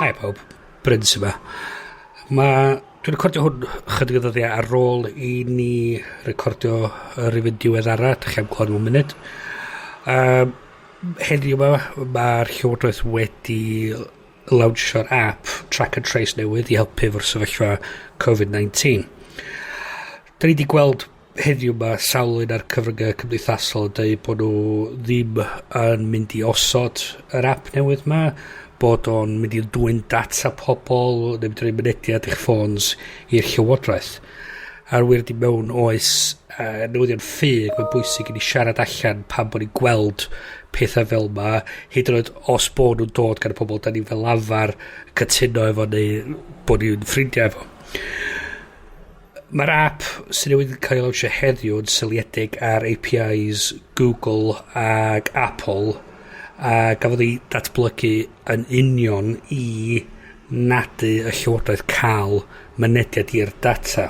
Hi pawb, Bryn sy'n yma. Mae... Dwi'n recordio hwn chydig o ddyddiau ar ôl i ni recordio y rhifyn diweddara, dych chi am clywed mewn munud. Um, heddiw yma, mae'r Llywodraeth wedi lawnsio'r app Track and Trace newydd i helpu efo'r sefyllfa Covid-19. Da ni wedi gweld heddiw 'ma sawl un ar cyfryngau cymdeithasol yn deud bod nhw ddim yn mynd i osod yr app newydd 'ma, bod o'n mynd i dwyn data pobl, neu mynd i roi mynediad i'ch ffôns i'r llywodraeth. A'r wir ydi mewn oes uh, newyddion ffug, mae'n bwysig i ni siarad allan pan bod ni'n gweld pethau fel yma, hyd yn oed os bod nhw'n dod gan y pobl da ni fel arfer cytuno efo neu bod ni'n ffrindiau efo. Mae'r app sydd newydd cael ei lawnsio heddiw yn seiliedig ar APIs Google ag Apple a gafodd ei datblygu yn union i nadu y llywodraeth cael mynediad i'r data.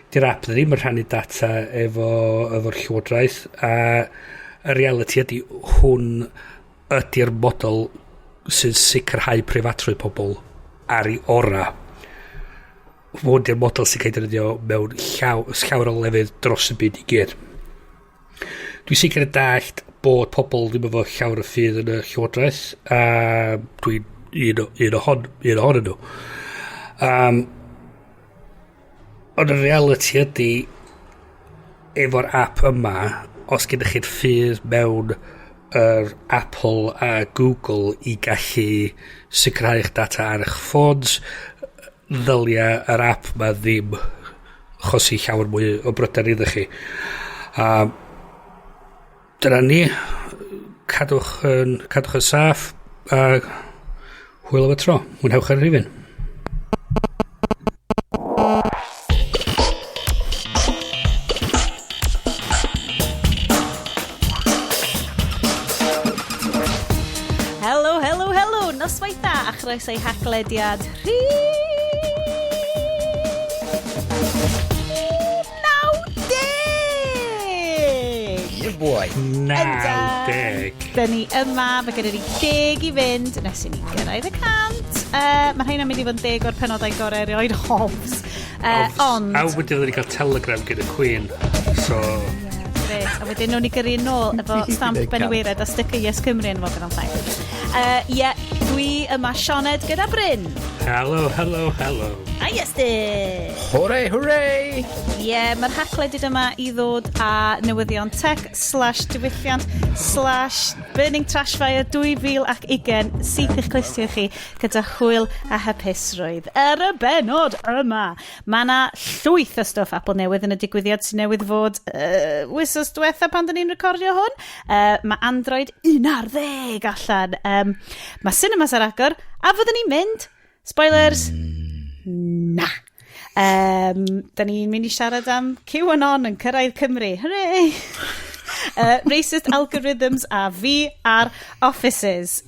Di'r app ddim yn rhannu data efo efo'r llywodraeth a y reality ydy hwn ydy'r model sy'n sicrhau preifatrwydd pobl ar ei ora. Hwn di'r model sy'n cael ei defnyddio mewn llaw, llawer o lefydd dros y byd i gyd. Dwi'n sicr yn dallt bod pobl ddim efo llawer o ffydd yn y llywodraeth, a dwi'n un, un, ohon, un ohonyn nhw. Um, ond y reality ydy, efo'r app yma, os gennych chi'r ffydd mewn yr Apple a Google i gallu sicrhau eich data ar eich ffôns, ddylia yr app ma ddim chosi llawer mwy o bryder iddo chi. A dyna ni. Cadwch yn, cadwch yn saff a hwyl am y tro. Mwynhewch ar y rhifyn. Helo, helo, helo! Noswaith dda a chroeso i Haclediad rhif 90! Yeah, boy. 90. Dyn ni yma, mae gennym ni deg i fynd nes i ni gyrraedd y cant. Uh, mae rheina'n mynd i fod yn deg o'r penodau gorau erioed, Hobbs. Uh, ond... A wedyn fydden ni cael telegram gyda Queen. So... Yeah, gret. A wedyn nhw'n ni gyrru yn ôl efo stamp Ben y Weired a sticker Yes Cymru yn fo bydd o'n ffain. Uh, yeah, dwi yma Sioned gyda Bryn. Helo, helo, helo. A Iestyn! Hwre, hwre! Ie, yeah, mae'r haclediad yma i ddod â newyddion tech slash diwylliant slash burning trash fire 2020 syth i'ch clustiau chi gyda hwyl a hapusrwydd. Ar y benod yma, mae yna llwyth o stwff Apple newydd yn y digwyddiad sy'n newydd fod uh, wythnos diwetha pan dyn ni'n recordio hwn. Uh, mae Android 11 allan. Um, mae cinemas ar agor, a fyddwn ni'n mynd Spoilers! Na. Um, da ni'n mynd i siarad am QAnon yn cyrraedd Cymru. Hooray! Racist algorithms a VR offices.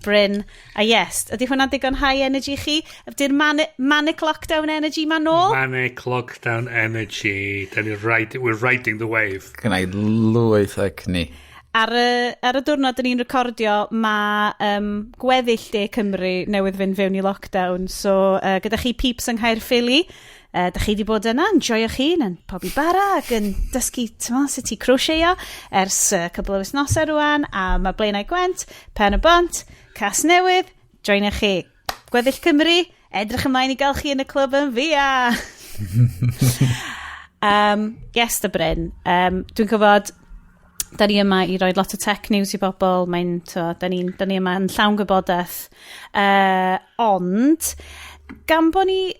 Bryn a yes, ydy hwnna'n digon high energy chi? Ydy'r mani manic lockdown energy ma nôl? Manic lockdown energy. Da ni ride, we're riding the wave. Gynna i lwyth o egni. Ar y, ar y diwrnod dyn ni'n recordio, mae um, gweddill De Cymru newydd fynd fewn i lockdown. So, gyda chi peeps yng Nghaerffili, da chi wedi bod yna, yn joio chi, yn pobi bara ac yn dysgu tyma, sut i crochetio ers cwbl o wythnosau rwan, a mae Blaenau Gwent, Pen y Bont, Cas Newydd, joinio chi. Gweddill Cymru, edrych ymlaen i gael chi yn y clwb yn fia! um, yes, dy Bryn. Um, dwi'n gwybod da ni yma i roi lot o tech news i bobl, mae'n, to, da ni, da ni yma yn llawn gwybodaeth. Ond, gan bod ni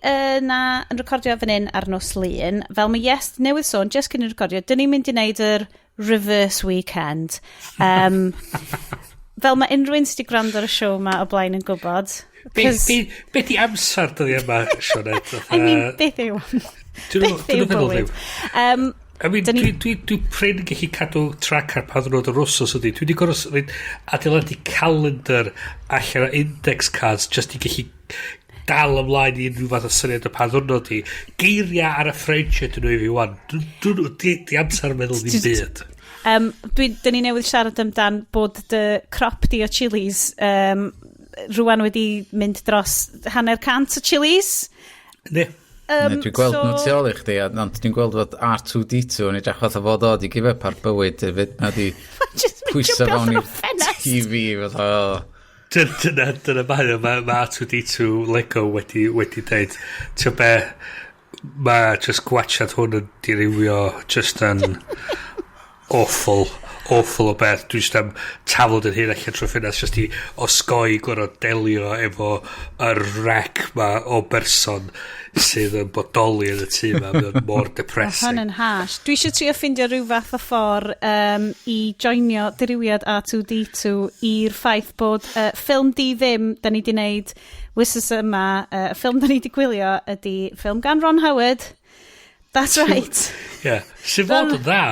na yn recordio fan hyn ar nos Lun, fel mae Yes newydd sôn, just cyn i recordio, dyn ni'n mynd i wneud yr reverse weekend. Um, fel mae unrhyw un sydd wedi gwrando ar y siow yma o blaen yn gwybod. Be, be, be di amser dyddi yma, Sioned? I mean, beth yw? Beth yw bywyd? Um, I mean, dwi, dwi, dwi prin yn gallu cadw track ar pa ddwrnod yr wsos ydy. Dwi wedi gorfod adeiladu calendar allan o index cards just i gallu dal ymlaen i unrhyw fath o syniad o pa ddwrnod i. Geiriau ar y French ydyn nhw i fi wan. Di, di amser yn meddwl ddim byd. Um, dwi, dyn ni newydd siarad amdan bod dy crop di o chilies um, rwan wedi mynd dros 150 o chilies. Ne. Dwi'n gweld nhw tu ôl i chdi, ond dwi'n gweld fod R2-D2 yn edrych fatha fod o di give up ar bywyd hefyd. Mae di pwyso fewn i'r TV fatha, oh. Dyna mae o, mae R2-D2 Lego wedi dweud, ti'n be, mae just gwachad hwn yn dirywio just yn awful, awful o beth. Dwi'n just am taflod yn hyn allan trwy ffenast just i osgoi gorfod delio efo y wreck ma o berson sydd yn bodoli yn y tŷ ma. Mae o'n mor depressing. Hwn yn harsh. Dwi eisiau trio ffindio rhyw fath o ffordd i joinio dirywiad R2-D2 i'r ffaith bod ffilm di ddim da ni di wneud wythnos yma, y ffilm da ni di gwylio ydy ffilm gan Ron Howard. That's right. Ie. Yeah. Sy'n fod yn dda.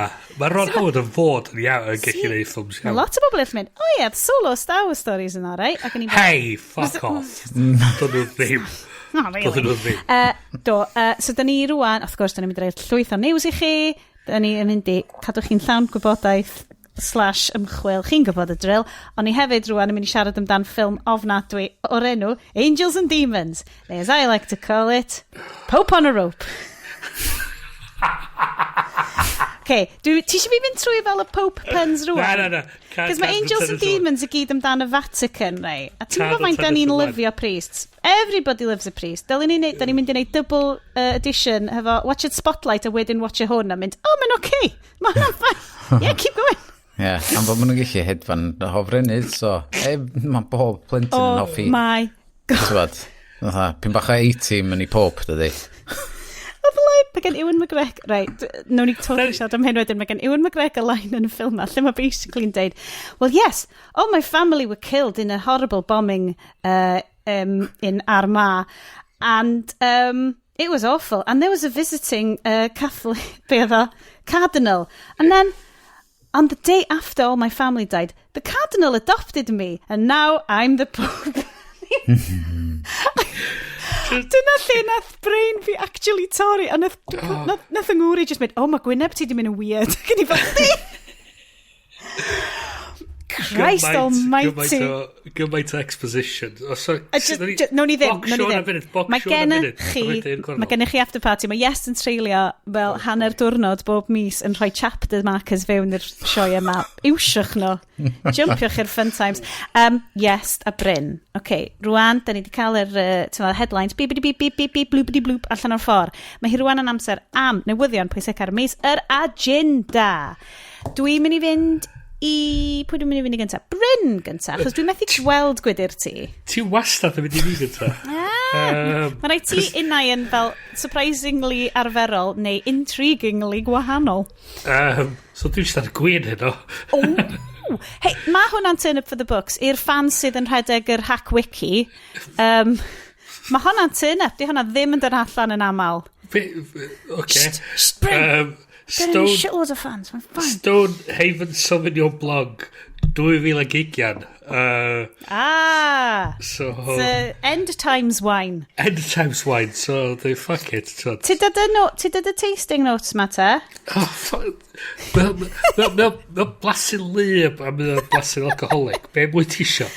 Mae Ron Howard yn fod yn iawn yn gallu gwneud ffilms Mae iawn. lot o bobl yn mynd, "Oh yeah, the Solo Star Wars stories yn alright." Ac o'n i'n fel, Hey, fuck off. Dyn nhw ddim. "Not really." Dyn nhw ddim. Do, so da ni rwan, wrth gwrs, da ni'n mynd i roi llwyth o news i chi. Da ni yn mynd i cadw chi'n llawn gwybodaeth/ymchwil. Chi'n gwybod y drill. Ond ni hefyd rwan yn mynd i siarad amdan ffilm ofnadwy o'r enw Angels and Demons. Neu as I like to call it, Pope on a Rope. Okay, ti eisiau fi fynd trwy fel y Pope puns rwan? Na, na, na. Cos mae Angels and Demons i gyd amdan y Vatican, right? A ti'n gwybod faint da Cadw ni'n tan lyfio priests? Everybody loves a priest. Dylen ni neud, da ni'n mynd i neud double edition hefo Watch It Spotlight a wedyn watch it hwn a mynd, "Oh, mae'n okay. Mae hwnna'n fine. Yeah, keep going." Ie, yeah, am fod maen nhw'n gallu hedfan hofrennydd, so e, mae bob plentyn yn Oh hoffi. my God. T'wod, fatha, pyn bach o A-team yn ei Pope, dydy. Oedd y line, mae gen Ewan McGregor, right, nawn ni totally siarad am hyn wedyn, mae gen Ewan McGregor line yn y ffilm ma, lle mae basically'n deud, "Well yes, all my family were killed in a horrible bombing in Armagh, and it was awful, and there was a visiting Catholic, be oedd o, cardinal, and then on the day after all my family died, the cardinal adopted me, and now I'm the Pope." Dyna lle nath brain fi actually torri, a nath yng ngŵr i just mynd, "Oh, mae gwyneb ti di mynd yn weird." Ac o'n i fel, "Di?" Christ almighty. Gymaint o exposition. O, so, A nawn ni ddim, nawn ni ddim. Mae gennych chi after party. Mae Yes yn treulio fel hanner diwrnod bob mis yn rhoi chapter markers fewn i'r sioe yma. Iwsiwch nhw. Jumpiwch i'r fun times. Yes, a Bryn. OK, rwan, da ni wedi cael yr headlines, beep, beep, beep, beep, beep, bloop, bloop, bloop, allan o'r ffordd. Mae hi rwan yn amser am newyddion pwysig ar y mis, yr agenda. Dwi'n mynd i fynd i... Pwy dwi'n mynd i fynd i gyntaf? Bryn gyntaf, achos dwi'n methu gweld gwydyr ti. Ti wastad yn mynd i fi gyntaf. Ah, mae rhaid ti unau yn fel surprisingly arferol neu intriguingly gwahanol. So dwi'n siarad gwyn heno. Oh. Hei, mae hwnna'n turn up for the books. I'r fans sydd yn rhedeg yr Hack Wiki, mae hwnna'n turn up. Di hwnna ddim yn dod allan yn aml. Okay. Shh, shh, Bryn. Stone, shitloads of fans, mae'n fine. Stonehaven Sauvignon Blanc 2020. Ah! So, The End Times wine. End Times wine, so they fuck it. So, Ti dod y, no, ti dod y tasting notes ma te? Oh, fuck. Mae blasu lyb a mae blasu alcoholic. Be mwy ti isio?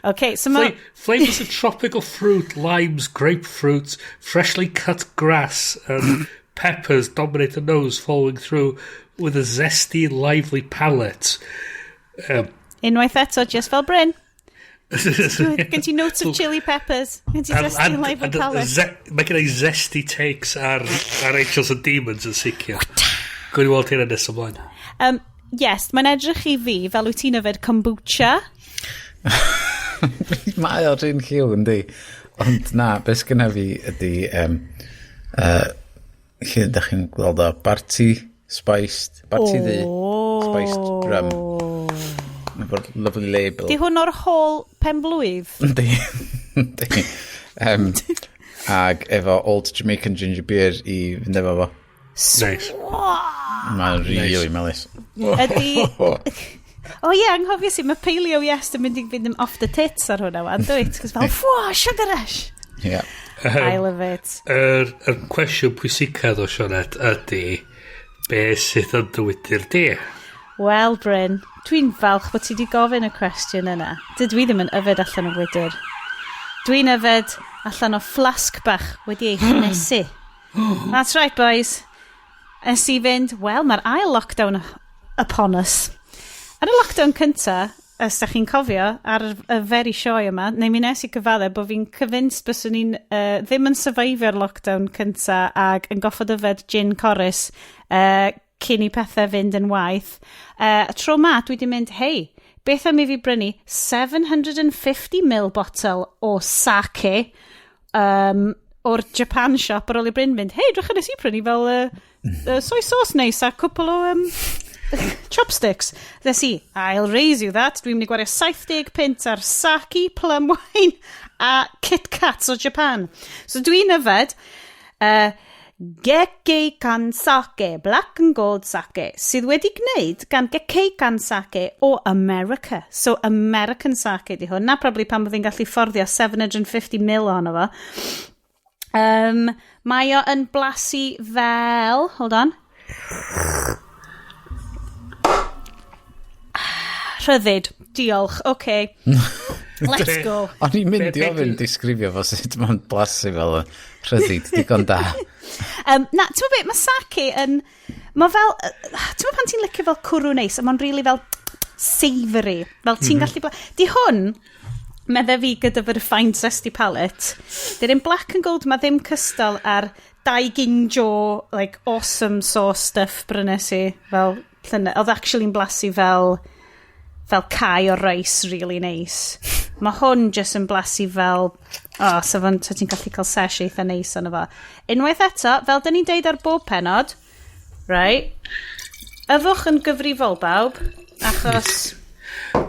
Okay, so ma... Flavors of tropical fruit, limes, grapefruit, freshly cut grass, and peppers dominate the nose, following through with a zesty, lively palate. Unwaith eto, just fel Bryn. Gen ti notes of chili peppers. Gen ti zesty, lively palate. Mae gen i zesty takes ar Angels and Demons yn sicr. Gwni weld hynna nes ymlaen. Yes, mae'n edrych i fi fel wyt ti'n yfed kombucha. Mae o'r un lliw, yndi. Ond na, beth sgynna fi ydy... Lle ydych chi'n gweld o? Barti Spiced. Barti ddu. Spiced rum. Efo'r lovely label. Di hwn o'r hôl pen blwydd? Yndi. Yndi. Ag efo Old Jamaican Ginger Beer i fynd efo fo. Nice. Mae'n really melys. Ydy... O ie, anghofies i, mae Paleo Yes yn mynd i fynd yn off the tits ar hwnna wan, dwyt? Cos fel, "Fwa, sugar rush!" Yeah. I love it. Yr cwestiwn pwysicaf o Sioned ydy be sydd yn dy wydyr di? Wel, Bryn, dwi'n falch bod ti wedi gofyn y cwestiwn yna. Dydw i ddim yn yfed allan o wydyr. Dwi'n yfed allan o flasg bach wedi ei chynnesu. That's right, boys. Nes i fynd, wel, mae'r ail lockdown upon us. Ar y lockdown cynta, os da chi'n cofio, ar y very sioe yma, neu mi nes i gyfadde bod fi'n convinced byswn ni'n ddim yn survivio'r lockdown cynta ac yn goffod yfed gin Corus cyn i pethau fynd yn waeth. Y tro ma, dwi wedi mynd, hei, beth am i fi brynu 750 ml bottle o sake o'r Japan shop ar ôl i Bryn fynd, "Hei, drych, nes i prynu fel soy sauce neis a cwpl o chopsticks." Nes i, "I'll raise you that." Dwi'n mynd i gwario 70 punt ar sake, plum wine a Kit Kats o Japan. So dwi'n yfed Gekkeikan Sake, Black and Gold Sake, sydd wedi gwneud gan Gekkeikan Sake o America. So American sake di hwn. Na probably pan bod fi'n gallu fforddio 750 mil ohono fo. Mae o yn blasu fel... Hold on. Rhyddid. Diolch. OK. Let's go. O'n i'n mynd i ofyn disgrifio fo sut mae'n blasu fel y rhyddid digon da. Na, ti'n meddwl beth, mae sake yn... Mae fel... Ti'n meddwl pan ti'n licio fel cwrw neis, a mae'n really fel savoury. Fel ti'n gallu... Di hwn, medde fi gyda fy refined zesty palate, di'r un Black and Gold ma ddim cystal ar Daiginjo, like, awesome sauce stuff brynes i, fel llynedd. Oedd actually'n blasu fel cae o rice really nice. Mae hwn jyst yn blasu fel... Oh, so fo'n, so ti'n gallu cael sesh eitha neis ono fo. Unwaith eto, fel dyn ni'n deud ar bob penod, right, yfwch yn gyfrifol bawb, achos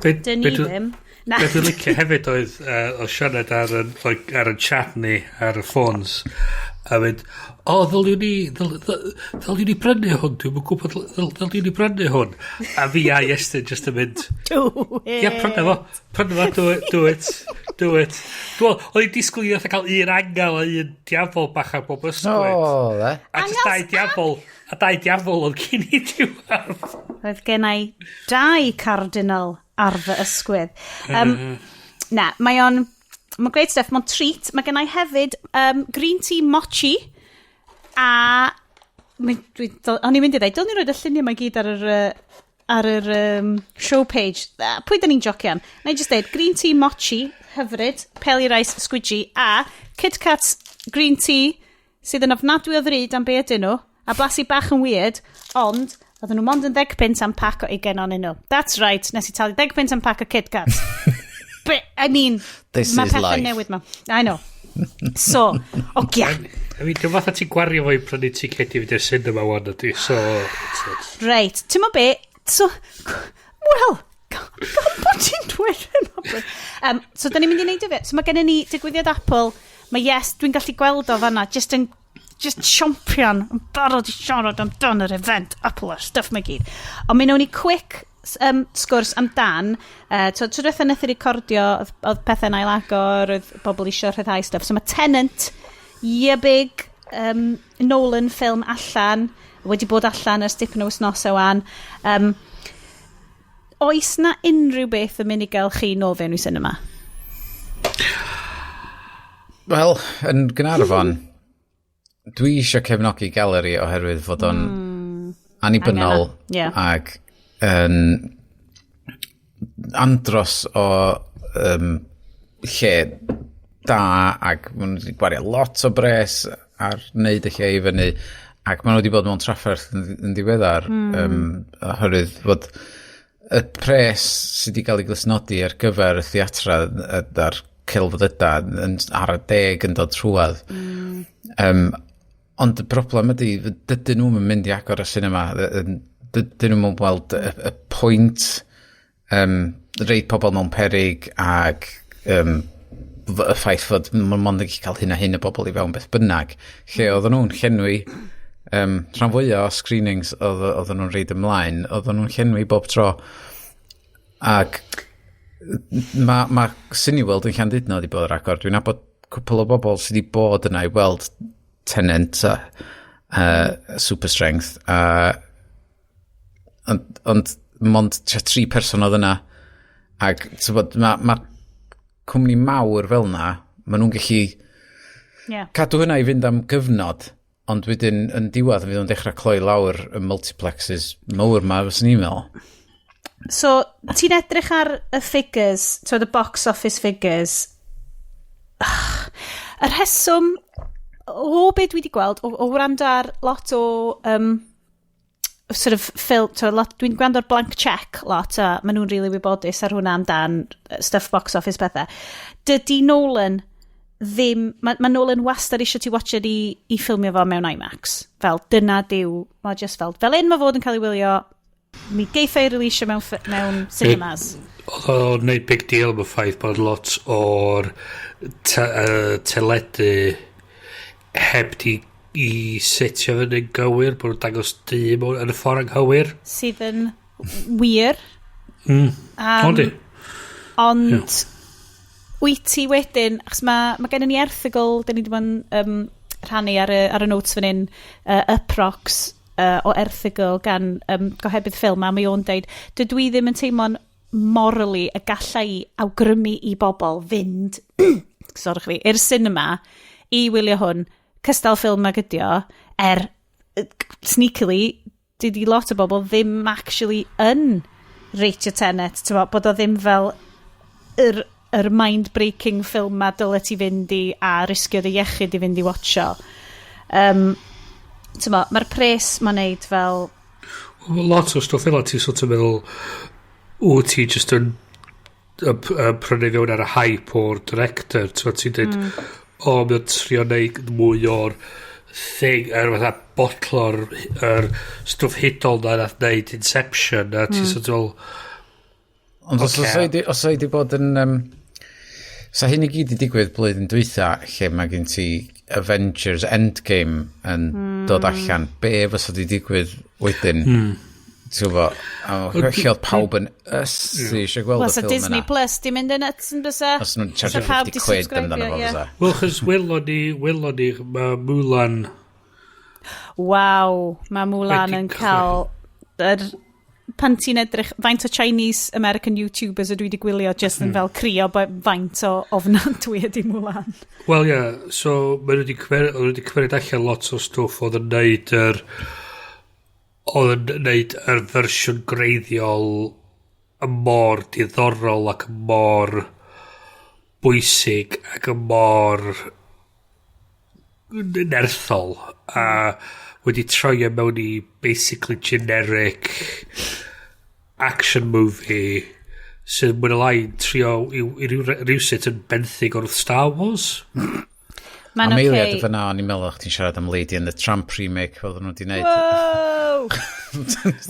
dyn ni ddim. Na. Be dwi'n licio hefyd oedd o Sioned ar y, like, ar y chat ni, ar y ffôns, a mynd, "O, ddyliwn ni brynu hwn, dwi'n gwybod, ddyliwn ni brynu hwn." A fi a Iestyn just yn mynd, "Do it." "Ia, prynu fo, prynu fo, do it, do it, do it." Dwi'n meddwl, o'n i'n disgwyl i fatha cael un angel a un diafol bach ar bob ysgwyd. O, dde. A just dau diafol, a dau diafol oedd cyn i diwedd. Oedd gen i dau cardinal ar fy ysgwydd. Na, mae o'n... Mae'n great stuff, mae'n treat. Mae gen i hefyd green tea mochi a... O'n i'n mynd i dweud, dylwn ni roed y lluniau mae gyd ar yr show page. Pwy da ni'n jocian? Na i just dweud, green tea mochi, hyfryd, peli rice, squidgy, a Kit Kats green tea, sydd yn ofnadwy o ddrud am be ydyn nhw, a blasu bach yn weird, ond oedden nhw mond yn 10 punt am pack o 20 ohonyn nhw. That's right, nes i talu 10 punt am pack o Kit Kats. But, I mean, This mae is pethau life. newid ma. I know. So, ogia. I mean, dwi'n fatha ti'n gwario fo i prynu ticedi fynd i'r cinema wan ydy, so... Reit, ti'n mo be? So, wel, gan bod ti'n dweud hynna. So, da ni'n mynd i wneud o fe. So, mae gennym ni digwyddiad Apple. Mae yes, dwi'n gallu gweld o fanna, just champion, yn barod i siarad amdan yr event Apple a'r stuff mae gyd. Ond mi wnawn ni quick sgwrs amdan, so, tro diwetha nath i recordio, oedd pethau'n ailagor, oedd bobl eisiau rhyddhau stuff. So mae Tenet, yeah, big Nolan film allan, wedi bod allan ers dipyn o wythnosau wan. Oes na unrhyw beth yn mynd i gael chi nôl fewn i cinema? Wel, yn Gaernarfon, dwi eisiau cefnogi Galeri oherwydd fod o'n annibynnol Angen o, ie. ac yn andros o lle da ac maen nhw wedi gwario lot o bres ar wneud y lle i fyny ac maen nhw wedi bod mewn trafferth yn ddiweddar oherwydd fod y pres sydd wedi cael ei glustnodi ar gyfer y theatra a'r celfyddydau yn ar y deg yn dod trwadd. Ond y broblem ydy, dydyn nhw'n mynd i agor y cinema. Dydyn nhw'n weld y pwynt reit pobl mewn perig ac y ffaith fod ma'n mond yn gallu cael hyn a hyn o bobl i fewn beth bynnag. Lle oedden nhw'n llenwi rhan fwyaf o screenings oedden nhw'n reid ymlaen, oedden nhw'n llenwi bob tro. Ac mae Cineworld yn Llandudno wedi bod ar agor. Dwi'n nabod cwpl o bobl sydd wedi bod yna i weld Tenet a Super Strength a ond mond tua tri person oedd yna ac mae ma cwmni mawr fel na Maen nhw'n gallu cadw hynna i fynd am gyfnod, ond wedyn yn diwedd fydd nhw'n dechrau cloi lawr y multiplexes mawr ma, fyswn i'n meddwl. So, ti'n edrych ar y figures, ti'n y box office figures, y rheswm o be dwi wedi gweld, o wrando ar lot o sort of film, to, lot, dwi'n gwrando ar Blank Check lot, a maen nhw'n really wybodus ar hwnna amdan stuff box office pethau. Dydy Nolan ddim, mae Nolan wastad eisiau ti watchad i ffilmio fo mewn IMAX. Fel, dyna diw, mae just fel un mae fod yn cael ei wylio, mi geith ei releasio mewn cinemas. Oedd o'n neud big deal am y ffaith bod lot o'r teledu heb di i setio fyny'n gywir, bod nhw'n dangos du mewn yn y ffordd anghywir. Sydd yn wir. Ondi. Ond wyt ti wedyn, achos mae gennym ni erthygl, dyn ni wedi bod yn rhannu ar y notes fan hyn, Uproxx o erthygl gan gohebydd ffilm, a mae o'n deud, "Dydw i ddim yn teimlo'n morally y galla i awgrymu i bobl fynd, sorry fi, i'r cinema i wylio hwn, cystal ffilm ag ydi o," er, sneakily, dydy lot o bobl ddim actually yn rateio Tenet, t'mo, bod o ddim fel yr mind-breaking ffilm ma dyle ti fynd i a risgio dy iechyd i fynd i watcho. T'mo, mae'r pres ma'n neud fel Lot o stwff fel ti sort of meddwl, wyt ti just yn prynu fewn ar y hype o'r director, ti'n dweud, o, mae o'n trio neud mwy o'r thing, er fatha botlo'r yr stwff hudol na nath neud Inception, a ti'n sort of fel, Ond os os oedd 'di bod yn... Sa hyn i gyd i digwydd blwyddyn dwytha, lle mae gen ti Avengers Endgame yn dod allan, be fysa di digwydd wedyn? Ti'n gwybod, a lle oedd pawb yn ysu eisiau gweld Wel, y sa ffilm Disney yna. Plus di mynd yn nuts yn bysa? Os nhw'n Sa charge pawb di 50 quid amdano fo subscribio, ie. fysa. Wel, chos welon ni, mae Mulan Waw, mae Mulan wedi yn cael pan ti'n edrych, faint o Chinese American YouTubers ydw i wedi gwylio just yn fel crio faint o ofnadwy ydi Mulan. Wel, ie, yeah, so maen nhw wedi cymeryd allan lot o stwff oedd yn neud yr fersiwn greiddiol y mor diddorol ac y mor bwysig ac y mor nerthol a wedi troi e mewn i basically generic action movie sydd mwy neu lai trio i rywsut yn benthyg o'r Star Wars. Mae'n Am eiliad okay. fyna, o'n i'n meddwl o'ch ti'n siarad am Lady and the Tramp remake fel oedden nhw wedi gwneud. Wow!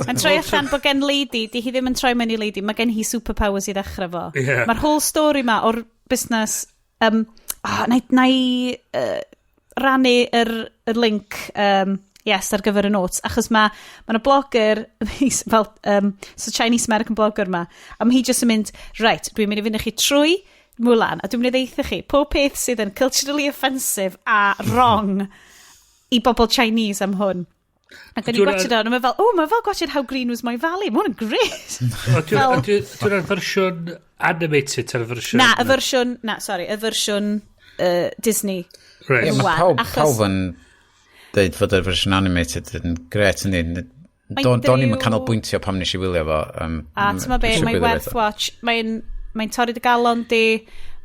Mae'n troi allan bod gen Lady, di hi ddim yn troi mewn i Lady, mae gen hi superpowers i ddechrau fo. Mae'r whole story ma o'r busnes, oh, na i rannu yr link, yes, ar gyfer y notes, achos mae 'na blogger, fel, so Chinese American blogger ma, a mae hi just yn mynd, "Right, dwi'n mynd i fynd â chi trwy Mulan, a dwi'n mynd i ddeutha chi, pob peth sydd yn culturally offensive a wrong i bobl Chinese am hwn." Ac o'n i'n gwatchad o, a mae fel, "Oh, mae fel gwatchad How Green Was My Valley, mae hwn yn great." Dwi'n fersiwn animated ar y fersiwn Na, y fersiwn, na, sorry, y fersiwn Disney. Right. Ie, mae Rwan, pawb, achos pawb yn deud fod y fersiwn animated yn gret yn un. Mae'n Do'n i'm yn canolbwyntio pam nes i wylio fo. A ti'n ma be, dwi isio mae'n gwylio werth fo. watch. Mae'n torri dy galon di,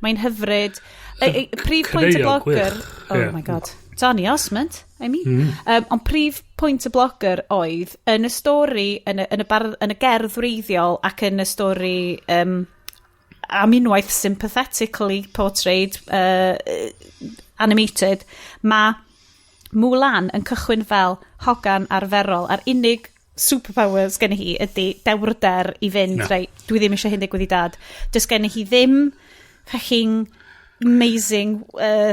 mae'n hyfryd. Prif pwynt y Caneuon blogger gwych, Oh ie. my God. Donny Osmond, I mean. Ond prif pwynt y blogger oedd, yn y stori, yn y gerdd wreiddiol ac yn y stori am unwaith sympathetically portrayed, animated, mae Mulan yn cychwyn fel hogan arferol a'r unig superpowers gen hi ydy dewrder i fynd, No. "Reit, dwi ddim eisiau hyn digwydd i Dad." Does gen hi ddim fucking amazing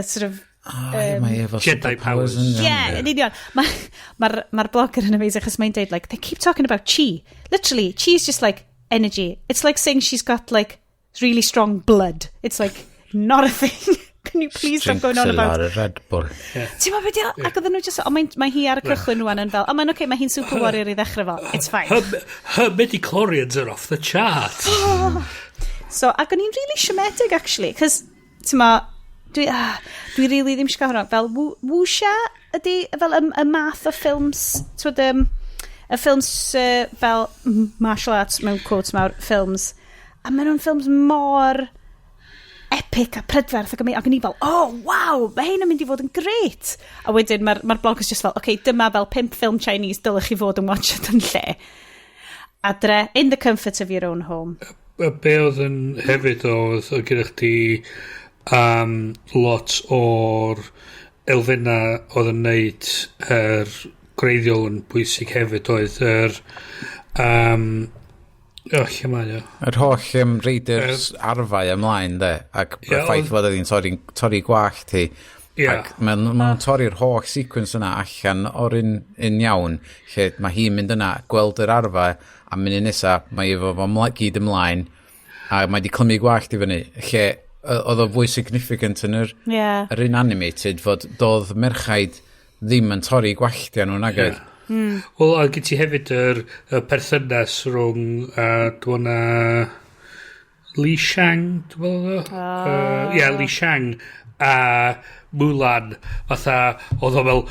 sort of O, ie, mae efo Jedi superpowers powers. yn iawn. Yeah, yn union. Mae'r blogger yn amazing achos mae'n deud, like, "They keep talking about chi. Literally, chi is just like energy. It's like saying she's got like really strong blood. It's like not a thing. Can you please stop going on Drinks a about" lot of Red Bull. Ti'n meddwl beth Ac oedden nhw just, oh, mae hi ar y cychwyn rwan yn fel, oh, mae'n okay, mae hi'n super warrior i ddechrau fo. It's fine. Her midichlorians are off the chart. So, ac o'n i'n really siomedig, actually, cos, ti'n ma, Dwi really ddim eisiau gael hwnna. Fel Wuxia ydy fel y math o ffilms, twyd, y ffilms fel martial arts mewn quotes mawr, ffilms. A maen nhw'n ffilms mor epic a prydferth ac o'n i fel, "Oh, wow, mae hyn yn mynd i fod yn great." A wedyn mae'r bloggers just fel, "Okay, dyma fel pump ffilm Chinese dylech chi fod yn watchad yn lle. Adre, in the comfort of your own home." Y be oedd yn hefyd oedd gyda chdi lot o'r elfenna oedd yn neud yr gwreiddiol yn bwysig hefyd oedd yr oh, lle mae o? Yr holl Raiders arfau ymlaen, de, ac y ffaith fod oedd hi'n torri gwallt hi. Ac mae'n ma torri'r holl sequence yna allan o'r un iawn, lle mae hi'n mynd yna, gweld yr arfau, a mynd i nesa, mae efo fo gyd ymlaen, a mae di clymu gwallt i fyny, lle oedd o fwy significant yn yr, yr un animated, fod doedd merchaid ddim yn torri gwalltiau nhw nag oedd. Wel, a gyd ti hefyd y perthynas rhwng, dwi'n na Li Shang, dwi'n meddwl oedd o? Ie, Li Shang a Mulan, fatha, oedd o fel,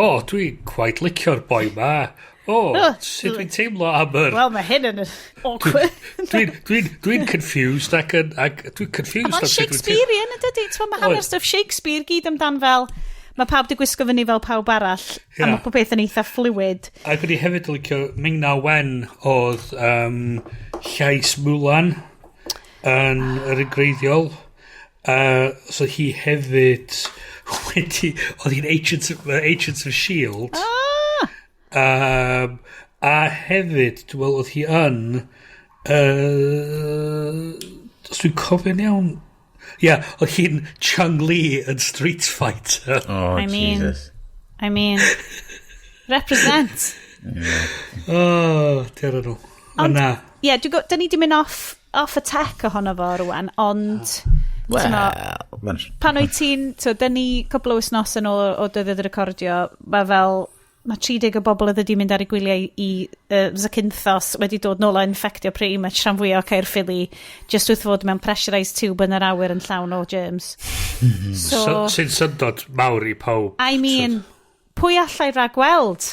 "Oh, dwi'n quite licio'r boi ma. Oh, Oh, sut dwi'n teimlo am yr..." Wel, mae hyn yn awkward. Dwi'n confused ac dwi'n confused Mae'n am sut dwi'n teimlo. Shakespearean, yn dydy? T'mo, mae hanner stuff Shakespeare gyd amdan fel, mae pawb di gwisgo fyny fel pawb arall, a mae pob beth yn eitha fluid. Ac o'n i hefyd yn licio Ming Na Wen oedd llais Mulan yn yr un gwreiddiol. So hi hefyd wedi... Oedd hi'n Agents of S.H.I.E.L.D. Ah! A hefyd, dwi'n meddwl, oedd hi yn... Os dwi'n cofio'n iawn... Ia, yeah, oedd hi'n Chun Li yn Street Fighter. Oh, I mean- Jesus. I mean, represent. Oh, diar nhw. Ond na. Ie, yeah, da ni di mynd off y tech ohono fo rwan, ond Wel, t'mo, pan wyt ti'n, so, da ni cwpl o wythnos yn ôl o dyddiad y recordio, mae fel, mae 30 o bobl oedd wedi mynd ar eu gwyliau i Zakynthos wedi dod nôl a infectio pretty much rhan fwyaf o Caerffili just wrth fod mewn pressurised tube yn yr awyr yn llawn o germs. So, So, sy'n syndod mawr i pawb. I mean, pwy allai ragweld?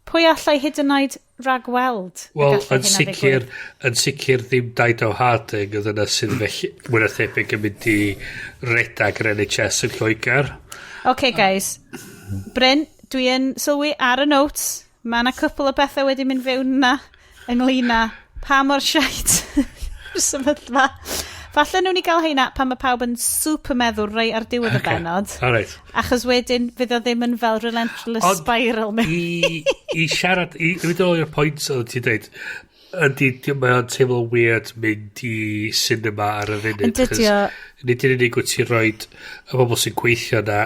Pwy allai hyd yn oed ragweld y Wel, gallai yn hynna sicr, ddigwydd? yn sicr ddim Dido Harding oedd yna sydd felly, mwy na thebyg yn mynd i redag yr NHS yn Lloegr. OK, guys. Bryn, dwi yn sylwi ar y notes. Mae yna cwpl o bethau wedi mynd fewn yna ynglyn â pa mor shite yw'r sefyllfa. Falle nhw'n i gael heina pan mae pawb yn super meddwl rei ar diwedd y bennod. All right. Achos wedyn fydd o ddim yn fel relentless Ond spiral. I siarad, i fynd ôl i'r pwynt oedd ti'n dweud, ydy, mae o'n teimlo weird mynd i cinema ar y funud. Yn dydi o. Achos nid yn unig wyt ti'n rhoi y bobl sy'n gweithio na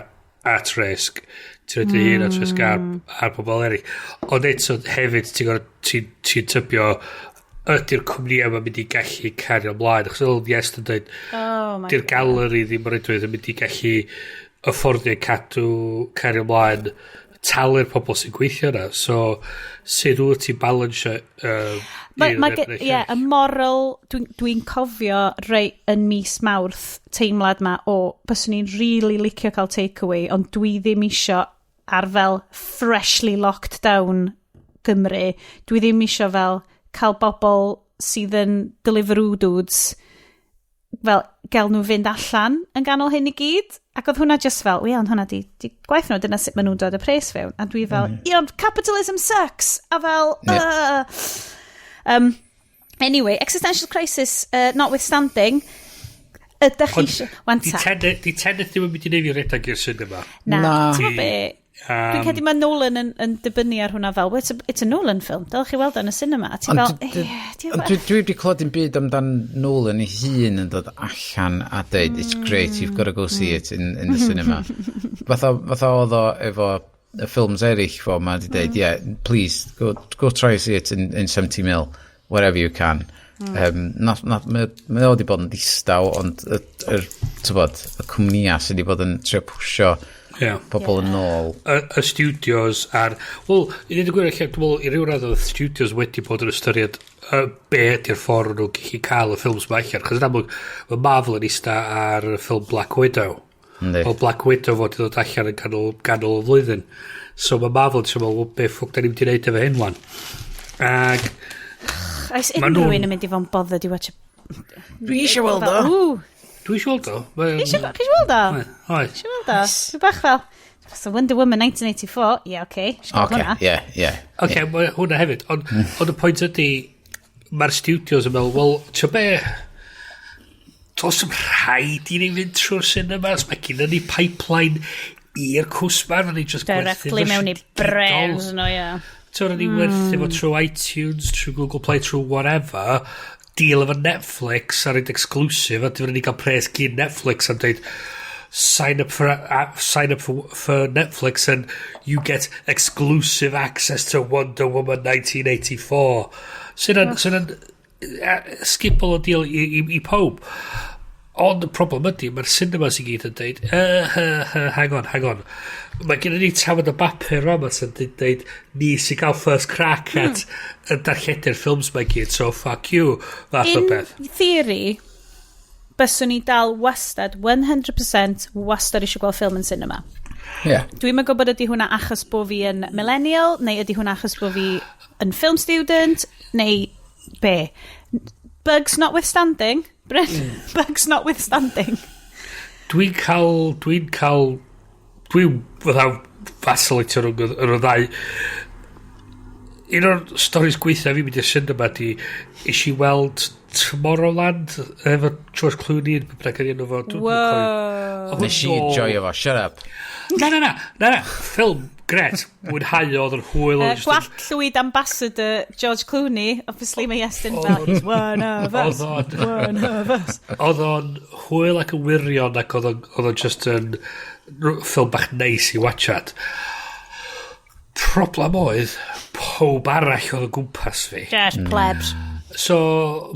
at risk, ti'n rhoi dy hun at risk ar bobl eraill. Ond eto hefyd ti'n gorfod, ti tybio ydy'r cwmni yma mynd i gallu cario ymlaen. Achos oedd Yes yn dweud, Oh my di'r galeri ddim yn rhaid yn mynd i gallu afforddio cadw cario ymlaen talu'r pobl sy'n gweithio yna. So, sut wyt ti'n balansio Mae, ie, y moral, dwi cofio rei yn mis Mawrth teimlad ma o, byswn i'n really licio cael takeaway, ond dwi ddim isio ar fel freshly locked down Gymru. Dwi ddim isio fel cael bobl sydd yn Deliveroo dudes fel gael nhw fynd allan yn ganol hyn i gyd. Ac oedd hwnna just fel, ie, ond hwnna di gwaith nhw, dyna sut maen nhw'n dod y pres fewn. A dwi fel, ie, ond capitalism sucks! A fel, Anyway, existential crisis notwithstanding, ydych chi eisiau... Wan Di ta. Tenet ddim yn mynd i neud fi redag i'r cinema. Na, Na. ti'n gwbod be? Dwi'n credu mae Nolan yn dibynnu ar hwnna fel, "Well, it's a Nolan film, dylech chi weld o yn y cinema." A ti Ond fel, dwi "Eh, diolch." Ond dwi wedi clywed dim byd amdan Nolan ei hun yn dod allan a dweud, "It's great, you've got to go see it in the cinema." Fatha oedd o efo y ffilms eraill fo, mae wedi dweud, "Yeah, please, go try see it in 70 mil, wherever you can." Not, mae o wedi bod yn ddistaw, ond y, tybod, y cwmnïa sydd wedi bod yn trio pwsio pobl yn ôl. Y studios a'r... Wel, i ddweud y gwir, lle, dwi'n meddwl, i ryw radd oedd studios wedi bod yn ystyried be ydy'r ffordd nhw'n gallu cael y ffilms ma allan. Chos yn amlwg, mae Marvel yn eista ar y ffilm Black Widow. Yndi. O Black Widow fod i ddod allan yn ganol y flwyddyn. So mae Marvel yn meddwl, "Wel, be ffwc da ni'n mynd i wneud efo hyn wan?" Ag Oes Ma' unrhyw nhw'n un yn mynd i fod yn bothered i watch Dwi eisiau weld o. Ww, Dwi eisiau weld o. chi eisiau weld o? Oes. Chi eisiau weld o? Dwi bach fel, so Wonder Woman 1984, ie, yeah, oce, okay, Oce, hwnna. ie. Oce, mae hwnna hefyd. Ond y pwynt ydy, mae'r studios yn meddwl, wel, ti'n be, does dim rhaid i ni fynd trwy'r cinemas, mae gen ni pipeline i'r cwsmar, ni just gwerthu Directly fersiwn mewn i digidol. brains nhw, ie. Ti'n ni werthu fo trwy iTunes, trwy Google Play, trwy whatever, deal efo Netflix ar ein exclusive, a dwi'n ni gael pres gyn Netflix am dweud, sign up for Netflix and you get exclusive access to Wonder Woman 1984. Sy'n sy'n sgubol o deal i pob. Ond y problem ydy, mae'r cinemas i gyd yn dweud, hang on, hang on. Mae gen ni tafod y bapur yma sy'n dweud, ni sy'n cael first crack at y darlledu'r ffilms mae gyd, so fuck you, fath o In beth. theory, byswn ni dal wastad, 100% wastad eisiau gweld ffilm yn cinema. Ie. Dwi'm yn gwybod ydy hwnna achos bo fi yn millennial, neu ydy hwnna achos bo fi yn film student, neu be. Bugs notwithstanding, Bryn, bugs notwithstanding. Dwi'n fatha vacillatio rhwng yr ddau. Un o'r stories gweitha fi mynd i'r cinema di, is i weld Tomorrowland efo George Clooney yn bynnag ydi enw fo. Dwi'm yn cofio. Whoa. Oedd Nes i nôl- joio fo, shut up. Na, na. Ffilm, gret. Mwynhau oedd yn hwyl. Oedd jyst yn- Gwallt llwyd ambassador George Clooney, obviously mae Iestyn fel, "He's one of us, Oedd o'n one of us." Oedd o'n hwyl ac yn wirion ac oedd o'n just yn ffilm bach neis i watchad. Problem oedd, pob arall oedd o gwmpas fi. Just plebs. So,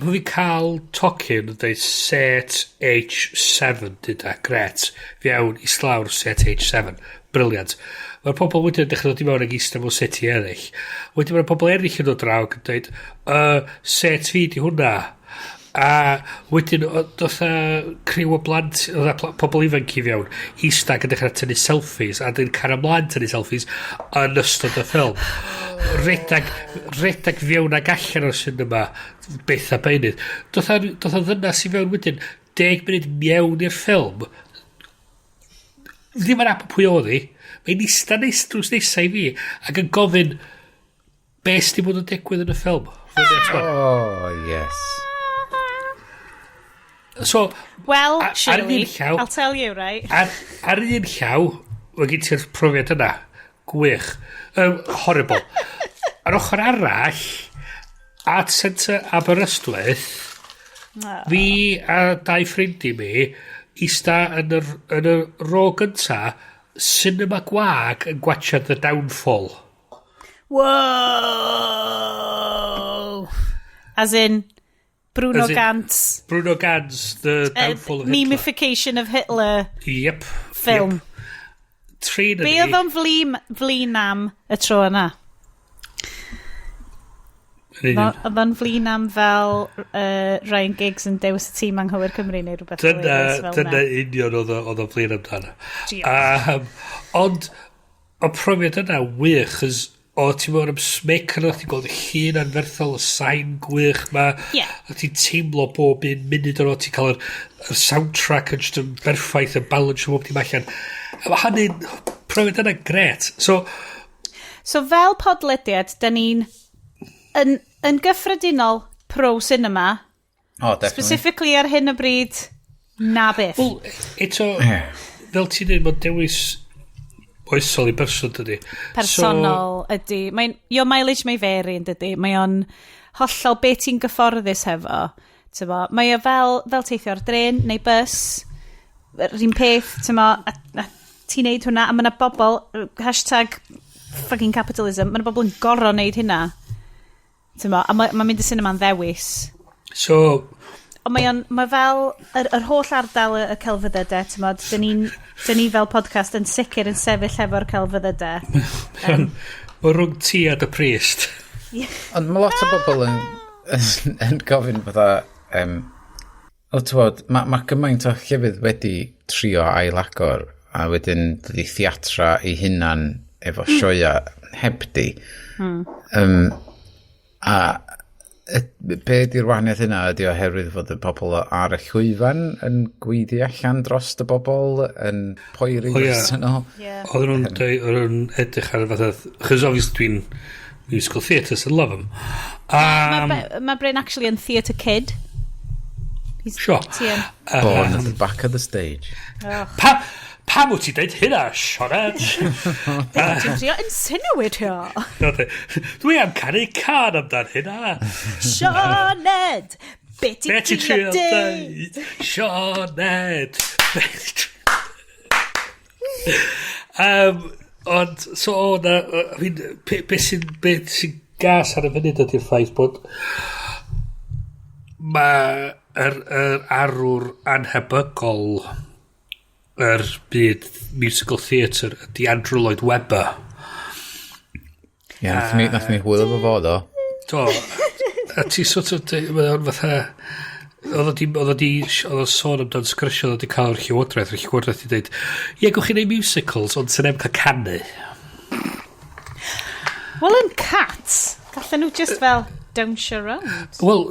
mae fi cael tocyn yn dweud set H7, dyda, gret. Fi awn i slawr set H7. Brilliant. Mae'r pobl wedyn yn dechrau dod i mewn ag eistedd mewn seti eraill. Wedyn mae'r pobl eraill yn dod draw ac yn dweud, set fi di hwnna. A wedyn doth a criw o blant, oedd a pobl ifanc i fewn, eistedd ac yn dechrau tynnu selfies, a dyn cael ymlaen tynnu selfies yn ystod y ffilm. Redag fewn ag allan o'r cinema, beth a beunydd. Doth a ddynas i fewn wedyn, 10 munud mewn i'r ffilm, ddim yn nabod pwy oedd hi, mae'n eistedd nes drws nesau i fi, ac yn gofyn, beth sydd wedi bod yn digwydd yn y ffilm? Oh, yes. So, Well, Ar un Shirley, llaw- I'll tell you, right? ar un llaw, mae gen ti'r profiad yna. Gwych. Horrible. Ar ochr arall, Art Centre Aberystwyth, fi a dau ffrind i mi, ista yn y ro gynta, cinema gwag yn gwachad The Downfall. Whoa! As in, Bruno As in- Ganz, Bruno Ganz, The Downfall of Hitler. memification of Hitler Yep. film. Yep. Trin Be oedd o'n flin am y tro yna? Union. Oedd o'n flin am fel Ryan Giggs yn dewis y tîm anghywir Cymru neu rhywbeth Dyna, hilarious fel dyna 'na. union oedd o'n flin amdano. Diolch. Ond, y profiad yna wych, chos o ti'n mewn am smic yna, ti'n gweld y llun anferthol, y sain gwych ma. Ie. A ti'n teimlo bob un munud o'n ti'n cael yr soundtrack yn just yn berffaith, yn balance o bob dim allan. A mae hynny'n profiad yna gret. So, So fel podlediad, da ni'n yn gyffredinol pro cinema, Oh, definitely. specifically ar hyn o bryd, na byth. Wel, eto, fel ti'n dweud, mae'n dewis oesol i berson, dydy. Personol ydy. Mae'n, your mileage may vary yn dydy. Mae o'n hollol be ti'n gyfforddus hefo. T'mo, mae o fel teithio ar dren neu bus, yr un peth, t'mo, a ti'n neud hwnna, a mae yna bobl, #fuckingcapitalism, mae yna bobl yn gorau neud hynna. T'mo, a mae ma mynd i cinema'n ddewis. So, Ond mae o'n, mae fel yr holl ardal y celfyddydau, t'mod, dyn ni fel podcast yn sicr yn sefyll efo'r celfyddydau. Mae rhwng ti a dy priest. Ond mae lot o bobl yn gofyn fatha, O, ti'n mae ma gymaint o llefydd wedi trio ailagor a wedyn dydy theatra ei hunan efo sioea heb di. A be di'r wahaniaeth yna ydy oherwydd fod y pobl ar y llwyfan yn gweiddi allan dros y bobl yn poeri O, ie. dros nhw. Oedden nhw'n dweud, oedden nhw'n edrych ar y fatha, chos obviously dwi'n musical theatre, so love them. Mae Bryn actually yn theatre kid. He's Sure. Ti yn. Born at the back of the stage. Pam wyt ti'n deud hynna, Sioned? Ti'n trio insinuate here. Dwi am canu cân amdan hynna. Sioned! Be Be ti'n ti'n trio trio deud? deud? Sioned! Be ti'n Ond, so o na, I mean, be sy'n gas ar y funud ydy'r ffaith bod mae yr arwr anhebygol yr byd musical theatre ydy Andrew Lloyd Webber. Ie, yeah, nath ni hwyl efo fo, do. Do, a ti sort of, mae o'n fatha, oedd o'n sôn amdan sgwrsio oedd o di cael o'r llywodraeth, yr llywodraeth i dweud, "Ie, gwch chi neud musicals, ond sy'n neb cael canu." Wel, yn Cats, gallen nhw just fel dawnsio round. Wel,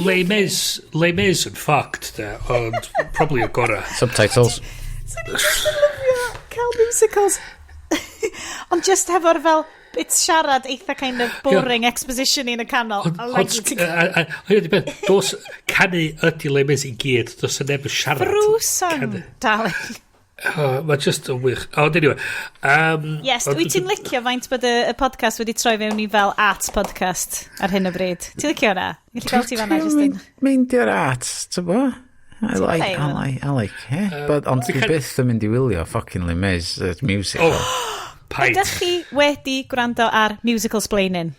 Les Mis, Les Mis yn fucked, de, ond probably y gorau. Subtitles. So ni just yn lyfio cael musicals. Ond just hefo'r fel bits siarad eitha kind of boring exposition yn y canol. Ond, I ond, like it. a hynny 'di beth, dos, canu ydy Les Mis i gyd, dos yn neb yn siarad. Through song, Canu. darling. Oh, mae just yn wych. Ond anyway. Yes, wyt ti'n licio faint bod y podcast wedi troi fewn i fel art podcast ar hyn o bryd? Ti'n licio hwnna? Gallu gael ti fanna, just yn Meindio'r arts, ti'n bo? I like, I fine. like, I like, yeah. But, ond dwi byth yn mynd i wylio fucking Les Mis, musical. Oh, paid. Ydych chi wedi gwrando ar Musical Splaining?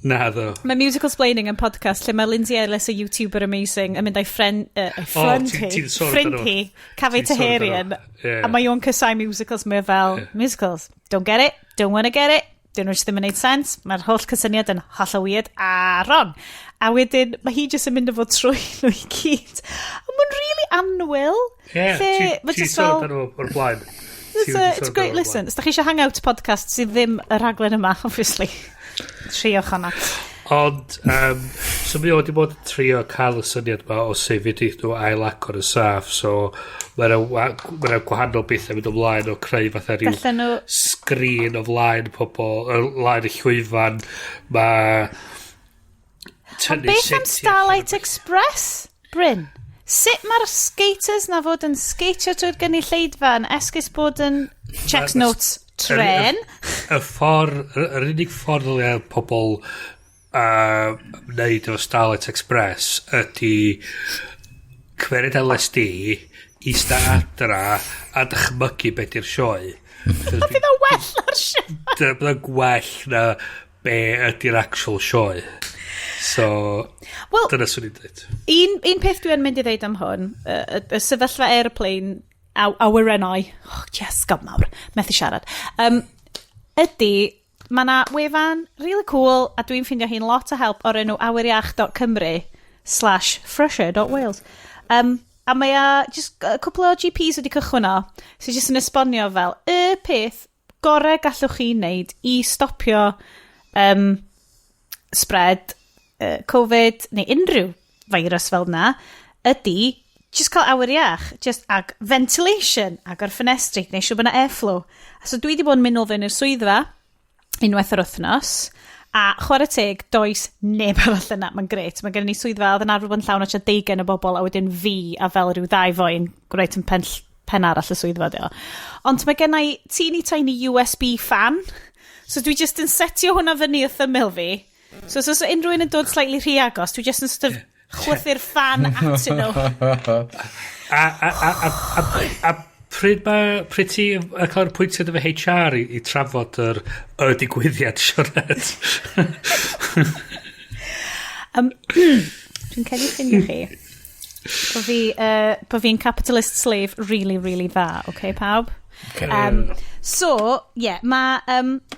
Na, ddo. Mae Musical Splaining yn podcast lle mae Lindsay Ellis, y YouTuber amazing, yn mynd â'i friend, friend ti'n- hi, ti'n sôn ffrind amdano hi, Kaveh Ti'n sôn Taherian, amdano fo. Ie. a mae o'n casáu musicals, mae o fel, "Musicals, don't get it, don't wanna get it, dyn nhw just ddim yn neud sense, mae'r holl cysyniad yn hollol weird a wrong." A wedyn, mae hi jyst yn mynd efo trwy nhw i gyd. A mae'n really annwyl. Ie, Lle, mae ti'n just sôn fel, amdano fo o'r blaen. It's a great listen. Os da chi eisiau hangout podcast sydd ddim y rhaglen yma, obviously. Triwch hwnna. Ond, so mi o wedi bod yn trio cael y syniad ma o sef wedi nhw ail agor yn saff, so mae'n ma gwahanol bethau mynd ymlaen o creu fatha rhyw Gallen nhw sgrin o flaen pobl, o flaen y llwyfan, mae Ond beth am Starlight Express, Bryn? Sut mae'r skaters na fod yn skateio trwy'r gynulleidfa yn esgus bod yn checks notes tren? Y ffordd, yr unig ffordd ddylia pobl wneud efo Starlight Express ydy cymeryd LSD, ista adra a dychmygu beth yw'r sioe. Bydd o well na'r sioe. Bydd o'n gwell na be ydy'r actual sioe. So, Wel, dyna swn i'n dweud. un peth dwi'n mynd i ddeud am hwn, y sefyllfa airplane, awyrennau, oh, yes, god mawr, methu siarad, ydy, mae na wefan really cool, a dwi'n ffindio hi'n lot o help o'r enw awyriach.cymru/freshair.wales. A mae a just a cwpl o GPs wedi cychwyn o, sy'n just yn esbonio fel y peth gorau gallwch chi wneud i stopio spread Covid neu unrhyw virus fel na ydy just cael awyr iach, just ag ventilation, agor ffenestri, neu siŵr bod yna airflow. A so dwi wedi bod yn mynd nôl fewn i'r swyddfa unwaith yr wythnos, a chwarae teg, does neb arall yna, mae'n grêt. Mae gen i swyddfa oedd yn arfer bod yn llawn o tua 20 o bobl, a wedyn fi a fel rhyw ddau foi yn gwneud yn pen arall y swyddfa dio. Ond mae gen i teeny tiny USB fan, so dwi just yn setio hwnna fyny wrth ymyl fi. So unrhyw un yn dod slightly rhy agos, dwi just yn sort of chwythu'r fan atyn nhw. A pryd ti yn cael yr pwyntiad efo HR i trafod y digwyddiad, Sioned? Dwi'n cael ei ffindio chi. Bo fi'n capitalist slave really, really dda, okay, pawb? Okay. So, yeah, mae...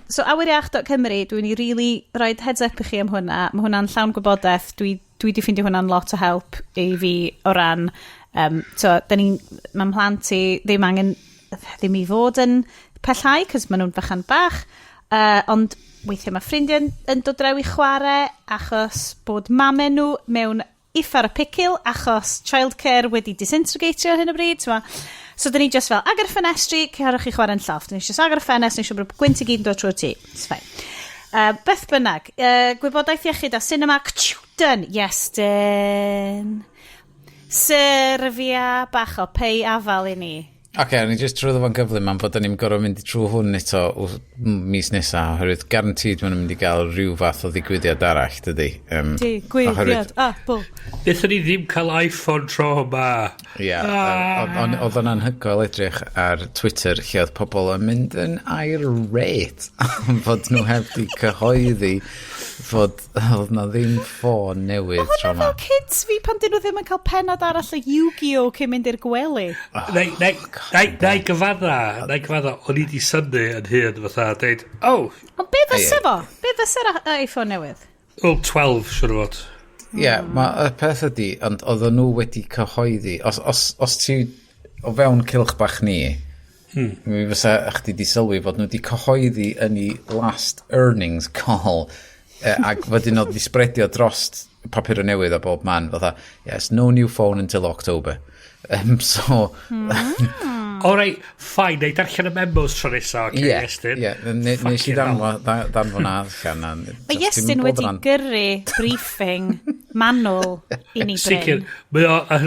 So, awyriach.cymru, dwi'n i really rhoi heads up i chi am hwnna. Mae hwnna'n llawn gwybodaeth. Dwi, Dwi wedi ffeindio hwnna'n lot o help i fi o ran, so, da ni'n, mae'n mhlant i ddim angen, ddim i fod yn pellhau, cos maen nhw'n fychan bach, ond weithiau mae ffrindiau yn dod draw i chwarae achos bod mamau nhw mewn uffar y picil achos childcare wedi disintegratio ar hyn o bryd. T'mo'? So dyn ni just fel, agor y ffenestri, cerwch chi chwarae'n llofft. Dyn ni just agor y ffenest, ni eisiau bod gwynt i gyd yn dod trwy'r tŷ. It's fine. Beth bynnag, gwybodaeth iechyd a cinema, kchiw, done. Yes, dyn. Servia bach o pei afal i ni. Oce, okay, o'n i just trwy fo'n gyflym am fod ni'n gorfod mynd trwy hwn eto mis nesa, oherwydd guaranteed maen nhw'n mynd i gael rhyw fath o ddigwyddiad arall, dydy? Digwyddiad Apple. Nethon ni ddim cael iPhone tro yma. Ie, yeah, oedd o'n anhygoel edrych ar Twitter lle oedd pobl yn mynd yn irate am fod nhw heb di cyhoeddi fod oedd na ddim ffôn newydd tro yma. Fel kids fi pan dyn nhw ddim yn cael penod arall o Yu-Gi-Oh! Cyn mynd i'r gwely. Na i gyfadda, o'n i di synnu yn hyn fatha, deud, "Oh." Ond be fysa fo? Be fysa'r iPhone newydd? Well, 12, siwr o fod. Ie, yeah, mae y peth ydy, ond oedden nhw wedi cyhoeddi, os ti o fewn cylch bach ni, mi fysa chdi di sylwi fod nhw wedi cyhoeddi yn ei last earnings call, ac wedyn oedd wedi spreadio drost papur o newydd a bob man, fatha, "Yes, no new phone until October." So, All right, fine, na i darllen y memos tro nesa, oce, Ie, Iestyn. ie, nes i Fucking hell. danfon allan. Mae Iestyn wedi gyrru briefing manwl i ni, Sicr, Bryn. mae o. A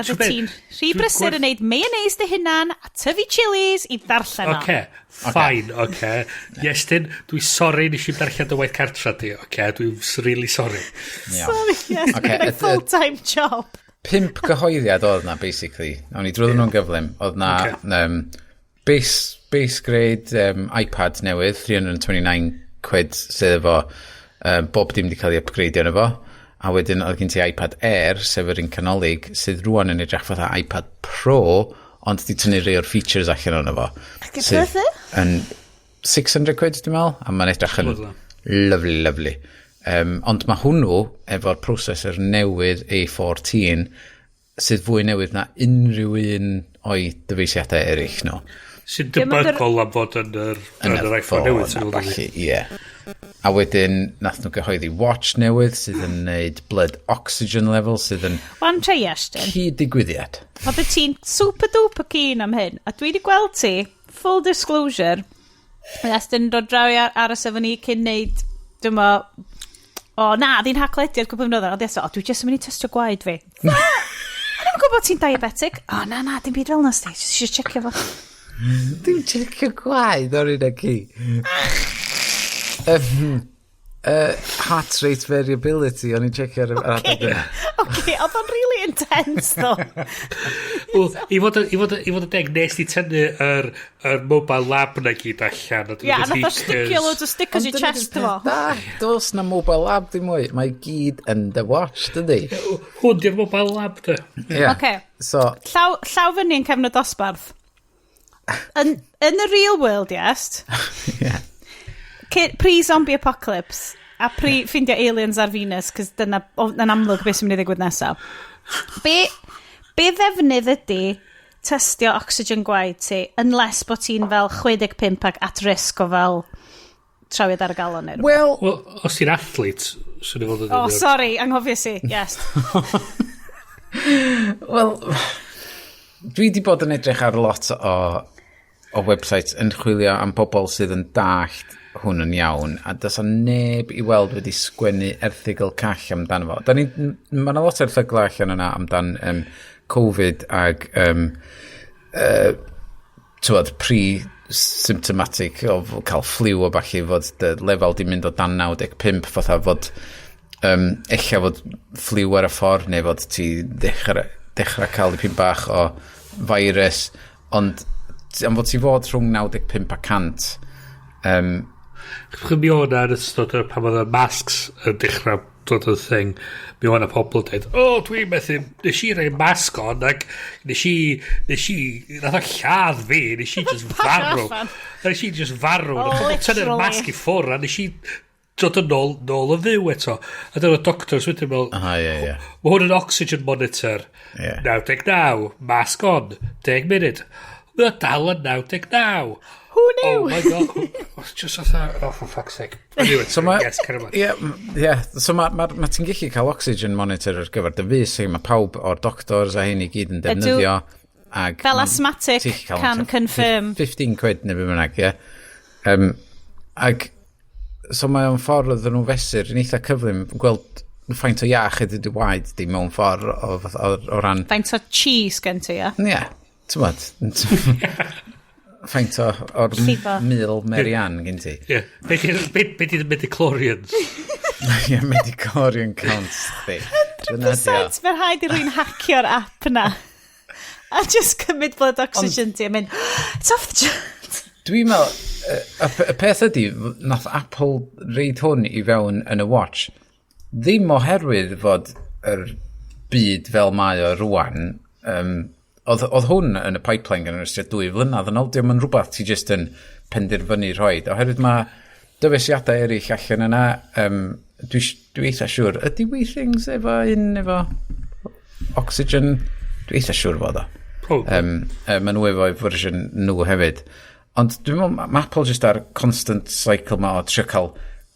dy ti'n rhy brysur yn neud mayonnaise dy hunan a tyfu chilies i ddarllen o. Oce, fine, oce. Iestyn, dwi sorry nes i'm darllen dy waith cartra di, oce, dwi'n really sorry. Sorry, yes, Ocê, okay, full-time job. Pump cyhoeddiad oedd na, basically. Awn ni drwy nhw'n gyflym. Oedd na base grade iPad newydd, 329 quid, sydd efo bob dim wedi cael ei upgradeio yno fo. A wedyn oedd gen ti iPad Air, sef yr un canolig, sydd rwan yn edrych fatha iPad Pro, ond di tynnu rhai o'r features allan ono fo. Sydd yn 600 quid, dwi'n meddwl, a mae'n edrych yn lovely, lovely. Ond mae hwnnw efo'r processor newydd A14 sydd fwy newydd na unrhyw un o'i dyfeisiadau eraill nhw. Sy'n debygol am fod yn yr iPhone newydd sy'n ddod. Ie. A wedyn nath nhw gyhoeddi watch newydd sydd yn neud blood oxygen level sydd yn Wan tre, Iestyn. Cyd-digwyddiad. Oedd ti'n super duper keen am hyn, a dwi wedi gweld ti, full disclosure, Iestyn dod draw i aros efo ni cyn neud, dyma, o na, ddyn haglediad cwpl o flynyddoedd, oedd Iestyn, "O, dwi jyst yn mynd i testio gwaed fi." O'n i'n gwybod ti'n diabetic. "O, na, na, dim byd fel na, sti, jyst eisiau checio fo." Dim checio gwaed o'r un ag i. Heart rate variability, o'n i'n checio ar adeg yna. Oce, oedd o'n really intense, though. Wel, i fod yn deg, nes di tynnu yr mobile lab na gyd allan. Ie, a nath o sticio loads o stickers i chest fo. Da, dos na mobile lab dim mwy. Mae gyd yn the watch, dydy? Hwn di'r mobile lab, dy. Yeah. Oce. So, Llaw fyny yn cefn y dosbarth. In the real world, yes. Pre-zombie apocalypse a pre-ffindio aliens ar Venus, cos dyna yn amlwg beth sy'n mynd i ddigwydd nesaf. Be ddefnydd ydy testio oxygen gwaed ti, unless bod ti'n fel 65 ac at risk o fel trawiad ar y galon neu rhywbeth? Wel, Wel, os ti'n athlete, swn i fod yn Oh, sorry, anghofies i, yes. Wel, dwi di bod yn edrych ar lot o websites yn chwilio am bobl sydd yn dallt hwn yn iawn, a does 'na neb i weld wedi sgwennu erthygl call amdano fo. Da ni, mae yna lot o erthyglau allan yna amdan Covid ag tywod, pre-symptomatic o cael ffliw o falle fod dy lefel di mynd o dan 95 fatha fod ella fod ffliw ar y ffordd neu fod ti dechrau cael dipyn bach o virus, ond am fod ti fod rhwng 95 a 100 Chos mi o'na yn ystod y pan oedd y masks yn dechrau dod yn thing, mi o'na pobl yn dweud, "O, oh, dwi'n methu, nes i roi masg on, ac nes i, nath o lladd fi, nes i just farw." Allan. Nes i just farw. Oh, Nath pobl tynnu'r literally. masg i ffwrdd, a nes i dod yn ôl, nôl yn fyw eto. A dyna'r doctors wedyn fel, Ah, ie, ie. Mae hwn yn oxygen monitor. 99, mask on, 10 munud. Mae o dal yn 99. Who knew? Oh my God. Oh, just fatha, oh, for fuck's sake. Anyway, So ma, yes, carry on. Ie, ie. So ma ti'n gallu cael oxygen monitor ar gyfer dy fys, mae pawb o'r doctors a hyn i gyd yn defnyddio. Ag Fel asthmatic ti'n gallu cael can nhw tua confirm. 15 quid neu be bynnag, ie. Ag, so mae o'n ffordd oedden nhw fesur yn eitha cyflym, gweld faint o iach ydy dy waed di mewn ffordd o ran Faint o cheese gen ti, ia? Ie, ti'n bod, faint o'r Llifo. mil Marianne gen ti. Ie. Be di midichlorians? Ie, midichlorian counts di. Dyna di o. 100% mae'n rhaid i rywun hacio'r app na. A just cymryd blood oxygen ti a mynd, "It's off the chart." Dwi'n meddwl, y peth ydy, nath Apple reid hwn i fewn yn y watch, ddim oherwydd fod yr byd fel mae o rwan, oedd hwn yn y pipeline gan yr ystod 2 flynedd yn ôl, diolch yn rhywbeth ti just yn penderfynu rhoi. Oherwydd mae dyfeisiadau eraill allan yna, dwi eitha siŵr, ydy Withings efo un efo oxygen? Dwi eitha siŵr fod o. Probably. Maen nhw efo'i fersiwn nhw hefyd. Ond dwi'n meddwl, mae Apple just ar constant cycle ma o trio cael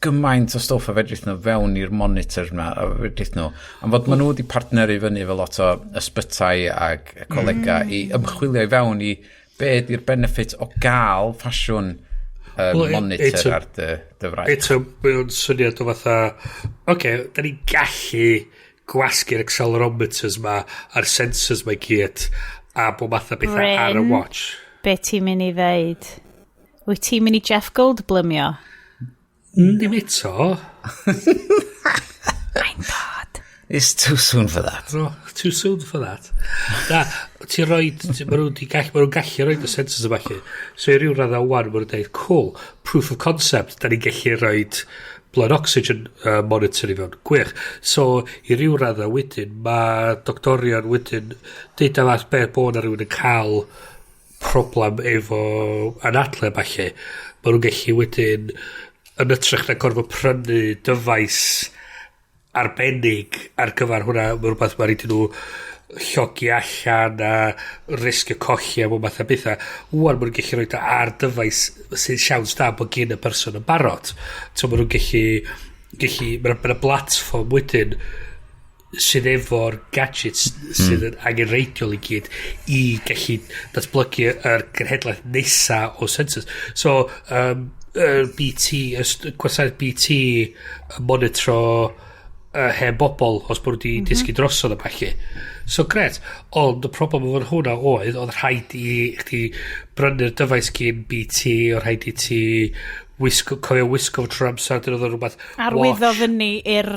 gymaint o stwff a fedrith nhw fewn i'r monitor ma a fedrith nhw. Am fod maen nhw wedi partneru fyny efo lot o ysbytai ag colega i ymchwilio i fewn i be ydy'r benefit o gael ffasiwn Wel, monitor ar dy fraich. Eto, mae o'n syniad o fatha, oce, okay, da ni'n gallu gwasgu'r accelerometers ma a'r sensors ma i gyd a bob math o bethau ar y Bryn. watch. Be ti'n mynd i ddeud? Wyt ti'n mynd i Jeff Goldblumio? Dim eto. Mae'n bod. It's too soon for that. No, too soon for that. Na, ti'n rhoi, ma' nhw'n gallu rhoi y sensors yma chi. So i ryw radda wan, ma' nhw'n dweud, "Cool, proof of concept, da ni'n gallu rhoi blood oxygen monitor i fewn." Gwych. So i ryw radda wedyn, mae doctorion wedyn, deud am fath beth bod na rhywun yn cael problem efo anadlu a ballu, ma' nhw'n gallu wedyn, yn ytrach na gorfod prynu dyfais arbennig ar gyfer hwnna, mae rhywbeth mae rhaid i nhw llogi allan a risgio colli a bob math o bethau. Wan maen nhw'n gallu rhoi o ar dyfais sy'n siawns da bod gen y person yn barod. So maen nhw'n gallu mae'n ma platform wedyn sydd efo'r gadgets sydd yn angenrheidiol i gyd i gallu datblygu yr genhedlaeth nesa o sensors. So, BT, gwasanaeth BT yn monitro hen bobl os bod nhw wedi disgyn drosodd a ballu. So gret, ond y problem efo hwnna oedd rhaid i chdi brynu'r dyfais gyn BT, oedd rhaid i ti wisgo, cofio wisgo fo trwy'r amser, dyn oedd o'n rhywbeth Arwyddo watch. fyny i'r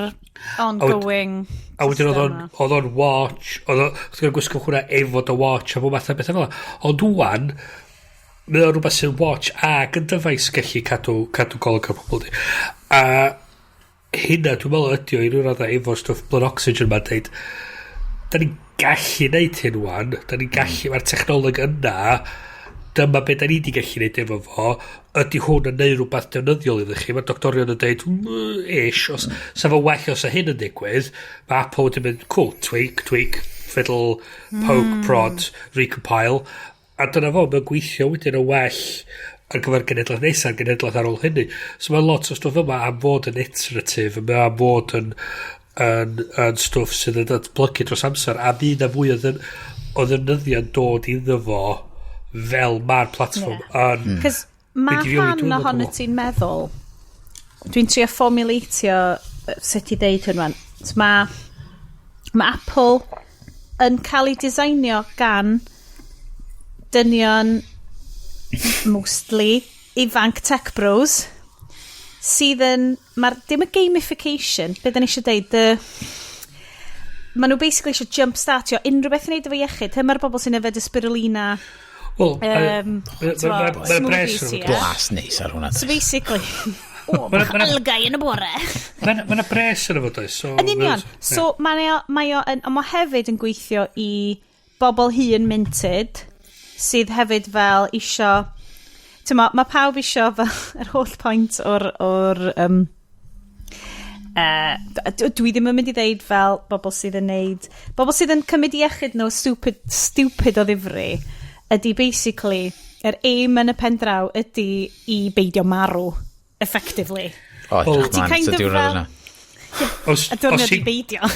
ongoing A wedyn system 'ma. oedd o'n watch, oedd o'n chdi'n gwisgo hwnna efo dy watch a bob math o bethau fel 'na. Ond wan, mae o'n rhywbeth sy'n watch ac yn dyfais gallu cadw golwg ar pobl di. A hynna dwi'n meddwl ydi o i ryw raddau efo'r stwff blood oxygen ma'n deud, da ni'n gallu neud hyn wan, da ni'n gallu, mae'r technoleg yna, dyma be da ni wedi gallu neud efo fo, ydy hwn yn neud rhywbeth defnyddiol iddo chi? Mae doctorion yn deud, ish, os, sa fo well os y hyn yn digwydd, mae Apple wedi mynd, "Cool, tweak, tweak, fiddle, poke, prod, recompile," a dyna fo, mae'n gweithio wedyn yn well ar gyfer genedlaeth nesaf, genedlaeth ar ôl hynny. So mae lot o stwff yma am fod yn iterative, mae am fod yn stwff sydd yn datblygu dros amser, a fydd na fwy o ddefnyddiau'n dod iddo fo fel mae'r platform yn Cos mae mynd i fewn i rhan dwylo ohono pobl. ti'n meddwl, dwi'n trio formulatio sut i ddeud hwn wan. So mae Apple yn cael ei designio gan dynion mostly ifanc tech bros sydd yn, mae'r, dim y gamification, be da ni eisiau deud, maen nhw basically eisiau jumpstartio unrhyw beth i wneud efo iechyd. Hyn mae'r bobl sy'n yfed y spirulina, Wel, t'mo, mae'n bres smoothies, ie. Blas neis ar hwnna. So basically, o, bach algae yn y bore. Mae'n bres yn efo does. So, Yn union. So mae o yn, ond mae hefyd yn gweithio i bobl hŷn minted sydd hefyd fel isio, ti'n mo, mae pawb isio fel yr holl pwynt o'r Dwi ddim yn mynd i ddeud fel bobl sydd yn neud, bobl sydd yn cymryd iechyd nhw stupid, stupid o ddifri, ydy basically, yr aim yn y pen draw ydy i beidio marw, effectively. O, Wel, edrych Ti mlaen kind at y of diwrnod fel- yna. Os, A diwrnod os i i- beidio.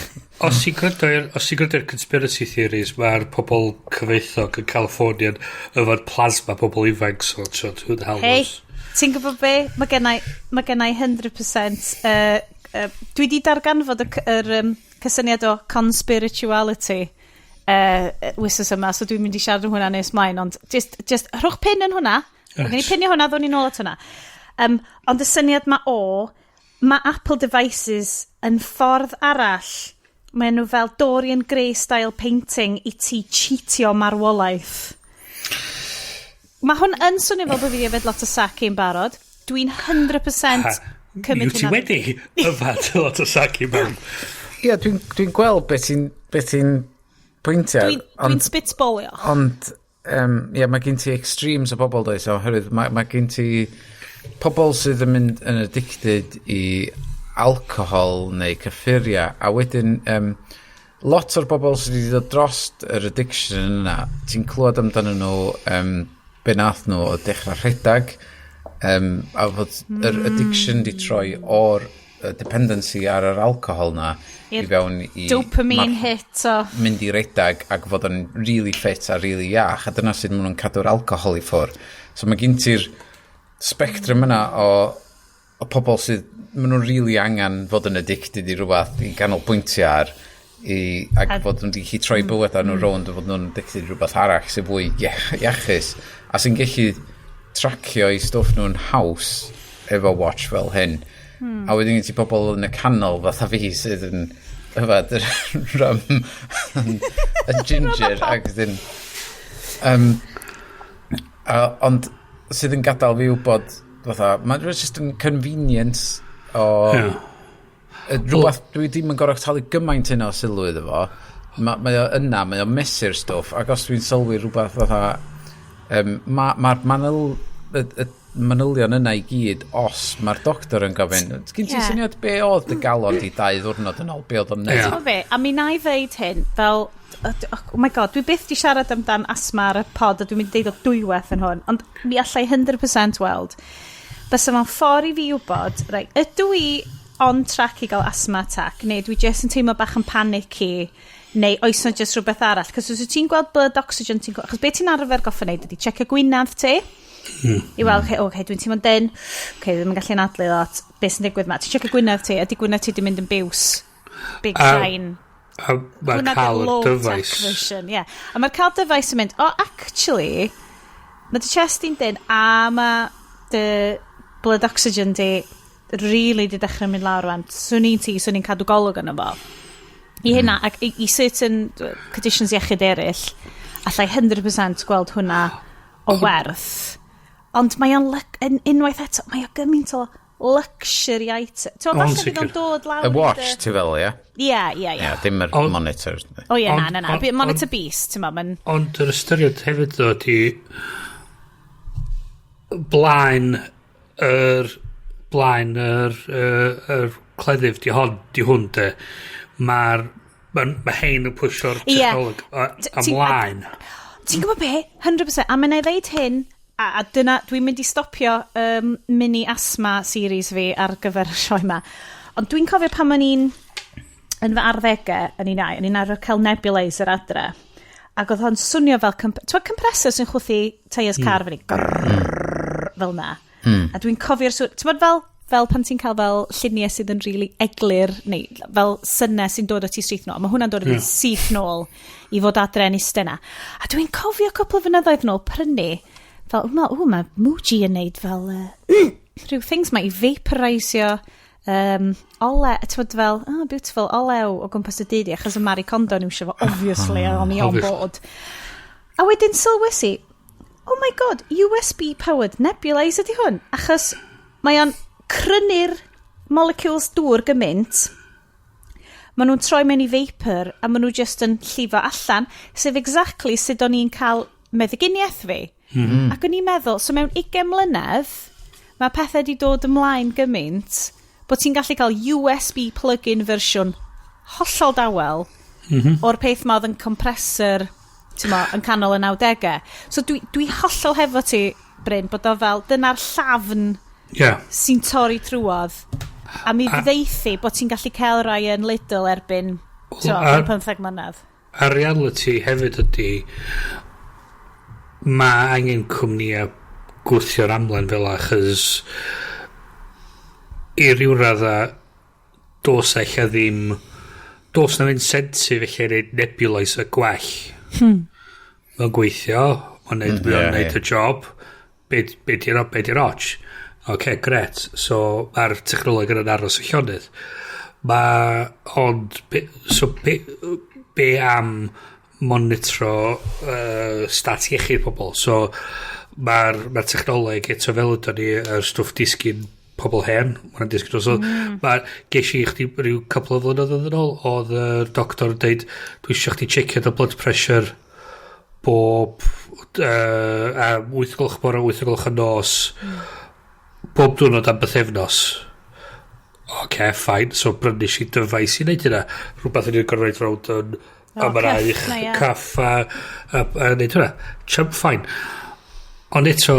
Os ti'n gwrando i'r conspiracy theories, mae'r pobl cyfoethog yn California yn yfad plasma pobl ifanc, so who the hell Hei, knows? Ti'n gwybod be? Mae gennai 100%. Dwi di darganfod y, yr cysyniad o conspirituality wythnos yma, so dwi'n mynd i siarad am hwnna nes mlaen, ond just rhowch pin yn hwnna. Right. Gen i pinio hwnna, ddwn ni nôl at hwnna. Ond y syniad ma o, mae Apple devices yn ffordd arall, maen nhw fel Dorian Gray style painting i ti cheatio marwolaeth. Mae hwn yn swnio fel bod fi wedi yfed lot o sake yn barod. Dwi'n 100% cymryd Yw ti hwnna. wedi yfad lot o sake mewn? Ie, dwi'n gweld beth ti'n pwyntio. Dwi'n spitballio. Ond, ie, mae gen ti extremes o bobl, does, oherwydd mae gen ti pobl sydd yn mynd yn addicted i alcohol neu cyffuria, a wedyn lot o'r bobl sydd wedi dod dros yr addiction yna, ti'n clywed amdano nhw be nath nhw o dechrau rhedeg, a fod yr addiction di troi o'r dependency ar yr alcohol na i I'r fewn i dopamine hit o mynd i redag ac fod yn really fit a really iach, a dyna sut maen nhw'n cadw'r alcohol i ffwrdd. So mae gen ti'r spectrum yna o pobl sydd maen nhw'n really angen fod yn addicted i rhywbeth i ganolbwyntio ar i, ac fod nhw'n gallu troi bywyd ar nhw rownd a fod nhw'n addicted i rhywbeth arall sydd fwy iachus a sy'n gallu tracio i stwff nhw'n haws efo watch fel hyn. A wedyn gen ti pobl yn y canol fatha fi sydd yn yfad yr rum y ginger ac wedyn ond sydd yn gadael fi wybod fatha mae'n just yn convenience o rhywbeth dwi ddim yn gorfod talu gymaint yna o sylw iddo fo. Mae o yna, mae o'n mesur stwff, ac os dwi'n sylwi rhywbeth fatha mae'r y manylion yna i gyd os mae'r doctor yn gofyn, "Gen ti syniad be oedd dy galon di 2 ddiwrnod yn ôl, be oedd o'n neud?" Ti'n gwbod be? A mi na i ddeud hyn, fel, oh my God, dwi byth di siarad amdan asthma ar y pod a dwi'n mynd i deud o dwywaith yn hwn, ond mi allai 100% weld. Bysa fo'n ffordd i fi wybod, right, ydw i on track i gael asthma attack, neu dwi just yn teimlo bach yn panicky, neu oes na just rhywbeth arall? Cos os wyt ti'n gweld blood oxygen, achos be ti'n arfer goffa wneud ydy checio gwynaf ti, i weld, okay, okay, dwi'n teimlo'n dyn, okay, ddim yn gallu anadlu lot, beth sy'n digwydd ma? Ti'n checio gwynaf ti, ydy gwynaf ti di mynd yn biws, big shine? A mae Hwnna cael di'r y low-tech dyfais. version, yeah. A mae'r cael dyfais yn mynd, oh, actually, mae dy chest di'n dyn, a mae dy blood oxygen di really di dechrau mynd lawr rwan. Swn i'n ti, swn i'n cadw golwg yno fo. I hynna, ac i certain conditions iechyd eraill, allai 100% gweld hwnna o werth. Ond mae o'n, unwaith eto, mae o gymaint o luxury item. Ti'n O'n falle fydd o'n sicr. dod lawr Y i watch, ti fel, ie? Ie. Ie, dim yr monitor. O ie, na, na. Monitor beast, ti'n ma, ma'n Ond yr ystyried hefyd ddo di blaen yr cleddyf di hwn de. Mae'r ma hein yn pwysio'r technoleg ymlaen. Ti'n gwybod be? 100%. A mae'n ei ddeud hyn, a dyna, dwi'n mynd i stopio mini asthma series fi ar gyfer y sioe yma. Ond dwi'n cofio pan o'n i'n yn fy arddegau, yn i'n au, o'n i'n arfer cael nebulizer adre. Ac oedd o'n swnio fel ti'n gwbod compressor sy'n chwythu tyres car fyny? Grrrr, fel na. A dwi'n cofio'r sŵn, ti'n gwbod fel pan ti'n cael fel lluniau sydd yn really eglur, neu fel synau sy'n dod o ti syth nôl. A mae hwnna'n dod o fi syth nôl i fod adre yn iste na. A dwi'n cofio cwpl o flynyddoedd nôl prynu, fel, o, mae Muji yn neud fel rhyw things mae i vaporisio ole, ti'n bod fel, oh, beautiful, olew o gwmpas y dyd i, achos y Marie Kondo yn iwsio fo, obviously, a o'n i on Obviously. board. A wedyn sylwes i, oh my God, USB powered nebulizer di hwn, achos mae o'n crynu'r molecules dŵr gymaint, maen nhw'n troi mewn i vapor a maen nhw just yn llifo allan, sef exactly sut o'n i'n cael meddyginiaeth fi. Ac o'n i'n meddwl, so mewn 20 mlynedd, mae pethau wedi dod ymlaen gymaint Bod ti'n gallu cael USB plug-in fersiwn hollol dawel o'r peth ma oedd yn compressor, mo, yn canol y 90au. So dwi hollol hefo ti, Bryn, bod o fel, dyna'r llafn sy'n torri trwodd. A mi ddeithi bod ti'n gallu cael rai yn Lidl erbyn, Wel, 15 mlynedd. A reality hefyd ydy mae angen cwmnïau gwthio'r amlen fel achos i ryw radda dos ella ddim, dos na'm incentive ella i neud nebulizer gwell. Mae'n gweithio, mae'n neud, mm, neud y job, be di'r ots? Oce, gret. So, mae'r technoleg yna'n aros y llonydd. Mae, ond, so, be am monitro stat iechyd pobl? So, mae'r ma technoleg eto fel ydyn ni, yr stwff disgyn pobl hen, mae'n disgyn. So, ma, ges i chdi rhyw couple o flynyddoedd yn ôl, oedd y doctor yn deud, "Dwi eisiau chdi checio dy blood pressure bob am 8 gloch bore, 8 gloch y nos, bob diwrnod am bythefnos." Oce, okay, fine. So brynu i dyfais i wneud hynna. Rhywbeth yn i'n gorfod rownd yn O, am yr cuff aich, na, ie. Cuff a wneud hwnna. Chump, fine. Ond eto,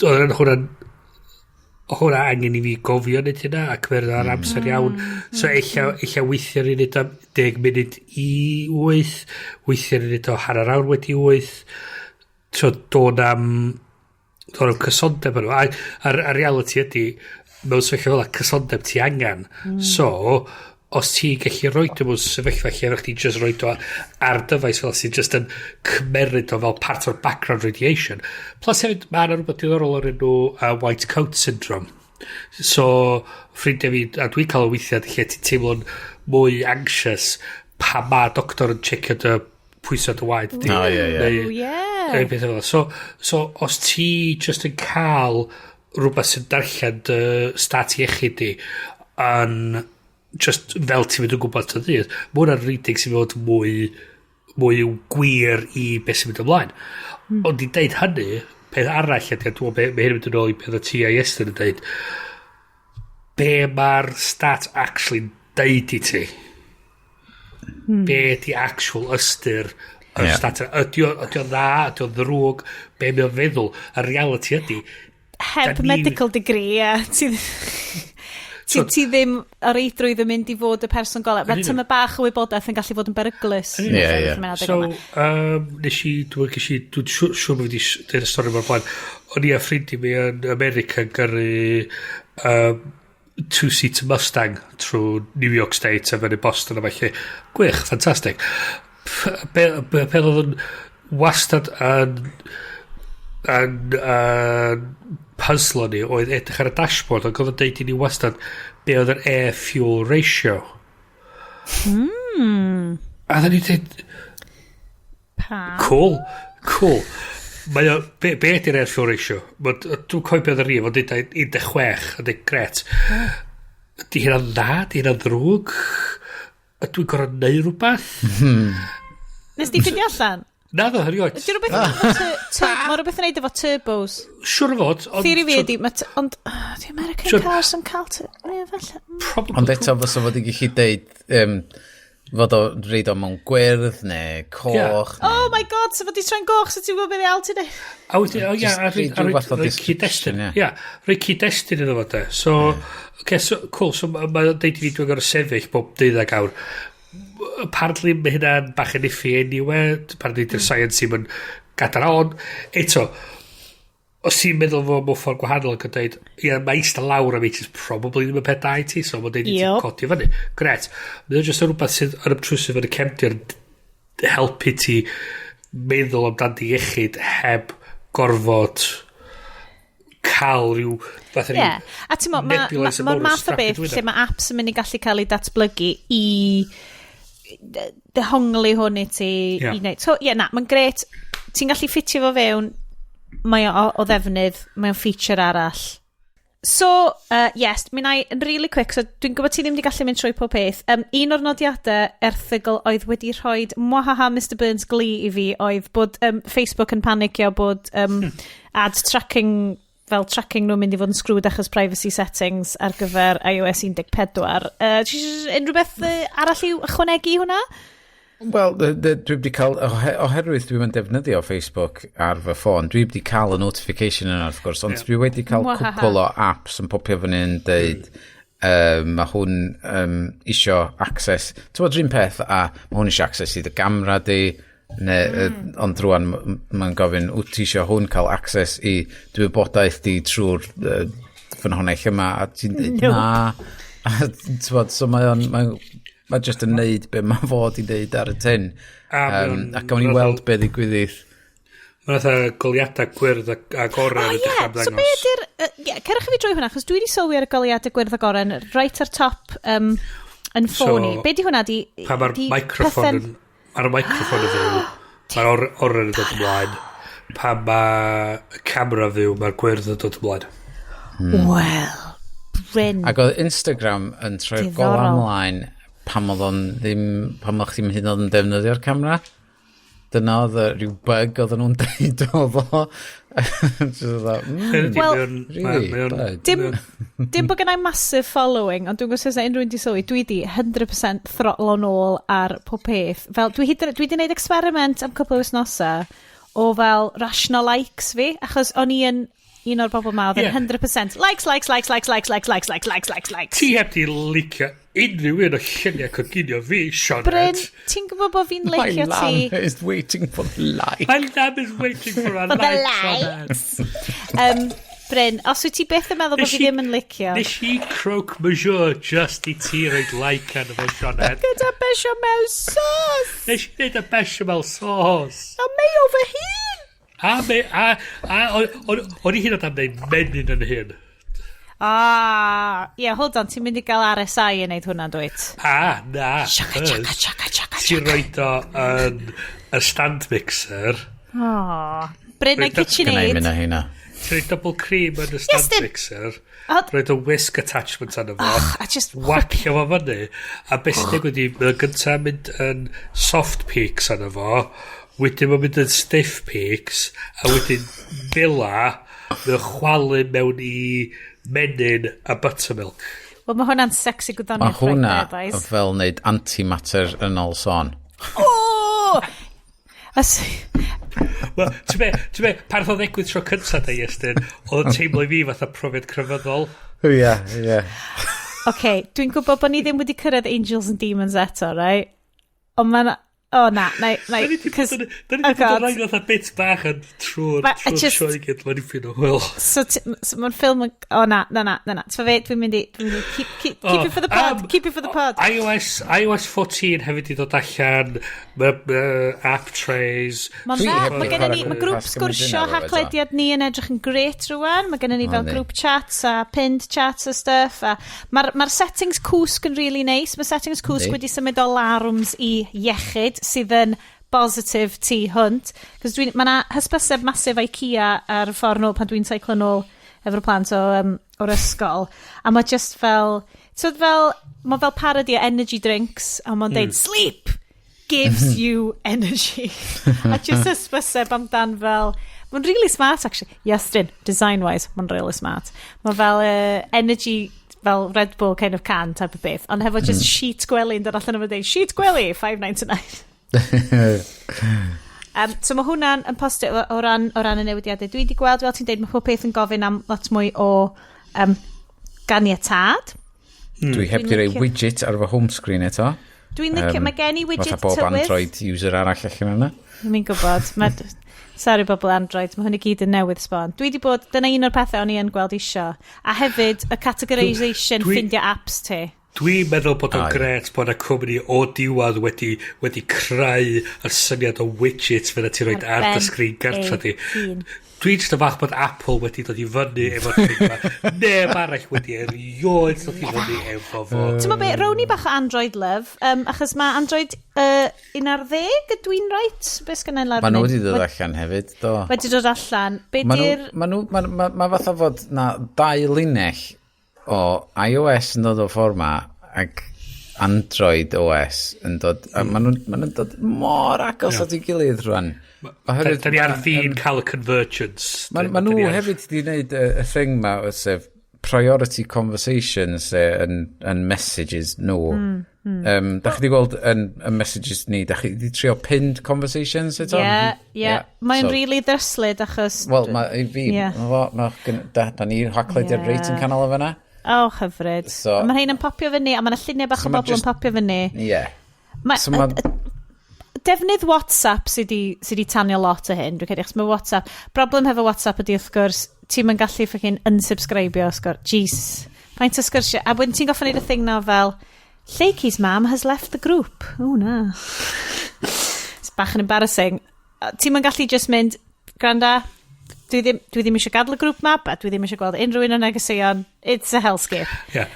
oedd hwnna angen i fi gofio wneud hynna ac fe'r ar amser iawn. So ella weithiau ni'n neud am 10 munud i 8, weithiau ni'n neud o hanner awr wedi 8. So dod am cysondeb yn nhw. A reality ydy, mewn sefyllfa fel 'a, cysondeb ti angen. So, os ti gallu rhoi o mewn sefyllfa lle fedri chdi just rhoi o ar dyfais fel sy'n just yn cymeryd o fel part o'r background radiation. Plus hefyd, mae yna rhywbeth diddorol o'r enw white coat syndrome. So, ffrindiau fi, a dwi'n cael o weithiau lle ti'n teimlo'n mwy anxious pa ma doctor yn checio dy pwysau dy waed di. O, ie. Oh, yeah. Neu pethau fel 'na. So, os ti just yn cael rhywbeth sy'n darllen dy stat iechyd di yn just fel ti'n mynd o gwmpas y dydd, mae hwnna'n reading sy'n fod mwy gwir i beth sy'n mynd ymlaen. Ond i deud hynny, peth arall ydy, a dwi'n meddwl mae hyn yn mynd yn ôl i beth o ti a Iestyn yn deud, be mae'r stat actually deud i ti? Be ydy actual ystyr yr stat? Ydy o dda, ydy o ddrwg, be mae o'n feddwl? Y reality ydy, Heb medical degree, ie. Ti ddim ar reidrwydd yn mynd i fod y person gorau. Mae Yn union. tyma bach o wybodaeth yn gallu fod yn beryglus. Ie, ie. So, nes i, dwi'n nes i, dwi'n siŵr bod fi wedi deud y stori o'r blaen. O'n i a ffrind i mi yn America yn gyrru two-seater Mustang trwy New York State a fyny Boston a falle. Gwych, ffantastig. Be oedd yn wastad yn puzzlo ni oedd edrych ar y dashboard ac oedd yn deud i ni wastad be oedd yr air fuel ratio. A dda ni dweud, Pa? Cool. Mae o, be ydy'r air fuel ratio? Dwi'n cofio be oedd yr rif, ond dweud 16, a dweud, "Gret. Di hynna'n dda? Di hynna'n ddrwg? Ydw i'n gorfod neud rhywbeth?" Nes di ffindio allan? Na ddo, erioed. Ydy rhywbeth yn neud efo Mae rhywbeth yn neud efo turbos. Siwr o fod. Theory fi ydy, ond oh, di American cars yn cael ie, falle. Probably. Ond eto fysa fod i gallu deud fod o reid o mewn gwyrdd neu coch. Oh my God, so fod i troi'n goch, so ti'n gwybod beth i ti'n neud? A wedyn, o ia, Just a rhoi rhoi rhyw fath o rhoi description, cyd-destun. ie. Ia, rhoi cyd-destun iddo fo de. So, okay, so, cool, so mae'n deud i fi dwi'n gorfod sefyll bob 12 awr. Apparently mae hynna'n bach yn iffy anyway. Apparently dy'r science ddim yn gadar on. Eto, os ti'n meddwl fo mewn ffordd gwahanol ac yn dweud, ia, mae eistedd lawr am ages probably ddim yn peth da i ti, so mae'n deud i ti codi fyny. Gret. Mae'n just yn rhywbeth sydd yn obtrusive yn y cefndir yn helpu ti meddwl amdan dy iechyd heb gorfod cael rhyw fath o Ie. A ti'n mo, mae'r nebulizer ma, mawr yn math o strapio beth dy wyneb. lle mae apps yn mynd i gallu cael ei datblygu i dehongli hwn i ti i wneud. So, ie, na, mae'n gret. Ti'n gallu ffitio fo fewn, mae o ddefnydd, mae o'n feature arall. So, yes, mi wna i yn really quick, so dwi'n gwybod ti ddim wedi gallu mynd trwy pob peth. Un o'r nodiadau erthygl oedd wedi rhoi mwahaha Mr Burns Glee i fi oedd bod Facebook yn panicio bod ad tracking fel tracking nhw'n mynd i fod yn screwed achos privacy settings ar gyfer iOS 14. Unrhyw beth arall i'w ychwanegu i hwnna? Wel, dwi wedi cael, oherwydd dwi'n defnyddio Facebook ar fy ffôn, dwi wedi cael y notification yna wrth gwrs, ond dwi wedi cael cwpl o apps yn popio fyny yn deud, mae hwn isio access, ti'n bod un peth a mae hwn isio access i dy gamera di, neu, ond rwan mae'n gofyn, wyt ti isio hwn cael access i dy wybodaeth di trwy'r ffynhonnell yma, a ti'n dweud Nope. na. A ti'n bod, so mae o'n, mae just yn neud be mae fod i neud ar y tin. A mae A gawn ni weld be ddigwyddith. Mae'n fatha goleuadau gwyrdd ag oren O yn ie, dechrau so be ymddangos. ydy'r... Ie, cerwch i fi drwy hwnna, achos dwi wedi sylwi ar y goleuadau gwyrdd ag oren right ar top yn ffôn i. So, Be di hwnna? Di, pan mae'r di microffon pethen yn... Mae'r microffon yn fyw, mae'r oren yn dod ymlaen. Pan mae y camera fyw, mae'r gwyrdd yn dod ymlaen. Wel, Bryn. Ac oedd Instagram yn troi'r gola Diddorol. ymlaen pan oedd o'n ddim, pan oedd chdi'm hyd yn oed yn defnyddio'r camera. Dyna oedd y rhyw bug oedden nhw'n deud oedd o. Just oedd Wel, really, bug. Dim bod gennau massive following, ond dwi'n gwybod os yna unrhyw un di sylwi, dwi di 100% throttle nôl ar pob peth. Fel, dwi di wneud experiment am cwpl o wythnosau o fel rational likes fi, achos o'n i yn un o'r bobl ma oedd yn 100% likes, likes, likes, likes, likes, likes, likes, likes, likes, likes, likes. Ti heb di licio unrhyw un o lluniau coginio fi, Sioned. Bryn, ti'n gwybod bod fi'n My licio ti? lamb is waiting for the light. My lamb is waiting for a For the like, Sioned. likes. Bryn, os wyt ti byth yn meddwl bod fi ddim yn licio. Nes i croque monsieur just i ti roid like arno fo, Sioned. Gyda bechamel sauce! Nes i wneud y bechamel sauce. A mayo fy hun! A, me, a, o'n i hyd yn oed am wneud menyn yn hyn. Ah, yeah, hold on, ti'n mynd i gael RSI yn neud hwnna, dwyt? A, na. Chaka, chaka, chaka, chaka, Ti'n chaka. roed o yn y stand mixer. Oh. Bryn, na Reit, Gynna i KitchenAid. mynd â hynna. Ti'n rhoi double cream yn y stand Iestyn! mixer. Ond Roed y whisk attachment arno fo. Och, a just Wacio fo fyny. A beth sy'n digwydd i, mae'n gyntaf mynd yn soft peaks arno fo. Wedyn mae'n mynd yn stiff peaks. A wedyn fila, mae'n chwalu mewn i menyn a buttermilk. Wel, mae hwnna'n sexy Mae gwyddoniaeth hwnna right there, boys. fel wneud antimatter yn ôl sôn. Oh! As, Wel, ti'n be, pan oedd ddigwydd tro cyntaf da Iestyn, oedd yn teimlo i fi fatha profiad crefyddol. Ie. OK, dwi'n gwybod bod ni ddim wedi cyrraedd Angels and Demons eto, right? Ond mae'n... Oh, na, na, na, Da ni 'di bod yn- da ni oh 'di bod yn God. rhoi fatha bits bach yn trwy'r trwy'r sioe i gyd, mae'n ffyn o hwyl. So mae'n ffilm yn... Oh, na, na, na, na, na. Ti'n fe, dwi'n mynd i keep it for the pod, keep it for the pod. iOS 14 hefyd i ddod allan, mae app trays. Mae'n Dwi dda, heb mae di gennym ni, chwarae mae grŵp Cymraeg sgwrsio efo eto. Haclediad ni yn edrych yn gret rwan. Mae gennym ni fel yndi. group chats a pinned chats a stuff. A mae'r settings cwsg yn really nice. Mae settings cwsg Yndi. wedi symud o larwms i iechyd sydd yn positif tu hwnt. Cos mae yna hysbyseb massive IKEA ar y ffordd nôl pan dwi'n seiclo nôl efo'r plant o'r ysgol. A mae just fel... So fel, mae fel parody o energy drinks, a mae'n deud, "Sleep gives you energy." A just hysbyseb amdan fel... Mae'n really smart, actually. Iestyn, design-wise, mae'n really smart. Mae fel energy fel Red Bull kind of can type of beth, ond hefo just sheet gwely yn dod allan o deud, "Sheet gwely, 5.99." So mae hwnna'n yn postio o ran y newidiadau. Dwi wedi gweld, fel ti'n deud, mae pob peth yn gofyn am lot mwy o ganiatâd. Dwi heb Dwi'n di roi licio widget ar fy home screen eto. Dwi'n licio, mae gen i widget Fatha bob tywydd. Android user arall allan yna. Dwi'n gwybod. Mae, sorry bobl Android, mae hwn i gyd yn newydd sbon. Dwi wedi bod, dyna un o'r pethau o'n i yn gweld isio. A hefyd, y categorisation ffindio apps ti. Dwi'n meddwl bod o'n Ah, ie. gret bod yna cwmni o diwedd wedi creu y syniad o widgets fel ti'n rhoi ar dy ben sgrin gartra ei di. hun. Dwi'n just yn falch bod Apple wedi dod i fyny efo'r thing 'ma. Neb arall wedi erioed dod i fyny efo fo. Ti'n meddwl be, rown ni bach o Android love, achos mae Android 11, ydw i'n right? Be sgynna i lawr Mae nhw fan wedi hyn? dod allan hefyd, do. Wedi dod allan. Be Ma' nhw, di'r ma' nhw, ma, ma, ma fatha fod na dau linell o iOS yn dod o ffordd ma ac Android OS yn dod, a maen nhw'n ma nhw dod mor agos at ei gilydd rwan. Oherwydd da ni ar fin cael y convergence. Mae ma nhw hefyd wedi gwneud y thing ma, sef priority conversations yn messages nhw. Da chi wedi gweld yn messages ni, da chi wedi trio pinned conversations eto? Ie. Mae'n so, really ddryslyd achos Wel, mae i fi, yeah. ma, da ni haglediad reit yn canol o fyna. Oh, hyfryd. So, mae rhain yn popio fyny, a mae'n lluniau bach so o bobl yn popio fyny. Ie. Yeah. Ma, so ma, defnydd WhatsApp sydd sy 'di tanio lot o hyn, dwi'n credu, achos mae WhatsApp. Broblem hefo WhatsApp ydy, wrth gwrs, ti'n mynd gallu fucking unsubscribio, sgwr. Jeez. Faint o sgyrsiau. A wedyn ti'n goffa neud y thing na fel, "Lleucu's mam has left the group." Oh, na. It's bach yn embarrassing. Ti'n mynd gallu just mynd, "Granda, dwi ddim eisiau gadael y grŵp ma, a dwi ddim eisiau gweld unrhyw un o negeseuon." It's a hellscape. Yeah.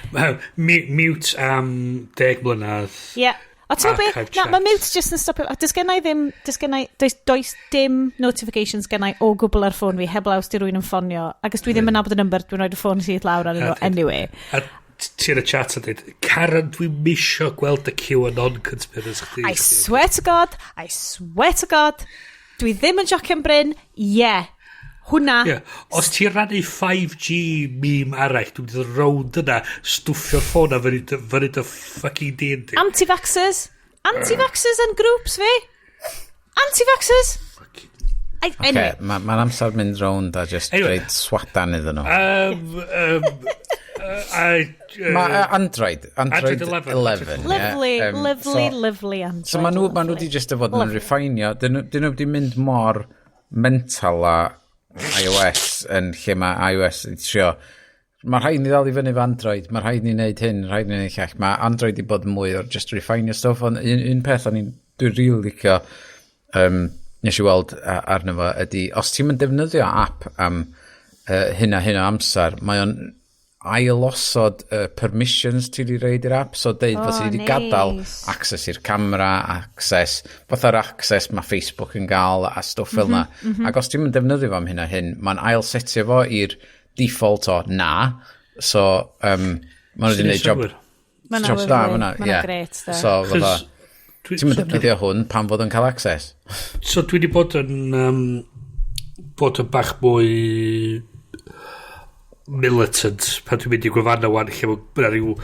Mute am 10 mlynedd. Ie. Yeah. O, ti'n gwybod be? Na, mae mute just yn stopio. Does gen i ddim, does gen i, does dim notifications gen i o gwbl ar ffôn fi, heblaw os di rywun yn ffonio. Ac os dwi ddim yn nabod y number, dwi'n rhoi y ffôn syth lawr arnyn nhw anyway. A ti yn y chat yn dweud, "Karen, dwi'n misio gweld y QAnon conspiracy chdi." I swear to God, I swear to God, dwi ddim yn jocian, Bryn, yeah. Hwna. Yeah. Os ti'n rannu 5G meme arall, dwi'n mynd rownd yna, stwffio'r ffôn a fyny dy fucking din di. Anti-vaxxers. Anti-vaxxers yn groups fi. Anti-vaxxers. Anyway. Okay, mae'n ma amser mynd rownd a just anyway, reid swadan iddyn nhw. Mae Android 11. 11. Lovely, yeah. Lovely, so, lovely Android. So maen nhw, ma nhw wedi just fod yn refinio. Dyn nhw wedi mynd mor mental a iOS yn lle mae iOS yn trio, mae rhaid ni ddal i fyny fo Android, mae rhaid ni wneud hyn, rhaid ni wneud llall. Mae Android i bod mwy o'r just refinio stuff, ond un peth o'n i'n, dwi'n rili licio, nes i weld arno fo, ydy, os ti'n mynd defnyddio app am hyn a hyn o amser, mae o'n ailosod permissions ti wedi roid i'r app, so deud fod ti wedi gadael access i'r camera, access, fatha'r access mae Facebook yn gael a stwff fel 'na. Ac os ti'n mynd defnyddio fo am hyn a hyn, mae'n ail-setio fo i'r default o na. So, maen nhw wedi gwneud job da, ma' hwnna, grêt, da. So, fatha, ti'n mynd defnyddio hwn pan fod yn cael access. So, dwi wedi bod yn bach mwy militant pan dwi'n mynd i gwefanna wan lle mae rhyw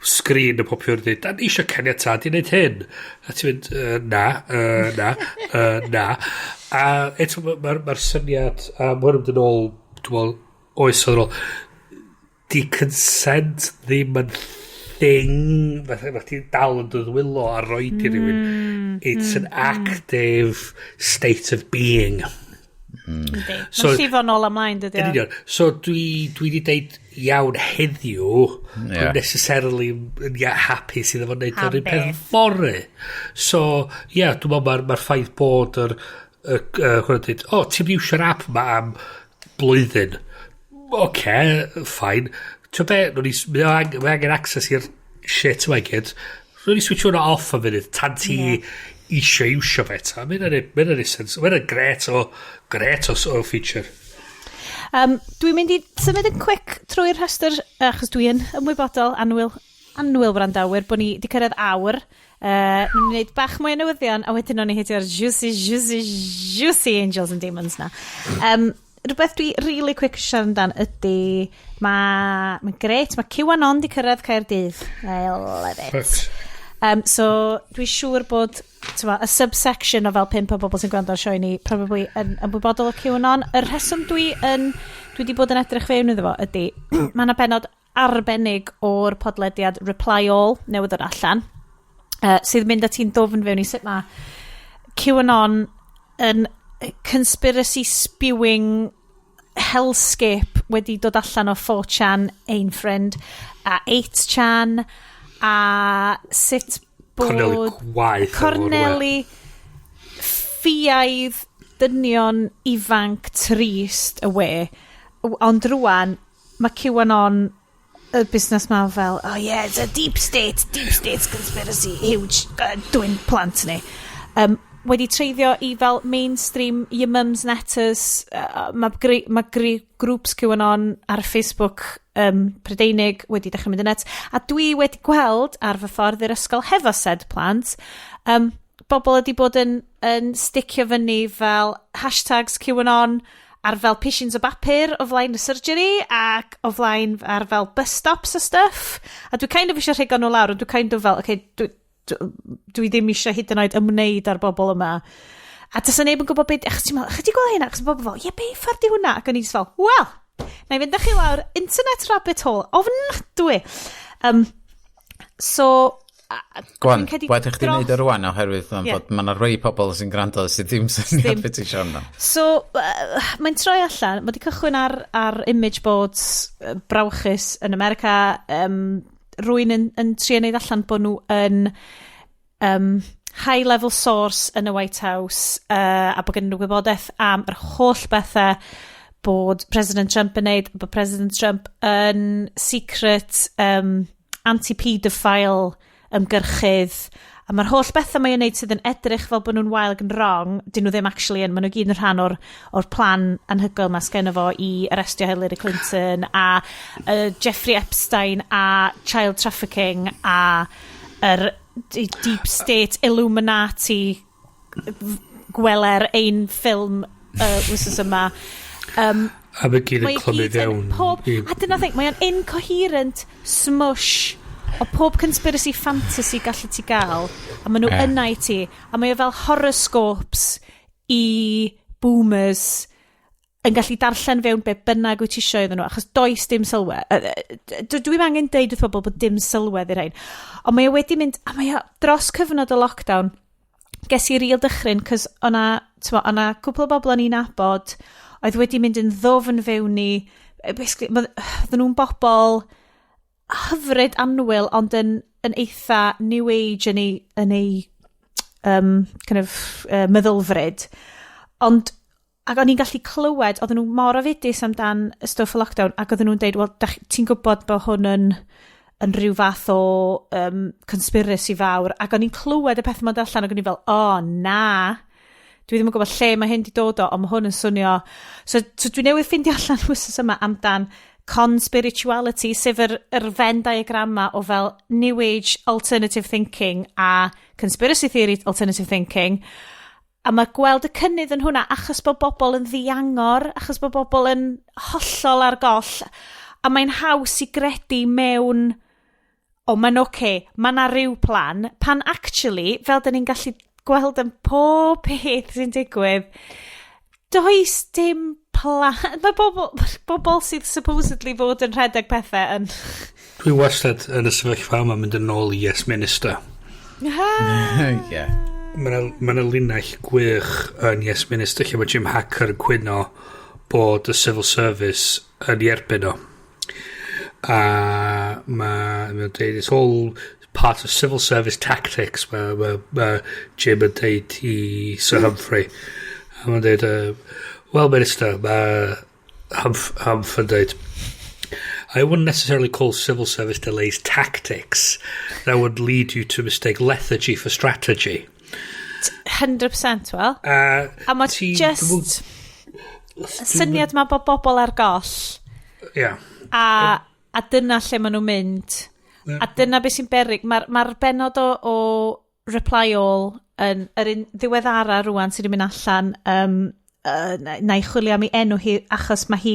sgrin yn popio yn dweud, "Da ni eisiau caniatâd i wneud hyn." A ti'n mynd, "Na, na, na." A eto mae'r ma syniad, a mae hwn yn mynd yn ôl, dwi'n meddwl, oes yn ôl, di consent ddim yn thing, fatha mae ti'n dal yn dy ddwylo a roi i rhywun. It's an active state of being. So, mae'n llifo nôl ymlaen, dydy o. Yn union. So dwi wedi deud iawn heddiw, dwi'n necessarily yn happy sydd efo wneud yr un peth fory. So, ie, yeah, dwi'n meddwl mae'r ma ffaith bod yr, hwnna'n dweud, "O, oh, ti'n mynd iwsio'r app ma am blwyddyn. Oce, okay, fine. Ti'n be, nhw'n ni, mae angen access i'r shit yma i gyd. Nhw'n ni switch hwnna off am funud, tan ti isio iwsio fe ta." Mae'n mae'n sense. Mae'n gret o feature. Dwi'n mynd i symud yn quick trwy'r rhestr, achos dwi yn ymwybodol, annwyl wrandawyr, bod ni wedi cyrraedd awr. Ni'n gwneud bach mwy o newyddion, a wedyn o'n i hitio'r juicy, juicy, juicy Angels and Demons na. Rhywbeth dwi really quick siarad amdan ydy, mae'n ma grêt, mae QAnon di cyrraedd Caerdydd. I love it. Fucks. So, dwi'n siŵr bod t'mo, y subsection o fel pump o bobl sy'n gwrando ar sioe ni probably yn ymwybodol o QAnon. Y rheswm dwi wedi bod yn edrych fewn iddo fo ydy, mae yna benod arbennig o'r podlediad Reply All newydd ddod allan, sydd mynd â ti'n ddofn fewn i sut mae QAnon yn conspiracy spewing hellscape wedi dod allan o 4chan, ein friend, a 8chan, a sut bod Corneli gwaith. Corneli ffiaidd dynion ifanc trist y we. Ond rwan, mae QAnon y busnes ma fel, "Oh yeah, it's a deep state conspiracy, huge, dwyn plant ni." Um, Wedi treiddio i fel mainstream your mum's netters, mae grŵps QAnon ar Facebook Prydeinig wedi dechrau mynd yn nuts. A dwi wedi gweld ar fy ffordd i'r ysgol hefo said plant, bobl wedi bod yn sticio fyny fel hashtags QAnon ar fel pishins o bapur o flaen y surgery ac o flaen ar fel bus stops a stuff. A dwi kind of eisiau rhego nhw lawr, ond dwi kind of fel, okay, dwi ddim eisiau hyd yn oed ymwneud â'r bobl yma. A does neb yn gwybod beth, achos ti'n meddwl, chi 'di gweld hynna? Achos mae bobl fel, "Ie, be ffordd di hwnna?" Ac o'n i just fel, "Wel, na i fynd â chi lawr internet rabbit hole, ofnadwy." So, Go on, dwi'n credu wedych chdi wneud o rwan oherwydd am fod mae yna rei pobl sy'n gwrando sydd ddim syniad beth ti'n siarad amdano. So, mae'n troi allan, mae wedi cychwyn ar image boards brawychus yn America, rwy'n yn trio neud allan bod nhw yn high level source yn y White House a bod gen nhw wybodaeth am yr holl bethau bod President Trump yn neud, bod President Trump yn secret anti-pedophile ymgyrchydd, a mae'r holl bethau mae'n neud sydd yn edrych fel bod nhw'n wael ac yn wrong, dyn nhw ddim actually yn, maen nhw gyd yn rhan o'r plan anhygoel ma sgeno fo i arrestio Hillary Clinton a Jeffrey Epstein a child trafficking a yr deep state Illuminati, gweler ein ffilm wythnos yma. A mae gyd yn Mae i clymu gyd yn fewn. Pob, a dyna thing, mae o'n incoherent smush o pob conspiracy fantasy gallu ti gael, a maen nhw yna i ti, a mae o fel horoscopes i boomers yn gallu darllen fewn be bynnag wyt ti isio iddyn nhw, achos does dim sylwedd. Dwi'm angen deud wrth bobl bod dim sylwedd i'r rhain. Ond mae o wedi mynd, a mae o dros cyfnod y lockdown, ges i real dychryn, cos o'na, t'mo, o'na cwpl o bobl o'n i'n nabod oedd wedi mynd yn ddofn fewn i, basically, oedden nhw'n bobl hyfryd annwyl, ond yn eitha new age yn ei kind of, meddylfryd. Ond, ac o'n i'n gallu clywed, oedden nhw mor ofidus amdan y stwff y lockdown, ac oedden nhw'n deud, "Wel, ti'n gwybod bod hwn yn rhyw fath o conspiracy fawr," ac o'n i'n clywed y peth yma'n allan, ac o'n i'n fel, "O, oh, na, dwi ddim yn gwybod lle mae hyn di dod o, ond mae hwn yn swnio." So dwi newydd ffeindio allan wythnos yma amdan conspirituality, sef yr Venn diagram ma o fel New Age alternative thinking a conspiracy theory alternative thinking. A mae gweld y cynnydd yn hwnna achos bod bobl yn ddiangor, achos bod bobl yn hollol ar goll, a mae'n haws i gredu mewn, o, mae'n oce, okay, mae na ryw plan, pan actually, fel dyn ni'n gallu gweld yn pob peth sy'n digwydd, does dim plan. Mae bobl sydd supposedly fod yn rhedeg pethau yn Dwi wastad yn y sefyllfa yma mynd yn ôl i Yes Minister. Mae yna ma linell gwych yn Yes Minister lle mae Jim Hacker yn cwyno bod y civil service yn ei erbyn o. A mae mae'n dweud, "It's all part of civil service tactics," ma Jim yn dweud i Sir Humphrey. A mae'n dweud, "Well, Minister," mae Humph yn dweud, "I wouldn't necessarily call civil service delays tactics. That would lead you to mistake lethargy for strategy." 100%, wel. A A mae just syniad ma bod bobl ar goll. A dyna lle maen nhw'n mynd. A dyna beth sy'n beryg. Mae'r ma benod o Reply All yn yr un ddiweddara rwan sydd wedi mynd allan, na i chwilio am ei enw hi achos mae hi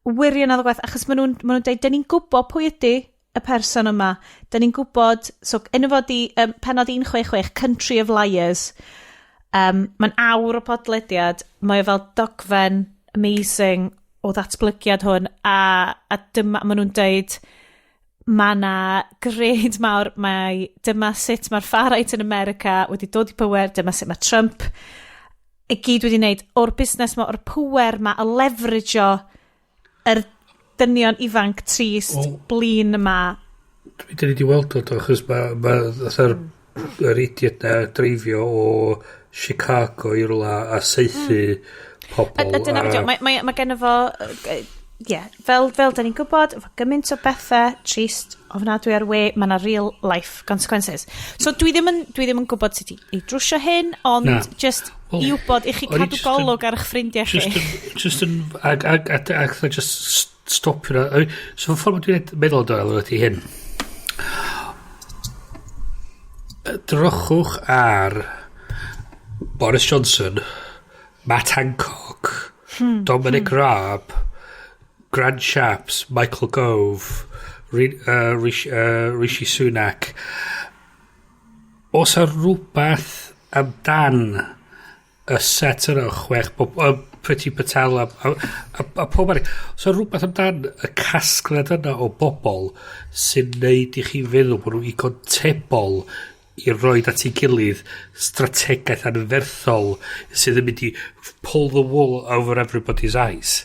wirioneddol gwaith, achos maen nhw dweud, "Dyn ni'n gwybod pwy ydy y person yma. Dyn ni'n gwybod," so enw fo di penod 166, Country of Liars. Mae'n awr o podlediad, mae o fel dogfen amazing o ddatblygiad hwn, a dyma, maen nhw'n deud, mae na gred mawr, mae dyma sut mae'r far right yn America wedi dod i pŵer, dyma sut mae Trump i gyd wedi wneud o'r busnes ma, o'r pŵer ma, o leverageo yr dynion ifanc trist, blin yma. Dwi dyn ni wedi weld o, do, achos mae ma, fatha'r yr idiot na dreifio o Chicago i rwla a saethu pobl. A dyna beth yw, mae genno fo Yeah, fel da ni'n gwybod, efo gymaint o bethau trist ofnadwy ar we, mae yna real life consequences. So dwi ddim yn gwybod sut i drwsio hyn, ond Na. Just Wel, i wybod i chi o'n i cadw jyst yn- golwg ar eich ffrindiau chi. Just yn, ac just stopio na. I mean, so ffordd ma dwi'n meddwl amdano ydy hyn. Drychwch ar Boris Johnson, Matt Hancock, Dominic Raab, Grant Shapps, Michael Gove, Rishi Sunak. Oes 'na rhywbeth amdan y set yna o chwech bob, Priti Patel a pob arall. Oes 'na rhywbeth amdan y casgliad yna o bobl sy'n neud i chi feddwl bod nhw'n igon tebol i roid at ei gilydd strategaeth anferthol sydd yn mynd i pull the wool over everybody's eyes?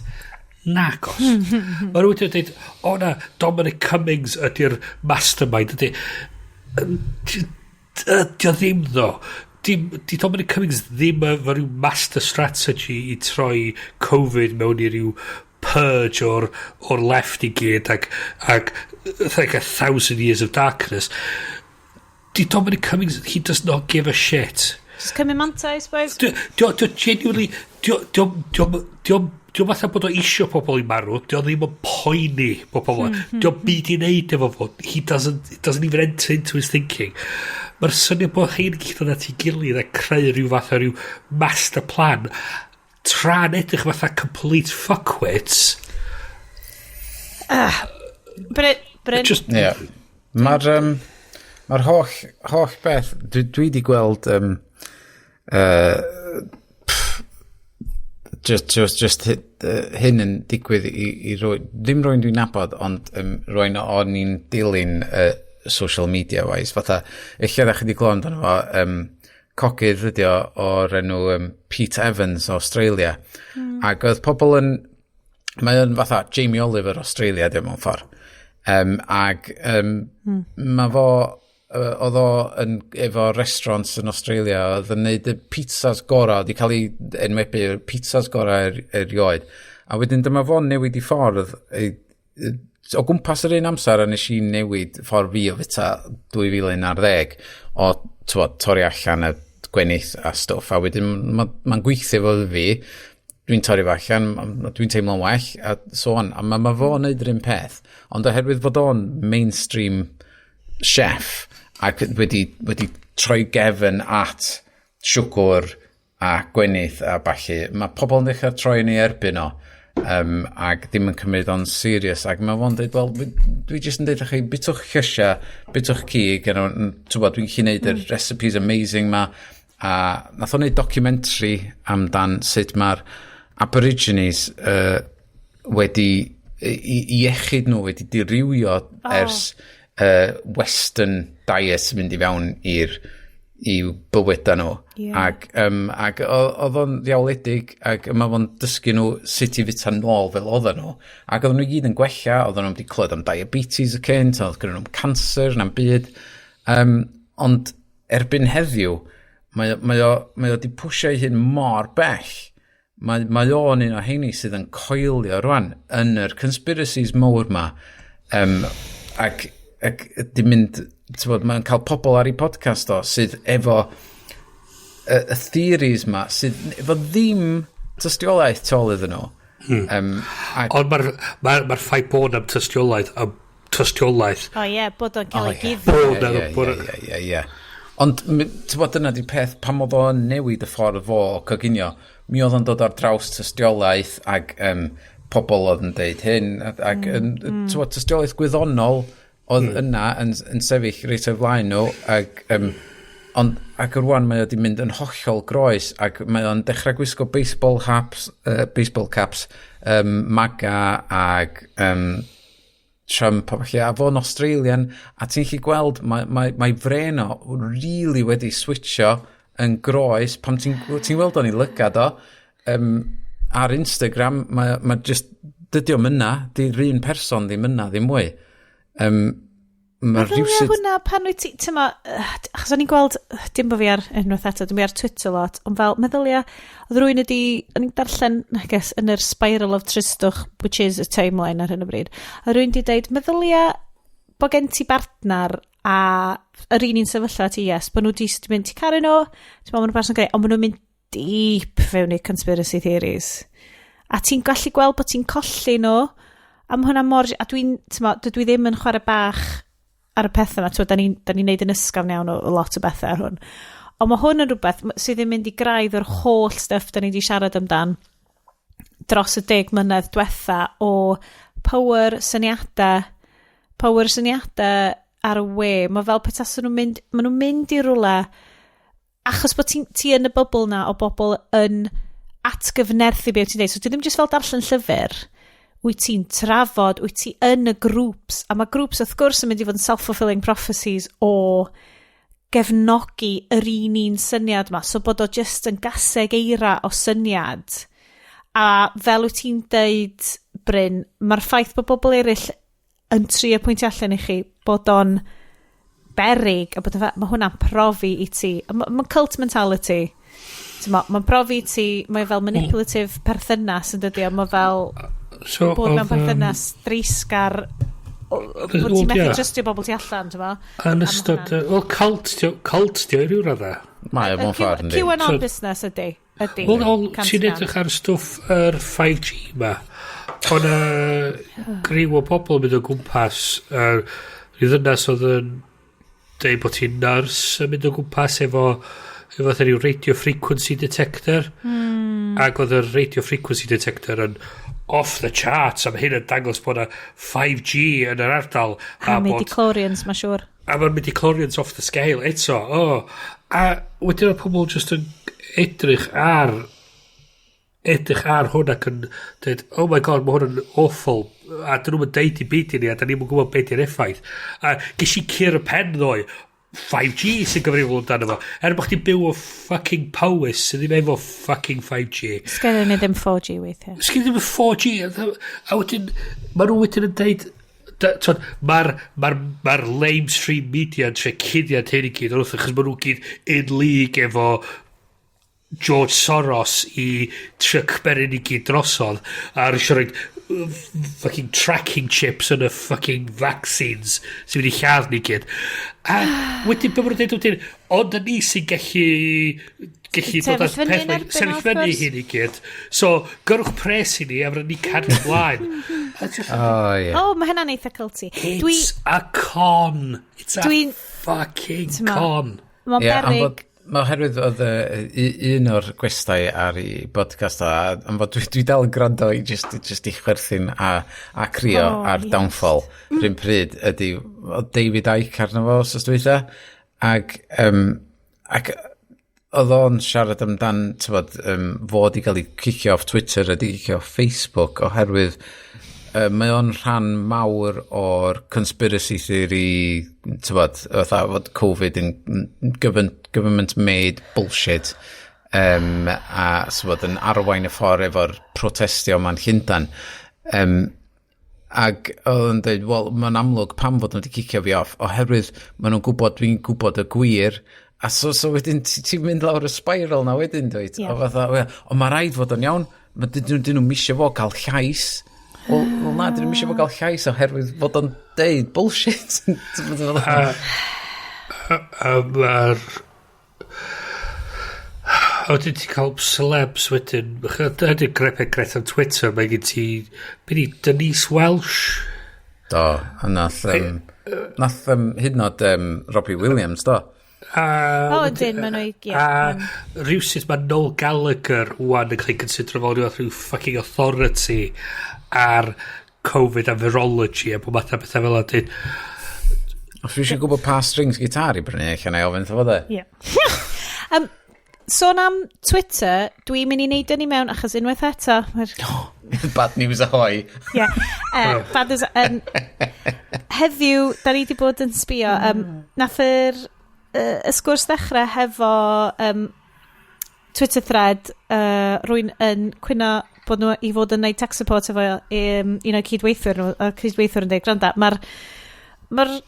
Nagos. Mae rhywun wedi dweud, "O na, Dominic Cummings ydy'r mastermind." Ydy. Dio ddim ddo. Di Dominic Cummings ddim efo rhyw master strategy i troi Covid mewn i ryw purge o'r left i gyd ac like a thousand years of darkness. Di Dominic Cummings, he does not give a shit. Just cymryd mantais, boys. Dio genuinely, dio fatha bod o isio pobl i marw, dio ddim yn poeni bod pobl, dio byd i wneud efo fo, he doesn't even enter into his thinking. Mae'r syniad bod hein i gyd yn at ei gilydd a creu rhyw fath o ryw master plan, tra'n edrych fatha complete fuckwits. Bryn, Bryn, Just, Ie. Yeah. Mae'r ma holl beth, dwi di gweld just hyn yn digwydd i roi, ddim rwy'n dwi'n nabod, ond rwy'n o'n i'n dilyn social media wise, fatha, eich ddech chi wedi clywed amdano fo, cogydd ydi o o'r enw Pete Evans o Australia. Ac oedd pobl yn, mae o'n fatha Jamie Oliver Australia, di o mewn ffordd. Ac mae fo, oedd o yn, efo restaurants yn Australia, oedd yn neud y pizzas gorau, wedi cael ei enwebu, y pizzas gorau erioed. A wedyn dyma fo'n newid i ffordd, o gwmpas yr un amser a nes i newid ffordd fi o fita 2011 o t'wod, torri allan y gwenith a stwff, a wedyn mae'n ma gweithio efo fi, dwi'n torri fo allan, dwi'n teimlo'n well, a so on. A mae ma fo'n neud yr un peth, ond oherwydd fod o'n mainstream chef, ac wedi troi gefn at siwgr a gwenith a ballu, mae pobl yn dechrau troi yn ei erbyn o, ac ddim yn cymryd o'n serious, ac mae fo'n dweud, "Wel, dwi jyst yn dweud chi, bitwch llysiau, bitwch cig, a ti'n gwbod, dwi'n gallu neud y recipes amazing ma," a nath o'n neud documentary amdan sut mae'r Aborigines wedi i iechyd nhw wedi dirywio ers Western diet mynd i fewn i'w bywydau nhw. Ac oedd o'n ddiawledig ac mae fo'n dysgu nhw sut i fita nôl fel oedden nhw. Ac oedden nhw i gyd yn gwella, oedden nhw wedi clywed am diabetes y cynt, oedd gyda nhw'n cancer na'n byd. Ond erbyn heddiw, mae o wedi pwsio ei hun mor bell. Mae o'n un o heini sydd yn coelio rwan yn yr conspiracies mawr ma. Ac di mynd, ti'n mae'n cael pobl ar ei podcast o sydd efo y theories ma, sydd efo ddim tystiolaeth tu ôl iddyn nhw. Ac, Ond mae'r ma ffaith bod am tystiolaeth, am tystiolaeth, O ie, bod o'n cael ei guddio. Bod na Ie. Ond, ti'n bod, dyna di peth, pam oedd o'n newid y ffordd fo o coginio, mi oedd o'n dod ar draws tystiolaeth ac pobl oedd yn deud hyn, ac ti'n bod, tystiolaeth gwyddonol oedd yna yn sefyll reit o'i flaen nhw, ac, ond, ac rwan mae o wedi mynd yn hollol groes, ac mae o'n dechrau gwisgo baseball caps, MAGA ac Trump a falle, a fo'n Australian, a ti'n gallu gweld, mae fren o really wedi switcho yn groes, pan ti'n ti weld o'n i lygad o, ar Instagram, mae just, dydy o'm yna, di'r un person ddim yna, ddim mwy. Mae rhywsut. Hwnna pan wyt ti, ti'n ma, achos o'n i'n gweld, dim bod fi ar, unwaith eto, dim fi ar Twitter lot, ond fel, meddylia, oedd rhywun ydi, o'n i'n darllen, I guess, yn yr spiral of tristwch, which is a timeline ar hyn o bryd, a rhywun di deud, meddylia bod gen ti bartnar a yr un un sefyllfa ti, yes, bod nhw di mynd, ti caru nhw, ti'n meddwl, maen nhw'n person greu, ond maen nhw'n mynd deep fewn i conspiracy theories. A ti'n gallu gweld bod ti'n colli nhw, a mae hwnna mor. A dwi'n, ti'n mo, dydw i ddim yn chwarae bach ar y pethau yma, ti'n da ni'n ni neud yn ysgafn iawn o lot o bethau ar hwn. Ond mae hwn yn rhywbeth sydd yn mynd i graidd o'r holl stuff da ni wedi siarad amdan dros y 10 mlynedd diwetha o power syniadau ar y we. Mae fel petasen nhw'n mynd, maen nhw'n mynd i rwle achos bod ti yn y bubble na o bobl yn atgyfnerthu beth ti'n dweud. So ti ddim jyst fel darllen llyfr, wyt ti'n trafod, wyt ti yn y grŵps, a mae grŵps wrth gwrs yn mynd i fod yn self-fulfilling prophecies o gefnogi yr un un syniad ma. So bod o just yn gaseg eira o syniad. A fel wyt ti'n deud, Bryn, mae'r ffaith bod bobl eraill yn trio pwyntio allan i chi bod o'n berig a bod mae hwnna'n profi i ti. Mae'n ma cult mentality. Mae'n profi i ti, mae fel manipulative perthynas yn dydi, mae fel so, bod mewn oedd, perthynas dreisgar bod ti'n methu trystio bobl tu allan, ti'n mo? Yn ystod, wel, cult di o i ryw radda. Mae o mewn ffordd, yndi. QAnon So business ydy. Ydy. Wel, Cant ti'n y cant. edrych ar stwff yr 5G ma. O'na griw o bobl yn mynd o gwmpas. Rhyw ddynas oedd yn deud bod hi'n nyrs yn mynd o gwmpas efo fatha rhyw radio frequency detector. Ac oedd y radio frequency detector yn off the charts am hyn yn dangos bod 'na 5G yn yr ardal. A midi-chlorians, mae siŵr. A mae'r midi-chlorians off the scale eto. Oh. A wedyn oedd pobl just yn edrych ar hwn ac yn dweud, "Oh my God, mae hwn yn awful." A dyn nhw'n deud i byd i ni, a dyn ni'n gwybod beth yw'r effaith. A ges i cur y pen ddoe, 5G sy'n gyfrifol amdano fo. Er bod chdi'n byw o fucking Powys sydd ddim efo fucking 5G. Sgynnon ni ddim 4G weithiau. Sgyn ddim 4G. A wedyn, maen nhw wedyn yn deud, t'wod, mae'r ma ma lamestream media yn trio cuddiad hyn i gyd wrth achos maen nhw gyd in league efo George Soros i trio cymeru ni gyd drosodd a eisiau rhoi fucking tracking chips yn y fucking vaccines sy'n mynd i lladd ni gyd. A wedyn, be maen nhw'n dweud wedyn, ond y ni sy'n gallu dod â'r Sefyll fyny yn peth erbyn o, sefyll wrth fyny gwrs. hyn i gyd. So, gyrwch pres i ni a fydden ni cario ymlaen. A just, O, ie. O, mae hynna'n eitha culty. It's Dwi a con. It's a fucking T'mo', con. Mae'n Ie, am berig. fod, mae oherwydd oedd un o'r gwestai ar ei podcast o, a am fod dwi dal yn gwrando i just i chwerthin a crio Oh, ar yes. Downfall rhywun pryd ydy oedd David Icke arno fo wsos dwytha ac oedd o'n siarad amdan, t'bod, fod i gael ei cicio off Twitter a di cicio off Facebook oherwydd mae o'n rhan mawr o'r conspiracy theory, t'bod, fatha fod Covid yn government made bullshit a so yn arwain y ffordd efo'r protestio ma'n Llundan. Ac oedd o'n dweud, wel, mae'n amlwg pam fod nhw wedi cicio fi off, oherwydd maen nhw'n gwybod dwi'n gwybod y gwir, a so wedyn ti'n mynd lawr y spiral na wedyn, dweud. Ie. O fatha, wel, ond mae rhaid fod o'n iawn, ma' dyn nhw'n misio fo cael llais. Wel na, dyn nhw'n misio fo cael llais oherwydd fod o'n deud bullshit. A mae'r... A wedyn ti'n cael celebs wedyn. Ydy'r grepau gret am Twitter, mae gen ti... Be di, Denise Welch? Do, a nath hyd yn oed Robbie Williams, do. A, O, ydyn, maen nhw i. A rhywsut mae Noel Gallagher wan yn cael ei considero fel rhyw fath rhyw fucking authority ar Covid a virology a bod math o bethau fel yna. Dweud, Os dwi eisiau gwybod pa strings gitar i brynu, allan i ofyn wrtho fo de. Ie. Sôn am Twitter, dwi'n mynd i neud yn i mewn achos unwaith eto, Bad news ahoy. Yeah. Bad news, heddiw, da ni wedi bod yn sbio, nath y sgwrs ddechrau hefo Twitter thread, rwy'n yn cwyno bod nhw i fod yn neud tech support efo un o'r cydweithwyr nhw, y cydweithwyr yn dweud, "Gwranda, mae'r Mae'r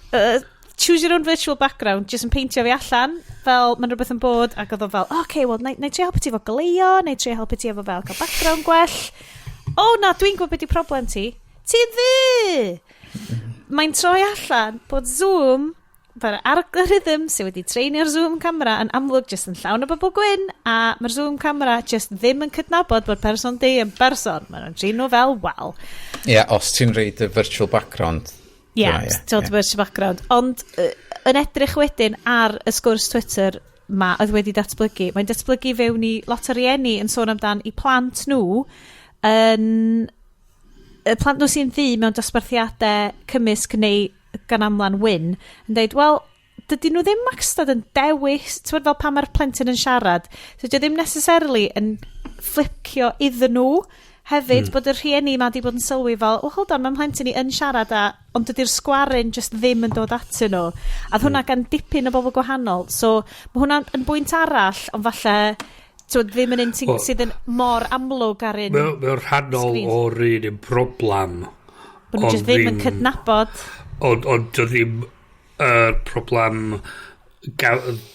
choose your own virtual background jyst yn peintio fi allan fel mae'n rhywbeth yn bod, ac oedd o fel, "Oce, okay, wel, na i trio helpu ti efo goleuo, na i trio helpu ti efo fel cael background gwell." O na, dwi'n gwybod beth di problem ti. Ti'n ddu! Mae'n troi allan bod Zoom, fel algorithm sydd wedi treinio'r Zoom camera yn amlwg jyst yn llawn o bobl gwyn, a mae'r Zoom camera jyst ddim yn cydnabod bod person du yn berson. Maen nhw'n trin nhw fel, wel. Ie, yeah, os ti'n reid y virtual background. Ie, yeah, yeah, virtual background. Ond yn edrych wedyn ar y sgwrs Twitter ma oedd wedi datblygu, mae'n datblygu fewn i lot o rieni yn sôn amdan i plant nhw yn y plant nhw sy'n ddu mewn dosbarthiadau cymysg neu gan amla'n wyn, yn dweud, wel, dydyn nhw ddim wastad yn dewis, ti'n fel pan mae'r plentyn yn siarad, so dydy o ddim necessarily yn flicio iddyn nhw hefyd, bod y rhieni ma di bod yn sylwi fel, "Oh, hold on, mae'n plentyn ni yn siarad a, ond dydy'r sgwarin just ddim yn dod atyn nhw." A mm. hwnna gan dipyn o bobl gwahanol. So, mae hwnna'n yn bwynt arall, ond falle t'wod, ddim yn un sy'n Wel, sydd yn mor amlwg ar un Mae'n rhannol screen. o'r un un broblem. Bod nhw just ddim yn cydnabod. Ond dio ddim yr problem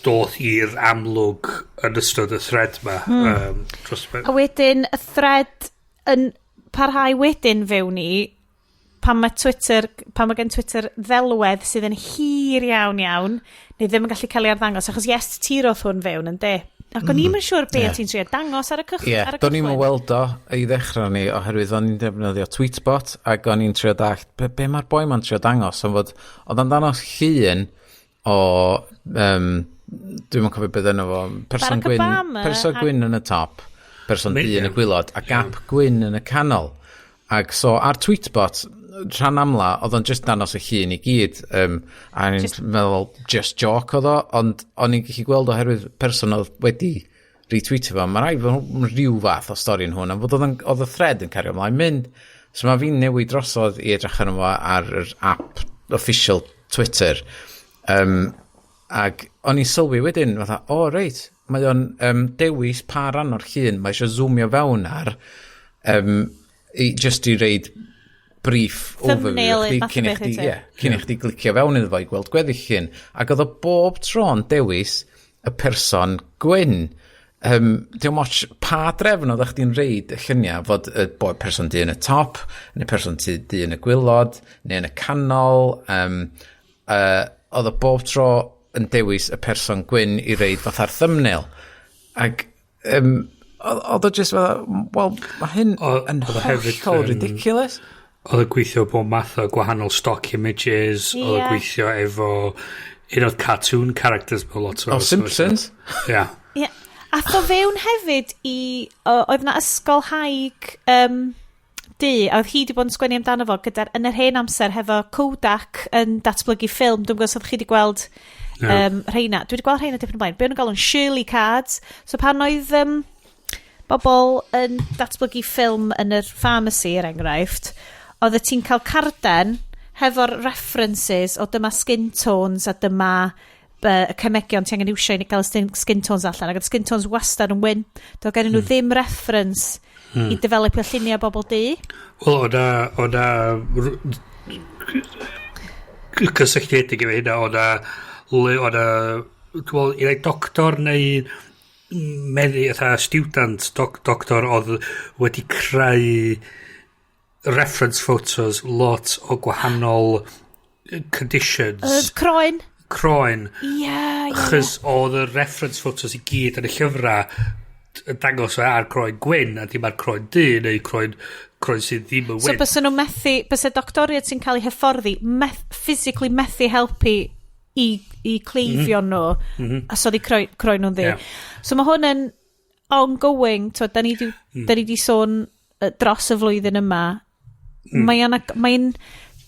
doth i'r amlwg yn ystod y thread ma. A wedyn, y thread yn parhau wedyn fewn i pan mae Twitter, pan mae gen Twitter ddelwedd sydd yn hir iawn iawn, neu ddim yn gallu cael ei arddangos, achos yes, ti roth hwn fewn yn de. Ac o'n i'm yn siŵr be ti'n trio dangos ar y cychwyn. Ie, ar y do'n i'm yn cychwyn. weld o i ddechrau ni oherwydd o'n i'n defnyddio Tweetbot ac o'n i'n trio dallt be mae'r boi ma'n trio dangos, ond fod oedd o'n dangos llun o dwi'm yn cofio beth enw fo, person Barack gwyn, Obama person gwyn yn y top, person du yn y gwaelod a gap gwyn yn y canol. Ac so ar Tweetbot rhan amla oedd o'n just dangos y llun i gyd, a o'n i'n meddwl just joke oedd o, ond o'n i'n gallu gweld oherwydd person oedd wedi retweetio fo, mae rhaid fod rhyw fath o stori yn hwn, a fod oedd y thread yn cario ymlaen mynd. So mae fi'n newid drosodd i edrych arno fo ar yr app official Twitter. Ac o'n i'n sylwi wedyn, fatha, o oh, reit, mae o'n dewis pa ran o'r llun mae eisiau zoomio fewn ar, i, just i reid brief overview thumbnail chdi, fath o cyn i beth chdi, wyt ti? ie, cyn i chdi glicio fewn iddo fo i gweld gweddill llun. Ac oedd o bob tro'n dewis y person gwyn. Diolch ots pa drefn oedd chdi'n reid y lluniau fod y boi person du yn y top, neu person du yn y gwaelod, neu yn y canol. Oedd o bob tro yn dewis y person gwyn i reid fatha'r thumbnail. Ac oedd o just fatha, wel, mae hyn yn Oedd o hefyd hollol ridiculous. Oedd yn gweithio bob math o gwahanol stock images, oedd yn gweithio efo un o'r cartoon characters mewn lot o O, Simpsons. Ie. Ie. Ath o fewn hefyd i... Oedd na ysgolhaig du, a oedd hi wedi bod yn sgwennu amdano fo gyda'r, yn yr hen amser hefo Kodak yn datblygu ffilm. Dwi'n gwybod os oedd chi wedi gweld rheina. Dwi wedi gweld rheina dipyn o blaen. Be o'n nhw'n galw'n Shirley cards. So pan oedd bobl yn datblygu ffilm yn yr pharmacy, er enghraifft, oedd ti'n cael carden hefo'r references o dyma skin tones a dyma y cemegion ti angen iwsio i gael y skin tones allan, ac oedd skin tones wastad yn wyn. Doedd gen nhw ddim reference i developio lluniau bobl du. Wel, o'na cysylltiedig efo hynna, o'na, dwi'n meddwl, i rai doctor neu meddu, fatha student doctor oedd wedi creu reference photos lot o gwahanol conditions. Oedd croen. Croen. Ie, ie. Chys oedd y reference photos i gyd yn y llyfrau yn dangos ar croen gwyn a dim ar croen du neu croen sydd ddim yn So wyn. bysa nhw methu, bysa doctoriaid sy'n cael eu hyfforddi physically methu helpu i cleifion nhw, a so di croen nhw'n ddu. So mae hwn yn ongoing, t'wod, da ni di sôn dros y flwyddyn yma. Mae'n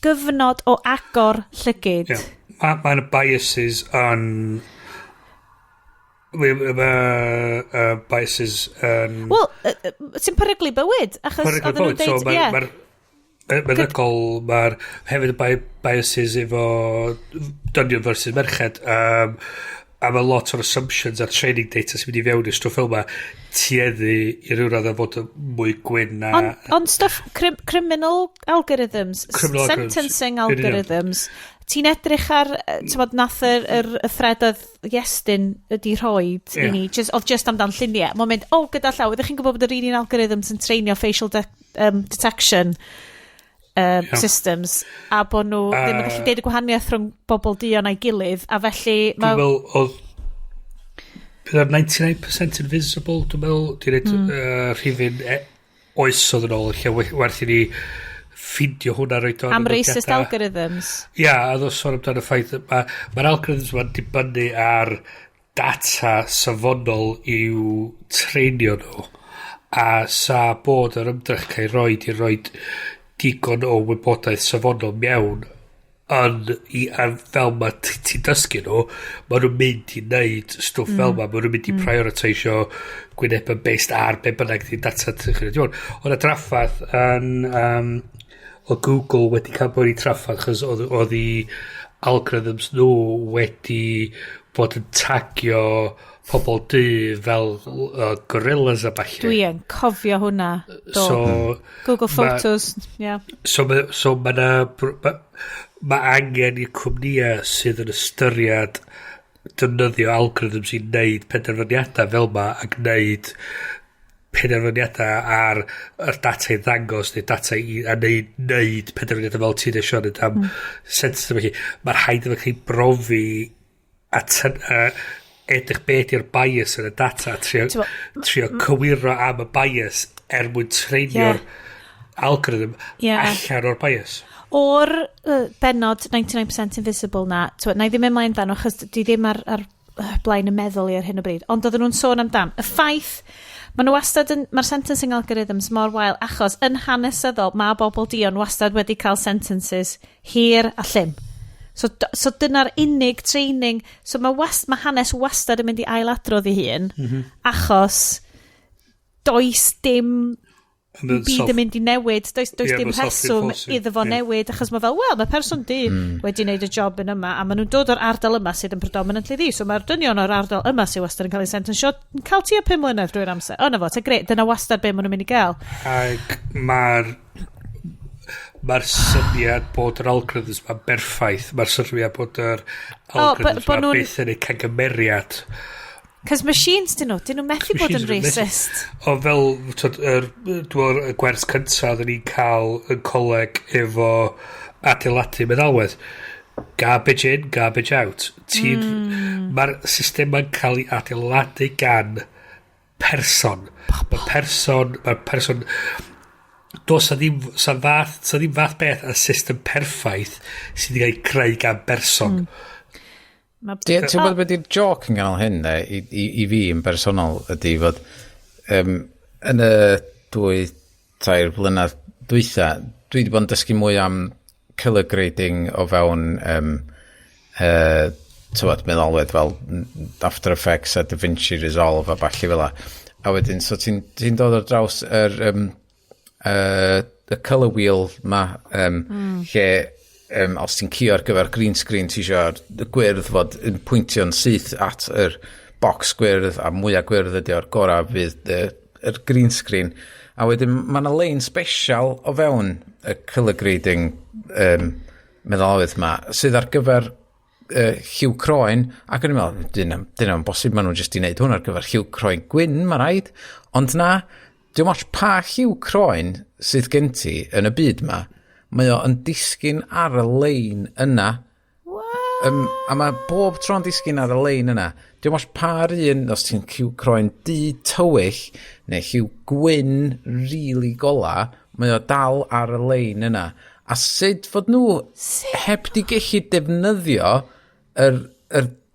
gyfnod o agor llygyd. Yeah. Mae ma biases yn... Mae ma, biases yn Wel, sy'n peryglu bywyd, achos peryglu oedden nhw'n bywyd. So deud, mae'r ie. Meddygol, mae'r hefyd y biases efo dynion versus merched. A mae lot o'r assumptions a'r training data sy'n mynd i fewn i'r stwff fel yma tueddu i ryw radd o fod yn mwy gwyn na Ond stuff criminal algorithms, Criminal algorithms. sentencing Yn union. algorithms. Ti'n edrych ar, ti'n bod, nath y thread oedd Iestyn ydi rhoid i ni, just, oedd just amdan lluniau. Mae'n mynd, "O, oh, gyda llaw, ydych chi'n gwybod bod yr un un algorithms yn treinio facial detection systems, a bod nhw ddim yn gallu deud y gwahaniaeth rhwng bobl duon a'i gilydd, a felly Dwi'n meddwl oedd bydd ar 99% Invisible, dwi'n meddwl, di wneud rhifyn oesodd yn ôl, lle werth i ni ffindio hwnna, roed o ar y Am racist algorithms. Ia, a ddod sôn amdano y ffaith, mae'r algorithms ma'n dibynnu ar data safonol i'w treinio nhw, a sa bod yr ymdrech cael ei roed i roed digon o wybodaeth safonol mewn yn i, a fel mae ti'n dysgu nhw, maen nhw'n mynd i wneud stwff fel ma, maen nhw'n mynd i prioritisio gwynebau based ar be bynnag di data ti'n chwilio. Oedd y draffath yn o Google wedi cael bod i traffath chos oedd i algorithms nhw wedi bod yn tagio pobl du fel gorillas a ballu. Dwi yn cofio hwnna. Do. So, Google Photos, yeah. So ma angen i'r cwmnïau sydd yn ystyried defnyddio algorithms i wneud penderfyniadau fel ma ac wneud penderfyniadau ar yr data i ddangos neu data i a neud penderfyniadau fel ti'n eisiau wneud am sensitif felly. Mae'r rhaid iddo chi brofi a edrych be ydy'r bias yn y data a trio cywiro am y bias er mwyn treinio'r algorithm allan o'r bias. O'r benod 99% Invisible na, t'wod, na i ddim ymlaen dan, achos di ddim ar blaen y meddwl i ar hyn o bryd, ond oedden nhw'n sôn amdan y ffaith, maen nhw wastad yn, mae'r sentencing algorithms mor wael, achos yn hanesyddol, mae bobl duon wastad wedi cael sentences hir a llym. So dyna'r unig training. So mae hanes wastad yn mynd i ailadrodd ei hun, achos does dim byd yn mynd i newid. Does dim mae'n rheswm self-reinforcing, iddo fo newid, achos mae fel, wel, mae person du wedi wneud y job yn yma, a maen nhw'n dod o'r ardal yma sydd yn predominantly ddu. So mae'r dynion o'r ardal yma sydd wastad yn cael ei sentensio yn cael tua 5 mlynedd drwy'r amser. O, na fo, ta gret, dyna wastad be maen nhw'n mynd i gael. Ac mae'r syniad bod yr algorithms ma'n berffaith. Mae'r syniad bod yr algorithms bo ma'n nhw'n byth yn ei cangymeriad. Cos machines dyn nhw, dyn nhw methu bod yn Machines yn methu. racist. O fel, twod, dwi'n meddwl y gwers cyntaf oedden ni'n cael yn coleg efo adeiladu meddalwedd. Garbage in, garbage out. Mae'r system yn cael ei adeiladu gan person. Mae'r person, does na ddim, sa ddim fath beth a system perffaith sydd wedi cael ei creu gan berson. Ti'n gwybod beth yw'r joc yn ganol hyn, de, i fi yn bersonol, ydy fod yn y 2, 3 blynedd dwytha, dwi wedi bod yn dysgu mwy am colour grading o fewn tywod, meddalwedd fel After Effects a DaVinci Resolve a ballu fel 'a. A wedyn, so ti'n ti dod ar draws y colour wheel ma, lle os ti'n cio ar gyfer green screen, ti eisiau y gwyrdd fod yn pwyntio'n syth at yr box gwyrdd, a mwyaf gwyrdd ydy o'r gorau fydd yr green screen. A wedyn mae yna lein special o fewn y colour grading meddalwedd ma, sydd ar gyfer lliw croen, ac o'n i'n meddwl, dyna bosib maen nhw jyst i wneud hwn ar gyfer lliw croen gwyn, mae rhaid. Ond na, dim ots pa lliw croen sydd gen ti yn y byd ma, mae o yn disgyn ar y lein yna. A mae bob tro'n disgyn ar y lein yna. Dim ots pa'r un, os ti'n lliw croen du tywyll, neu lliw gwyn really gola, mae o dal ar y lein yna. A sut fod nhw heb di gallu defnyddio yr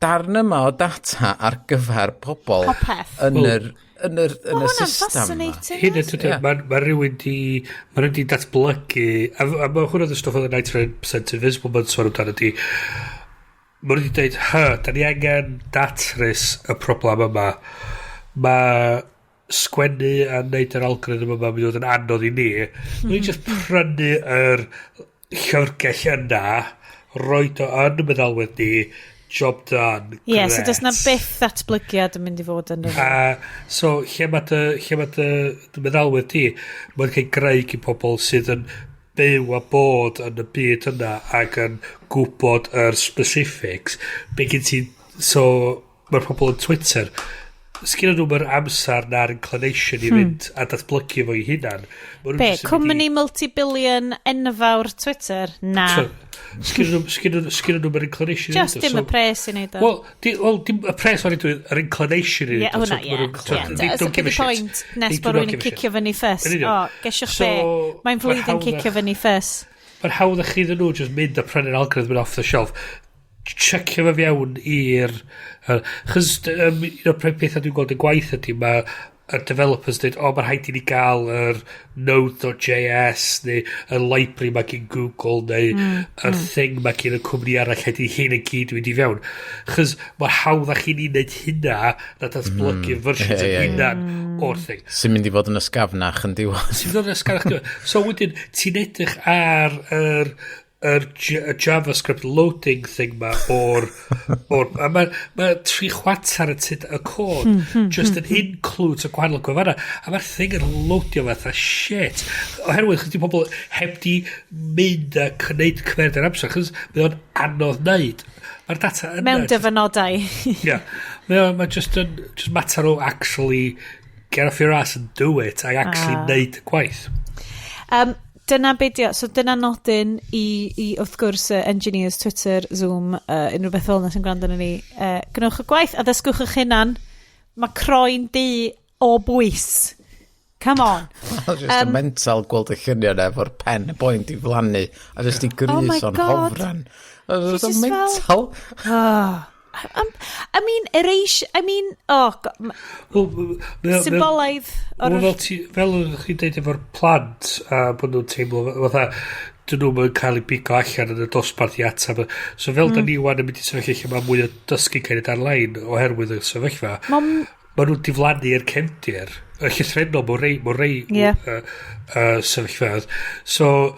darn yma o data ar gyfer pobl Popeth. yn Wel, yr, yn Ma' y hwnna'n system yma. fascinating. Hyn ydy, ma rhywun di, ma rhywun di datblygu, a ma hwnna oedd y stwff oedd y 99% Invisible ma'n sôn amdano di, ma nhw wedi dweud, hy, da ni angen datrys y problem yma. Mae sgwennu a wneud yr algorithm yma mynd i fod yn anodd i ni. Ni'n just prynu yr llyfrgell yna, roed o yn y meddalwedd ni, job done. Ie, yeah, so Gret. does na byth ddatblygiad yn mynd i fod yn y A so, lle mae dy meddalwedd di, mae'n cael greu gyn pobl sydd yn byw a bod yn y byd yna ac yn gwybod yr specifics, be gen ti, so mae'r pobl yn Twitter, sgyn nhw'm yr amser na'r inclination i fynd a datblygu fo'i hunan. Be, cwmni multi-billion enfawr Twitter? Na. Sgyn nhw'm yr inclination. Just dim y pres i wneud o. Wel, dim y pres o'n i dweud, yr inclination i wneud o. Ie, hwnna, ie. Don't give a shit. Point nes bod rhywun yn cicio fyny ffys. O, gesiwch be, mae'n flwyddyn cicio fyny ffys. Mae'n hawdd chi iddyn nhw just mynd a prynu'r algorithm off the shelf, checio fo fewn i'r... Chos un o'r pethau dwi'n gweld yn gwaith ydy mae y developers dweud, o, mae'n rhaid i ni gael yr Node.js neu y library mae gen Google neu yr thing mae gen y cwmni arall, rhaid i hyn i gyd mynd i fewn. Chos mae'n hawddach i ni wneud hynna na datblygu versions yn hunan o'r thing. Sy'n mynd i fod yn ysgafnach yn diwedd. Sy'n mynd i fod yn ysgafnach yn diwedd. So wedyn, ti'n edrych ar yr JavaScript loading thing ma o'r a mae ma 3/4 y tyd y cod just yn includes y gwahanol gwefanna, a mae'r thing yn loadio fatha shit oherwydd chos di pobl heb di mynd a gwneud cymeryd yr amser, chos mae o'n anodd neud, mae'r data yna mewn dyfynodau. Ie, mae just yn just matter o actually get off your ass and do it, a actually neud y gwaith. Dyna be di o. So dyna nodyn i wrth gwrs engineers, Twitter, Zoom, unrhyw beth fel yna sy'n gwrando arno ni. Gwnewch y gwaith a ddysgwch eich hunan. Mae croen du o bwys. Come on. Just um, mental gweld y lluniau yna efo'r pen y boi'n diflannu a just i grys o'n hofran. Just a mental. Oh. I mean, erase, I mean, oh, God, symbolaidd. Well, fel ydych chi'n deud efo'r plant, a bod nhw'n teimlo, fatha, dyn nhw'n cael eu bigo allan yn y dosbarth i atab. So fel da ni wan yn mynd i sefyllfa lle mae mwy o dysgu cael ei ar-lein oherwydd y sefyllfa, ma nhw'n diflannu i'r cefndir, y llythrennol mewn rei sefyllfaoedd. So,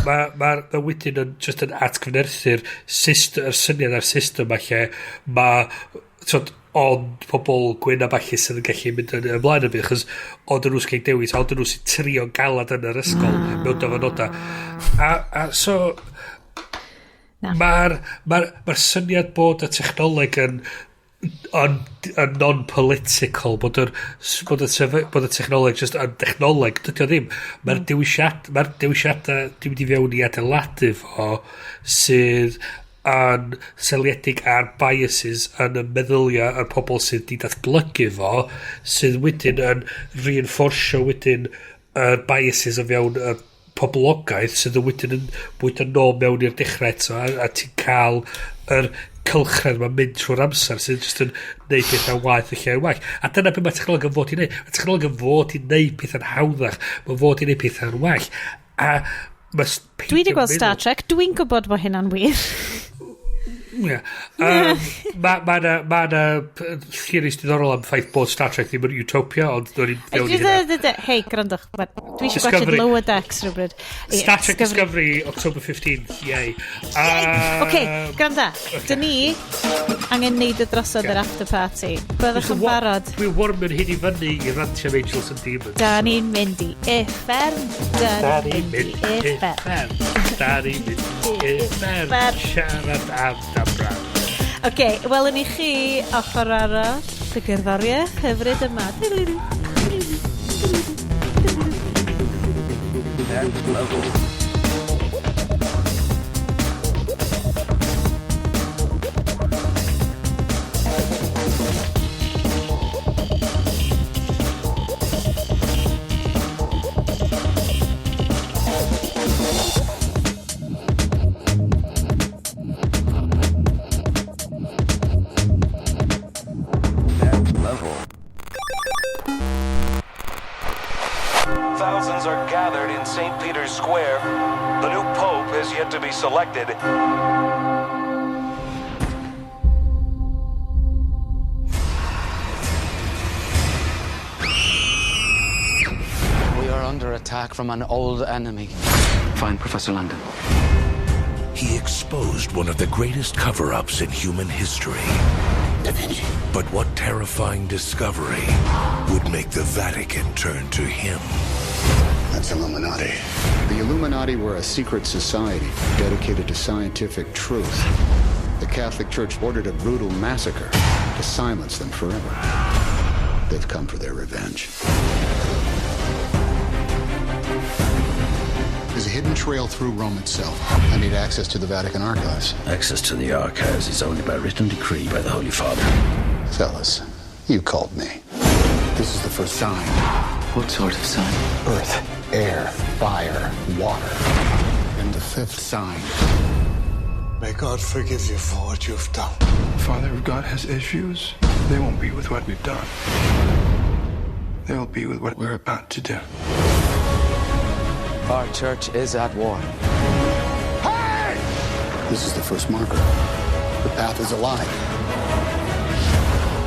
mae wedyn yn just yn atgyfnerthu'r yr syniad a'r system a lle mae ond pobl gwyn a ballu sydd yn gallu mynd yn ymlaen y byd, chos ond nhw sy'n cael dewis, ond nhw sy'n trio galad yn yr ysgol mewn dyfynodau. A so mae'r ma syniad bod y technoleg yn non-political, bod y technoleg just yn technoleg, dydy o ddim. Mae'r dewisiadau di mynd i fewn i adeiladu fo sydd yn seiliedig ar biases yn y meddyliau y pobl sydd di datblygu fo, sydd wedyn yn reinforcio wedyn yr biases o fewn y poblogaeth sydd yn wedyn yn bwydo nôl mewn i'r dechrau eto, a ti'n cael yr cylchred mae'n mynd trwy'r amser sydd jyst yn neud pethau waeth y lle yn well. A dyna beth mae technoleg yn fod i neud. Mae technoleg yn fod i neud pethau'n hawddach. Mae'n fod i neud pethau'n well. A dwi wedi gweld Star Trek, dwi'n gwybod bod hynna'n wir. Ie. Mae 'na theories diddorol am ffaith bod Star Trek ddim yn utopia, ond do'n i'n fewn i hynna. Hei, gwrandwch, dwi eisiau gwachod Lower Decks rhywbryd. Star Trek Discovery, October 15th, yay. Oce, gwranda, dyn ni angen neud y drosodd yr after party. Byddwch yn barod. Dwi'n warmio'n hyn i fyny i rantio am Angels and Demons. Da ni'n mynd i uffern. Da ni'n mynd i uffern. Da ni'n mynd i uffern. Siarad am Dan Brown. Oce, welwn i chi ochr arall y gerddoriaeth hyfryd yma. Next level. Thousands are gathered in St. Peter's Square. The new pope has yet to be selected. We are under attack from an old enemy. Find Professor Landon. He exposed one of the greatest cover-ups in human history. Da Vinci. But what terrifying discovery would make the Vatican turn to him? That's Illuminati. The Illuminati were a secret society dedicated to scientific truth. The Catholic Church ordered a brutal massacre to silence them forever. They've come for their revenge. There's a hidden trail through Rome itself. I need access to the Vatican archives. Access to the archives is only by written decree by the Holy Father. Fellas, you called me. This is the first sign. What sort of sign? Earth, air, fire, water. And the fifth sign. May God forgive you for what you've done. Father, if God has issues, they won't be with what we've done. They'll be with what we're about to do. Our church is at war. Hey! This is the first marker. The path is alive.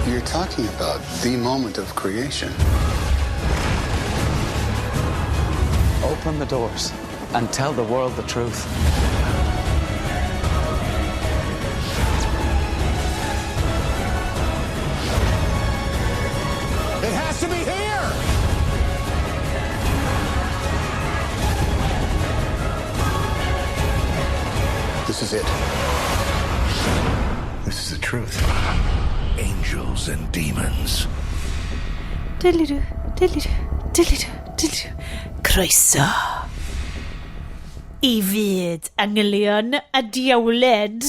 You're talking about the moment of creation. Open the doors and tell the world the truth. It has to be here! This is it. This is the truth. Angels and demons. Diddly-doo, diddly-doo, diddly-doo, diddly-doo. Croeso i fyd angylion a diawled.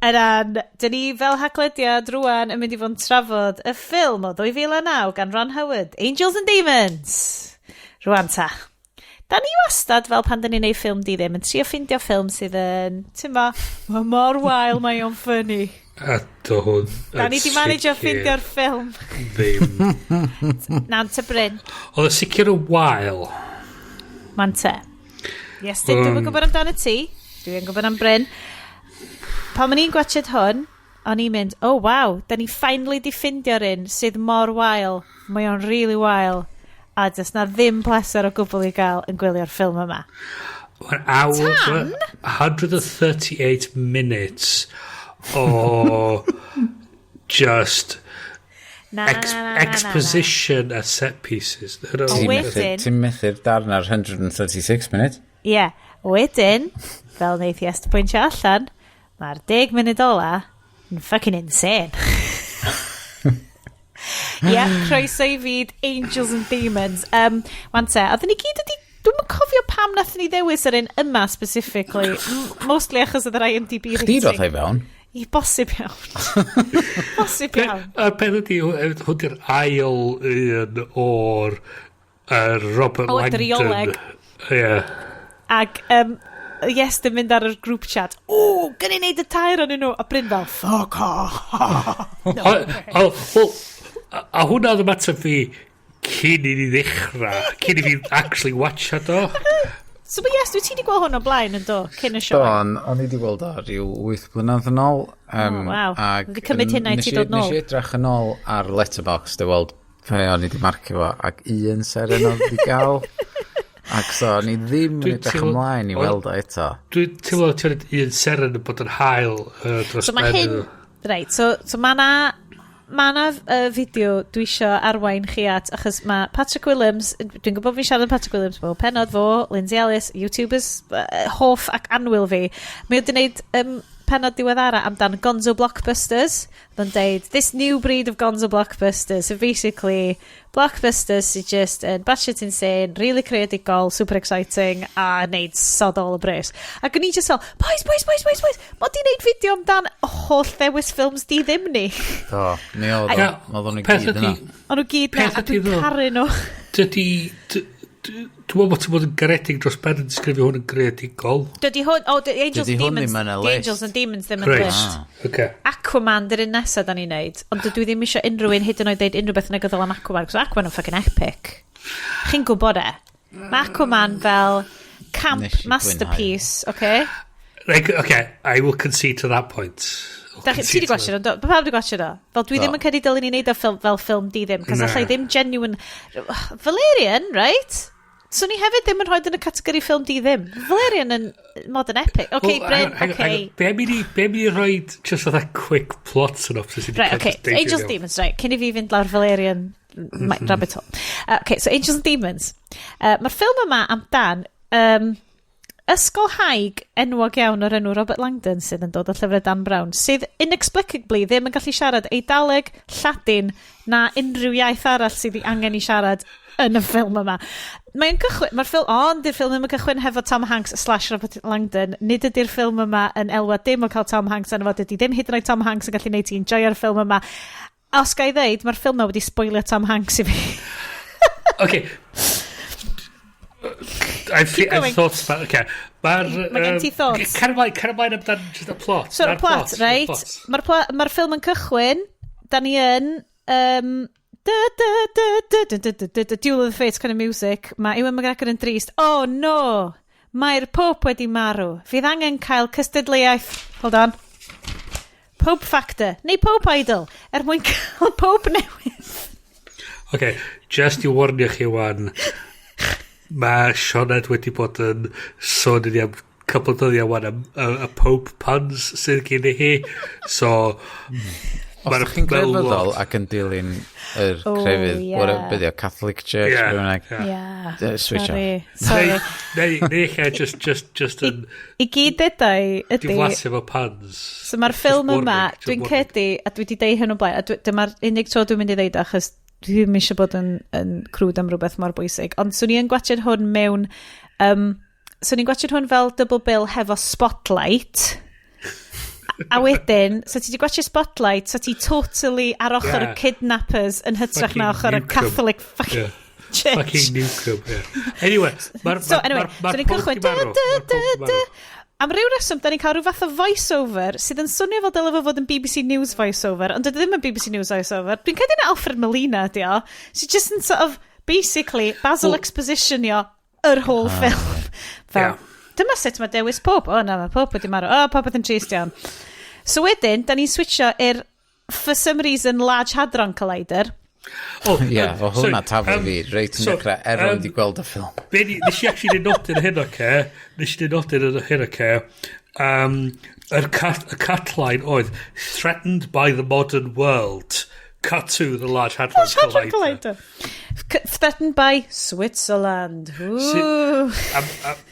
Ydan, dyn ni fel haglediad rwan yn mynd i fod yn trafod y ffilm o 2009 gan Ron Howard, Angels and Demons. Rwan ta. Da ni wastad, fel pan dyn ni'n neud ffilm di ddim, yn trio ffindio ffilm sydd yn, ti'n ma, mae mor wael mae o'n funny. A do hwn. Da ni di manage o ffeindio'r ffilm. Ddim. Nant y Bryn. Oedd y sicr yn wael. Man te. Yes, dwi'n um, gwybod amdano ti. Dwi'n gwybod am Bryn. Pan o'n i'n gwachod hwn, o'n i'n mynd, oh wow, da ni finally di ffeindio'r un sydd mor wael. Mae o'n really wael. A does na ddim pleser o gwbl i gael yn gwylio'r ffilm yma. Mae'n awr... Tan? 138 minutes o just Na, ex na, na, na, na, na. exposition a set pieces. Ti'n Wedyn- Ti'n methu'r darn ar 136 munud. Ie. Yeah. Wedyn, fel wneith Iest pwyntio allan, mae'r 10 munud ola yn fucking insane. Ie, yeah, croeso i fyd Angels and Demons. Wan te, oedden ni gyd wedi... Dwi'm yn cofio pam nathon ni ddewis yr un yma specifically. Mostly achos oedd yr IMDb Chdi rating. roth ei fewn. I bosib iawn. Bosib iawn. A'r peth ydi, hwn di'r ail un o'r Robert O, Langdon. drioleg. Ie. Ac, yes, dim mynd ar yr group chat. O, gyn i neud y tair o'n nhw. A Bryn fel, fuck off. O, o, wel, a hwnna oedd ymateb fi cyn i ni ddechrau, cyn i fi actually watchad o. So, but yes, dwi ti wedi gweld hwn o blaen yn do, cyn y sioe. Don, o'n i wedi gweld o rhyw 8 blynedd yn ôl. Oh, waw. Ac Wedi cymryd hynna i ti dod nôl. Nes i edrych yn ôl ar Letterboxd i weld pe o'n i wedi marcio fo, ac un seren oedd wedi gael. Ac so, o'n i ddim yn Dwi'n edrych teimlo- ymlaen i weld o eto. Dwi'n teimlo ti'n un seren yn bod yn hael dros So mae ben hyn... iddo. Reit, so mae na... Mae na fideo dwi isio arwain chi at, achos mae Patrick Williams, dwi'n gwybod fi'n siarad am Patrick Williams, fel penod fo, Lindsay Ellis, YouTubers hoff ac annwyl fi. Mae wedi gwneud penod diweddara amdan Gonzo Blockbusters. Oedd o'n deud, this new breed of Gonzo Blockbusters. So basically, blockbusters sydd just yn batshit insane, really creadigol, super exciting, a neud sod all o bres. Ac o'n i just fel, boys, boys, boys, boys, boys, mod i neud fideo amdan holl ddewis ffilms di ddim ni. Do, mi oedd o. Ie, Oedd o'n i peth gyd yna. O'n nhw gyd na, Peth a ydi dwi'n ddo- caru nhw. Dydy... Dwi'n meddwl bod ti'n bod yn garedig dros ben yn disgrifio hwn yn greadigol. Dydy hwn, oh, dy Angels Dydy and hwn Demons, ddim yn y The list. Angels and Demons ddim yn Reit. list. Oce. Aquaman dy'r un nesaf da ni'n neud, ond dydw i ddim eisiau unrhyw un hyd yn oed deud unrhyw beth negyddol am Aquaman, cos Aquaman yn fucking epic. Chi'n gwybod e? Mae Aquaman fel camp Nes i fwynhau. masterpiece, okay? Right, okay, I will concede to that point. I'll Da chi, ti concede di to gwachio o, do? Pawb di gwachio o? Fel dwi Do. ddim yn credu dylwn ni neud o ffilm, fel ffilm di ddim, cos Na. allai ddim genuine... Valerian, right? So ni hefyd ddim yn rhoi yn y categori ffilm di ddim. Valerian yn modern epic. Okay, Well, Bryn, hang on, hang okay. on. Be am i ni, be am i ni roid just fatha quick plot synopsis i ni Right, cael okay. just deud Angels i Demons, right. Cyn i fi fynd lawr Valerian Rabbit hole. Okay, so Angels and Demons. Mae'r ffilm yma amdan ysgolhaig enwog iawn o'r enw Robert Langdon sydd yn dod o llyfrau Dan Brown, sydd inexplicably ddim yn gallu siarad Eidaleg, Lladin na unrhyw iaith arall sydd ei angen i siarad yn y ffilm yma. Mae'n cychwyn, mae'r ffilm, ond di'r ffilm ddim yn cychwyn hefo Tom Hanks slash Robert Langdon. Nid ydy'r ffilm yma yn elwa dim o cael Tom Hanks arno fo. Dydy ddim hyd yn oed Tom Hanks yn gallu neud ti enjoyo'r ffilm yma. Os ga i ddeud, mae'r ffilm yma wedi spoilio Tom Hanks i fi. Okay. Keep going. I've thoughts about. Okay. Mae'r Mae gen ti thoughts? Car ymlaen amdan just y plot. So, y Na'r plot, y reit? plot. Mae'r pl ma ffilm yn cychwyn, da ni yn da, da, da, da, da, da, da, da, da, Duel of the Fates kind of music. Mae Ewan McGregor yn drist. Oh no! Mae'r Pope wedi marw. Fydd angen cael cystadleuaeth. Hold on. Pope Factor, neu Pope Idol, er mwyn cael Pope newydd. Okay, just i warnio chi wan, mae Sioned wedi bod yn sôn i ni am couple o dyddiau wan am y Pope puns sydd gen i hi. So, Os ydych chi'n mae grefyddol lot. ac yn dilyn yr Oh, crefydd, yeah. beth yw, Catholic Church, be bynnag. Yeah. Switch off. Sorry. Sorry. Neu ella just yn I gyd dedau ydy diflasu efo puns. So mae'r Just ffilm yma, warning, just dwi'n warning. credu, a dwi wedi deud hyn o blaen, a dyma'r unig tro dwi'n mynd i ddeud o, achos dwi ddim eisiau bod yn crwd am rhywbeth mor bwysig, ond swn i yn gwachod hwn mewn, swn i'n gwachod hwn fel double bill hefo Spotlight, a wedyn, so ti wedi gwachod Spotlight, so ti totally ar ochr y kidnappers yn hytrach na Fucking ochr y Newcombe. Catholic fucking church. Fucking Newcombe, yeah. Anyway, mae'r So anyway, ma, so ni'n cychwyn. Pope 'di marw, Da, ma'r da, Pope 'di da. marw. Am ryw reswm, da ni'n cael rhyw fath o voice-over sydd yn swnio fel dyle fo fod yn BBC News voice-over, ond dydy ddim yn BBC News voice-over. Dwi'n credu na Alfred Molina ydi o. Sydd just yn sort of, basically, Basil Well- expositionio yr whole film. Fel, dyma sut mae dewis Pope. O, na, mae Pope wedi marw. O, popeth yn trist iawn. So wedyn, da ni'n switcho i'r, for some reason, Large Hadron Collider. Oh, Ie, o hwnna sorry, taflu fi, reit yn so, dechrau, er o'n di gweld y ffilm. Nes i actually neud nodyn hyn, oce? Nes i neud nodyn yn hyn, oce? Y cut line oedd, "Threatened by the modern world, cut to the Large Hadron Large Hadron Collider." Collider. Threatened by Switzerland. Ooh.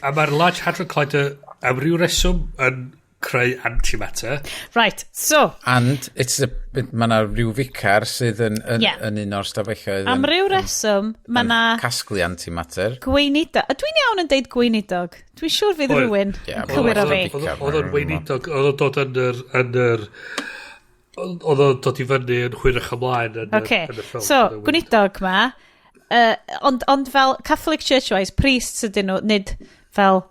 A mae'r Large Hadron Collider am ryw reswm yn creu antimatter. Right, so, And it's a, mae yna rhyw ficar sydd yn yn un o'r stafelloedd am ryw reswm, mae yn na casglu antimatter. Gweinidog. A dwi'n iawn yn deud gweinidog. Dwi'n siŵr fydd rhywun Ie, yn cywiro fi. Oedd o'n weinidog, oedd o'n dod yn yr, oedd o'n dod i fyny yn hwyrach ymlaen yn, yn y ffilm. So, Oedd o'n gweinidog ma, ond fel Catholic Church-wise, priests ydyn nhw, nid fel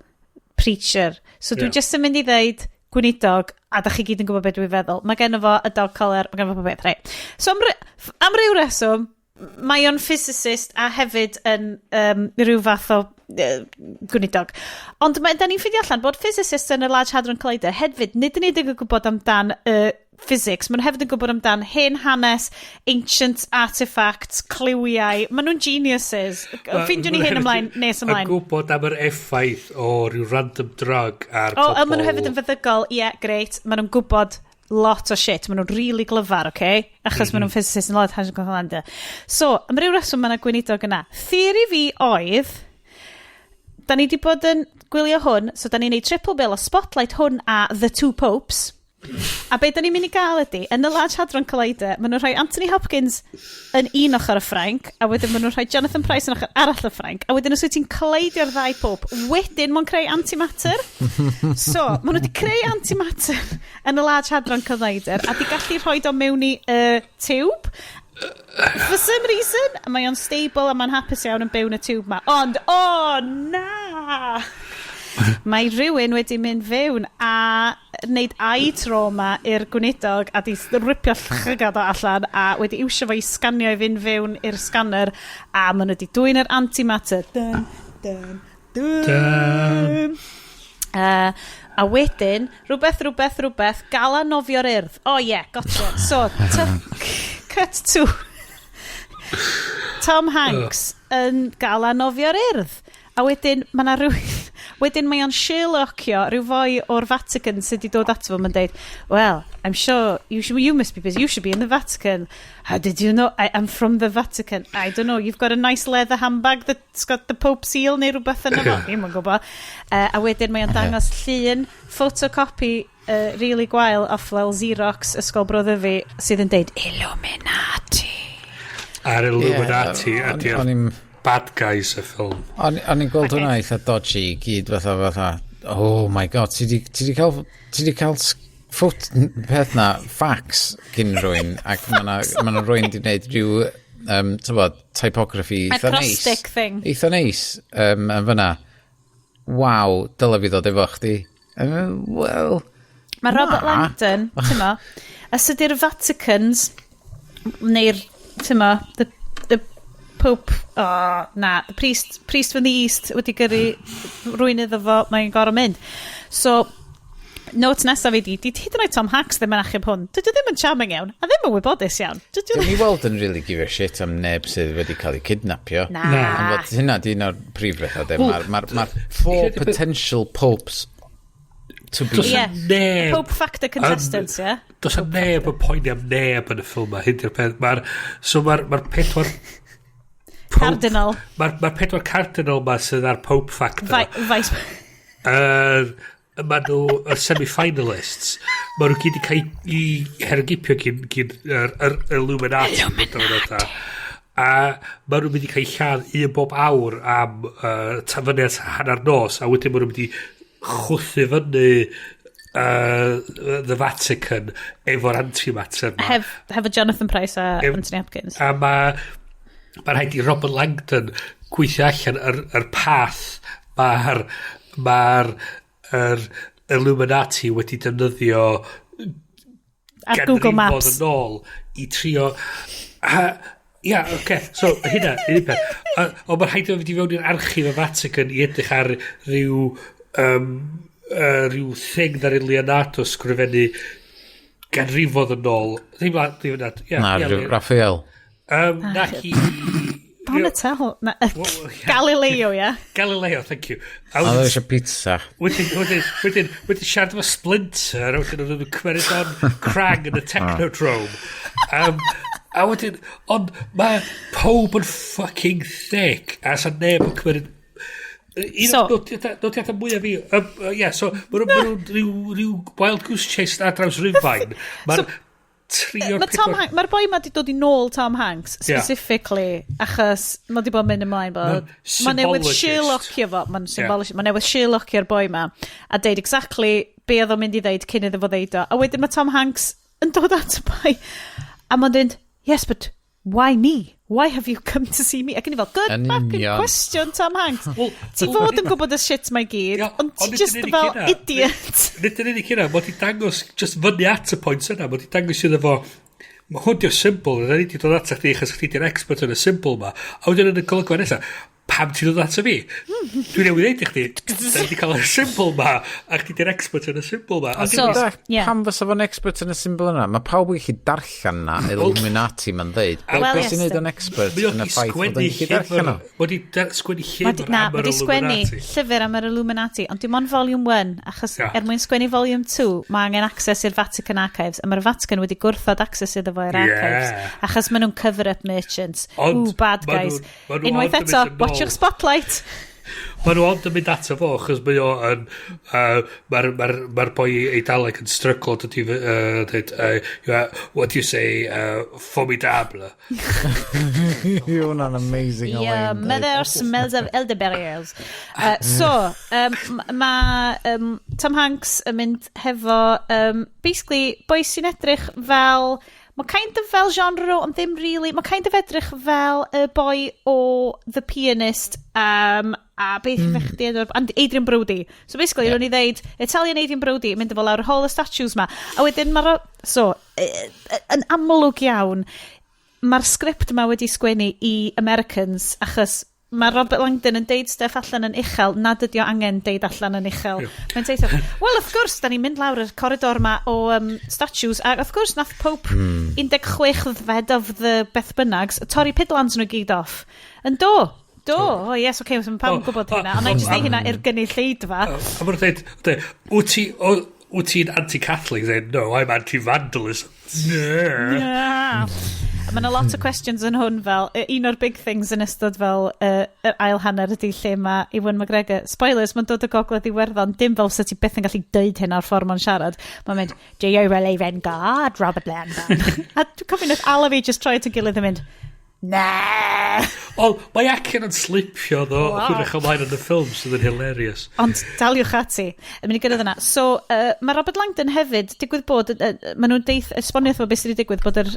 preacher. So dwi just yn mynd i ddeud gweinidog, a da chi gyd yn gwybod beth dwi'n feddwl. Mae genno fo y dog collar, mae genno fo pob beth, right. So am ryw reswm, mae o'n physicist a hefyd yn rhyw fath o gweinidog. Ond mae, da ni'n ffeindio allan bod physicists yn y Large Hadron Collider hefyd, nid yn unig yn gwybod amdan physics, maen nhw hefyd yn gwybod amdan hen hanes, ancient artifacts, cliwiau. Maen nhw'n geniuses. Ffeindio ni hyn ymlaen, nes Yn ymlaen. gwybod am yr effaith o ryw random drug ar O, pobl. a maen nhw hefyd yn feddygol, ie, yeah, great. Maen nhw'n gwybod lot o shit. Maen nhw'n really glyfar, okay? Achos maen nhw'n physicists yn lot Hadron Collider. So, am ryw reswm mae yna gweinidog yna. Theory fi oedd, da ni wedi bod yn gwylio hwn, so da ni'n neud triple bill o Spotlight, hwn a The Two Popes. A be da ni'n mynd i gael ydy, yn y Large Hadron Collider, maen nhw'n rhoi Anthony Hopkins yn un ochr y Ffrainc, a wedyn maen nhw'n rhoi Jonathan Pryce yn ochr arall y Ffrainc, a wedyn os wyt ti'n colleidio'r ddau Pope, wedyn ma'n creu antimatter. So, maen nhw wedi creu antimatter yn y Large Hadron Collider, a di gallu rhoi o mewn i tube. For some reason, mae o'n stable a mae'n hapus iawn yn byw yn y tube ma. Ond, oh na! Mae rhywun wedi mynd fewn a wneud eye trauma i'r gweinidog a di ripio llygad o allan a wedi iwsio fo i sganio i fynd fewn i'r scanner a maen nhw wedi dwyn yr antimatter. Dun, dun, dun. Dun. A wedyn, rhywbeth, rhywbeth, rhywbeth, gala nofio'r Urdd. Oh yeah, gotcha. So, cut to Tom Hanks yn gala nofio'r Urdd. A wedyn, mae yna rhywun. Wedyn mae o'n Sherlockio rhyw foi o'r Vatican sydd wedi dod ato fo. Mae'n deud, "Well, I'm sure you must be busy. You should be in the Vatican." "How did you know I am from the Vatican?" "I don't know. You've got a nice leather handbag that's got the Pope seal neu rhywbeth yna fo. Dwi'm yn gwybod." A wedyn mae o'n dangos llun, photocopy really gwael off fel Xerox Ysgol Bro Ddyfi sydd yn deud "Illuminati". A'r Illuminati ydy'r O'n i'n bad guys y ffilm. O'n i'n gweld hwnna eitha dodgy i gyd fatha, "Oh my God, ti di cael ffwt peth na, fax gyn rhywun, ac mae na, ma na rhywun di wneud rhyw, tybod, typography eitha neis." Acrostic thing. Eitha neis, yn fyna. "Waw, dyle fi ddod efo chdi." Wel, Mae Robert na. Langdon, ti'n mo, os ydy'r Vaticans, neu'r, ti'n mo, the Pope, oh, na, the priest from the East wedi gyrru rhywun iddo fo, mae'n gorau mynd. So, note nesaf fi di hyd yn oed Tom Hanks ddim yn achub hwn. Dydy o ddim yn charming iawn, a ddim yn wybodus iawn. Dydy o Dwi'n i weld yn really give a shit am neb sydd wedi cael ei kidnapio. Na. Na. Ond fod hynna di un o'r prif bethau, de. Wel, Mae'r four potential popes to be. Does Ie. neb Pope Factor contestants, ie? Does 'na neb yn poeni am neb yn y ffilm ma. Hyn di'r peth. So mae'r ma pedwar Cardinal. Mae'r ma pedwar cardinal ma sydd ar Pope Factor. Vice. Mae nhw y semi-finalists. Mae nhw gyd i cael i herwgipio gyn yr Illuminati. Illuminati. A mae nhw'n mynd i cael lladd un bob awr am fyny at hanner nos, a wedyn mae nhw'n mynd i chwthu fyny the Vatican efo'r antimatter ma. Hefo Jonathan Pryce a Anthony Hopkins. A mae rhaid i Robert Langdon gweithio allan yr path mae'r ma yr Illuminati wedi defnyddio Ar Google ganrifoedd Maps. yn ôl i trio a ia, oce, okay. So hynna, un peth. Ond mae'n rhaid i fo fynd i fewn i'r archif y Vatican i edrych ar rhyw thing ddaru Leonardo sgrifennu ganrifodd yn ôl. Ddim na, ia, Na, ia, Raphael. Na hi. Donatello. Na, Wel, ie. Galileo, ie. Galileo, thank you. A Oedd wedyn eisiau pizza. Wedyn siarad efo Splinter, a wedyn oedd nhw'n cymryd on Krang yn y Technodrome. A wedyn, ond mae pob yn fucking thick, a sa neb yn cymryd. Un o'r nodiadau mwyaf fi, yeah, so, ma' nhw'n rhyw wild goose chase ar draws Rhufain. Mae'r tri o'r Mae Tom pedwar Hanks, mae'r boi ma di dod i nôl Tom Hanks, specifically, achos mae di bod yn mynd ymlaen bod Ma'n mae newydd symbologist. Sherlockio fo, mae'n symbologist, mae newydd Sherlockio'r boi ma, a deud exactly be oedd o'n mynd i ddeud cyn iddo fo ddeud o. A wedyn mae Tom Hanks yn dod at y boi, a mae'n dweud, "Yes, but why me? Why have you come to see me?" Ac yn i fel, "Good Yn fucking union. question, Tom Hanks." Wel, Ti fod yn gwybod y shit mae gyd, Ie, ond ti ond nid just yn unig fel hynna. idiot. Nid yn unig hynna, mae di dangos just fyny at y pwynt yna, mae di dangos iddo fo, mae hwn di'r symbol, yna ni di dod at chdi achos chdi di'r expert yn y symbol ma, a wedyn yn y golygfa nesaf, "Pam ti'n dod at fi? Dwi newydd ddeud i chdi, da ni di cael y symbol ma, a chdi di'r expert yn y symbol ma." A So, dwi'n ie. Pam fysa fo'n expert yn y symbol yna? Mae pawb yn gallu darllen na Illuminati ma'n ddeud. Be Wel, be sy'n yes, neud o'n expert Mae o yn y di ffaith fod sgwennu o'n gallu darllen llyfr, o? mae di sgwennu Ma' llyfr na, am mae yr di sgwennu Illuminati. llyfr am yr Illuminati, ond dim ond volume 1, achos er mwyn sgwennu volume 2, mae angen access i'r Vatican Archives, a mae'r Vatican wedi gwrthod access iddo fo i'r archives, achos maen nhw'n cover-up merchants. Ond Ooh, bad ma' guys. ma' nhw Unwaith ond yn eto, mynd yn ôl. watchwch Spotlight. Mae nhw ond yn mynd ato fo, achos mae o yn... Mae'r ma ma boi Eidaleg yn stryglo dod i dweud, "What do you say, formidable?" Hwnna'n amazing o Your line. mother smells of elderberries. So, mae Tom Hanks yn mynd hefo, basically, boi sy'n edrych fel... Mae kind of fel Jean Reno, ond ddim really. Mae kind of edrych fel y boi o The Pianist, a beth mm. chdi enw'r and Adrian Brody. So basically, yeah. Ro'n i ddeud, Italian Adrian Brody, mynd efo lawr y hall y statues ma. A wedyn mae'r... So, yn amlwg iawn, mae'r sgript yma wedi sgwennu i Americans achos mae Robert Langdon yn deud stuff allan yn uchel nad ydi o angen deud allan yn uchel. Mae'n deud, "Well, of course, da ni'n mynd lawr y corridor ma o statues, a of course, nath Pope 16 fed of the beth bynnags torri pidlans nhw gyd off." Yn do. Do, oh yes, okay, so mae pawb yn gwybod hynna, ond na i just deud hynna i'r gynulleidfa. A maen nhw'n dweud, wyt ti'n anti-Catholic? Dweud, "No, I'm anti-vandalism." Yeah. Mae yna lot o questions yn hwn fel, un o'r big things yn ystod fel yr ail hanner ydy lle mae Ewan McGregor, spoilers, mae'n dod o Gogledd Iwerddon, dim fel sa ti byth yn gallu deud hyn ar ffordd mae'n siarad. Mae'n mynd, "Do you believe in God, Robert Langdon?" A dwi'n cofio nath Ala fi just troi at y gilydd yn mynd, "Na!" O, mae acen yn slipio ddo, hwyrach ymlaen yn y ffilm sydd yn hilarious. Ond daliwch ati. Yn mynd i gyrraedd yna. So, mae Robert Langdon hefyd, digwydd bod, maen nhw'n deith, esbonio wrtho fo beth sydd wedi digwydd, bod yr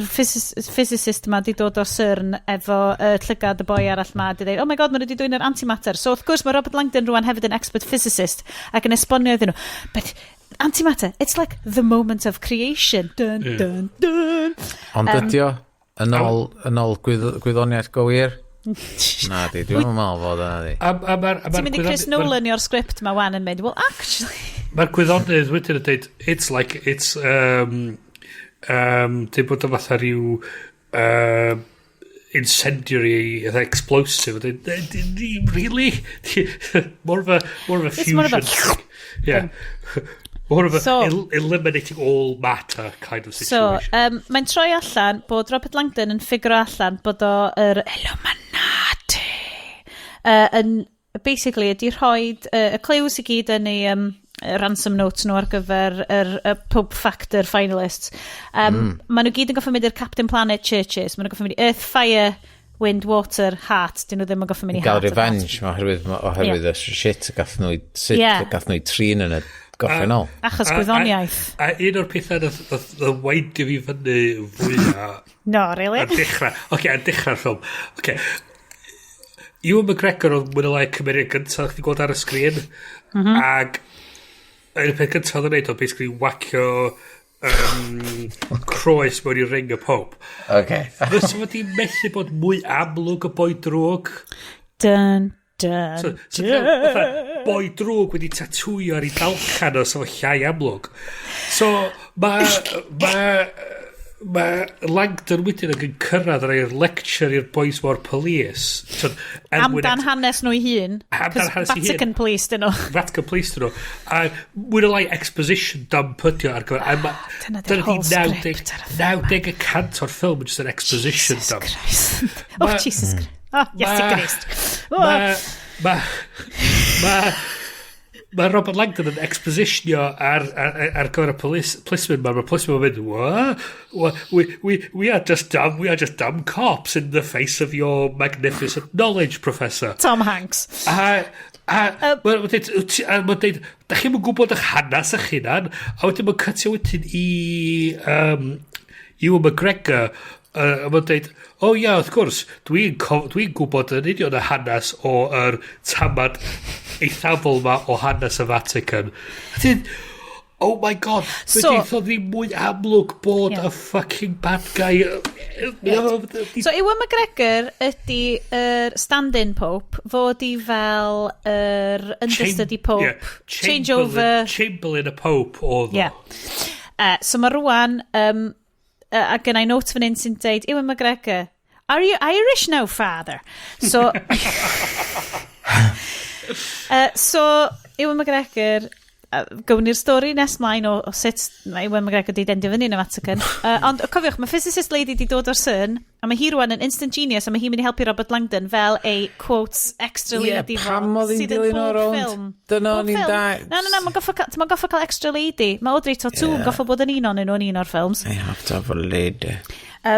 physicist ma di dod o CERN efo llygad y boi arall ma, di dweud, "Oh my God, maen nhw wedi dwyn yr antimatter." So, wrth gwrs, mae Robert Langdon rwan hefyd yn expert physicist ac yn esbonio iddyn nhw. "But antimatter, it's like the moment of creation." Dun, dun, dun. Ond ydi o, yn ôl gwyddoniaeth gywir? Na di, dwi'n meddwl fod yna di. A Ti'n mynd i Chris Nolan o'r sgript ma wan yn mynd, "Well, actually." Mae'r gwyddonydd wedyn yn dweud, it's like, it's, dweud bod o fatha rhyw incendiary, fatha explosive. Dweud, "Really?" More of a It's more of a fusion. Yeah. More of a eliminating all matter kind of So, situation. Mae'n troi allan bod Robert Langdon yn ffigro allan bod o yr Illuminati yn basically ydi rhoi y clues i gyd yn ei ransom notes nhw ar gyfer yr Pope Factor finalists. Maen nhw gyd yn goffa mynd i'r Captain Planet churches. Maen nhw'n goffa mynd i Earth, Fire, Wind, Water, Heart. Dyn nhw ddim yn goffa mynd i Gael Heart. revenge oherwydd y shit gath nhw, sut gath nhw i trin yn y gorffennol. Achos gwyddoniaeth. A un o'r pethau nath weindio fi fyny fwyaf No, really? ar dechrau, oce, ar dechrau'r ffilm. Oce. Ewan McGregor oedd mwy neu lai cymeriad gyntaf chdi gweld ar y sgrin. Ag un o'r peth gyntaf oedd yn neud oedd basically wacio croes mewn i ring y Pope. Fysa fo di methu bod mwy amlwg y boi drwg. Dun, dun, So dun. Fatha, boi drwg wedi tatwio ar ei dalcan o, so fo llai amlwg. So, ma Langdon wedyn yn cyrraedd ar ei'r lecture i'r boys mor police. So, er mwyn Amdan hanes nhw i hun. Amdan 'Cause hanes ei hun. Vatican Police dyn nhw. Vatican Police dyn nhw. A mwy neu lai exposition dump ydi o ar gyfer. A Dyna di'r dyna whole di script ar y ffilm. 90% o'r ffilm yn just an exposition Jesus dump. Christ. Oh, Jesus Christ. Oh, Iesu Christ. Oh. Ma Robert Langdon yn expositionio ar gyfer y policeman ma. Mae'r policeman yn mynd, "What? What? We are just dumb cops in the face of your magnificent knowledge, Professor." Tom Hanks. A mae'n dweud, a ma'n deud, "Da chi'n gwybod eich hanes eich hunan," a wedyn mae'n cytio wedyn i Ewan McGregor, a mae'n deud, "O ia, wrth gwrs, dwi'n dwi gwybod yn union y hanes o yr tamad eithafol ma o hanes y Vatican." A ti'n, oh my God, so, so ddim mwy amlwg bod y fucking bad guy. So Ewan McGregor ydy yr stand-in Pope, fod i fel yr understudy Pope, change over. Chamberlain y Pope oedd o. Yeah. So mae rwan, a gen i note fan hyn sy'n deud, "Ewan McGregor, are you Irish now, father?" So Ewan McGregor, gawn ni'r stori nes mlaen o sut mae Ewan McGregor di dendio fyny yn y Vatican. Ond cofiwch, mae physicist lady di dod o'r CERN, a mae hi rwan yn instant genius, a mae hi'n mynd i helpu Robert Langdon fel a, quotes, extra lady fo, Pam oedd hi'n sydd yn dilyn o pob rownd? ffilm. Dyna Pob o'n i'n ffilm. Na, na, na, mae'n goffo cael extra lady. Mae Audrey Tautou yn goffo bod yn un o'n nhw yn un o'r ffilms. I have to have a lady.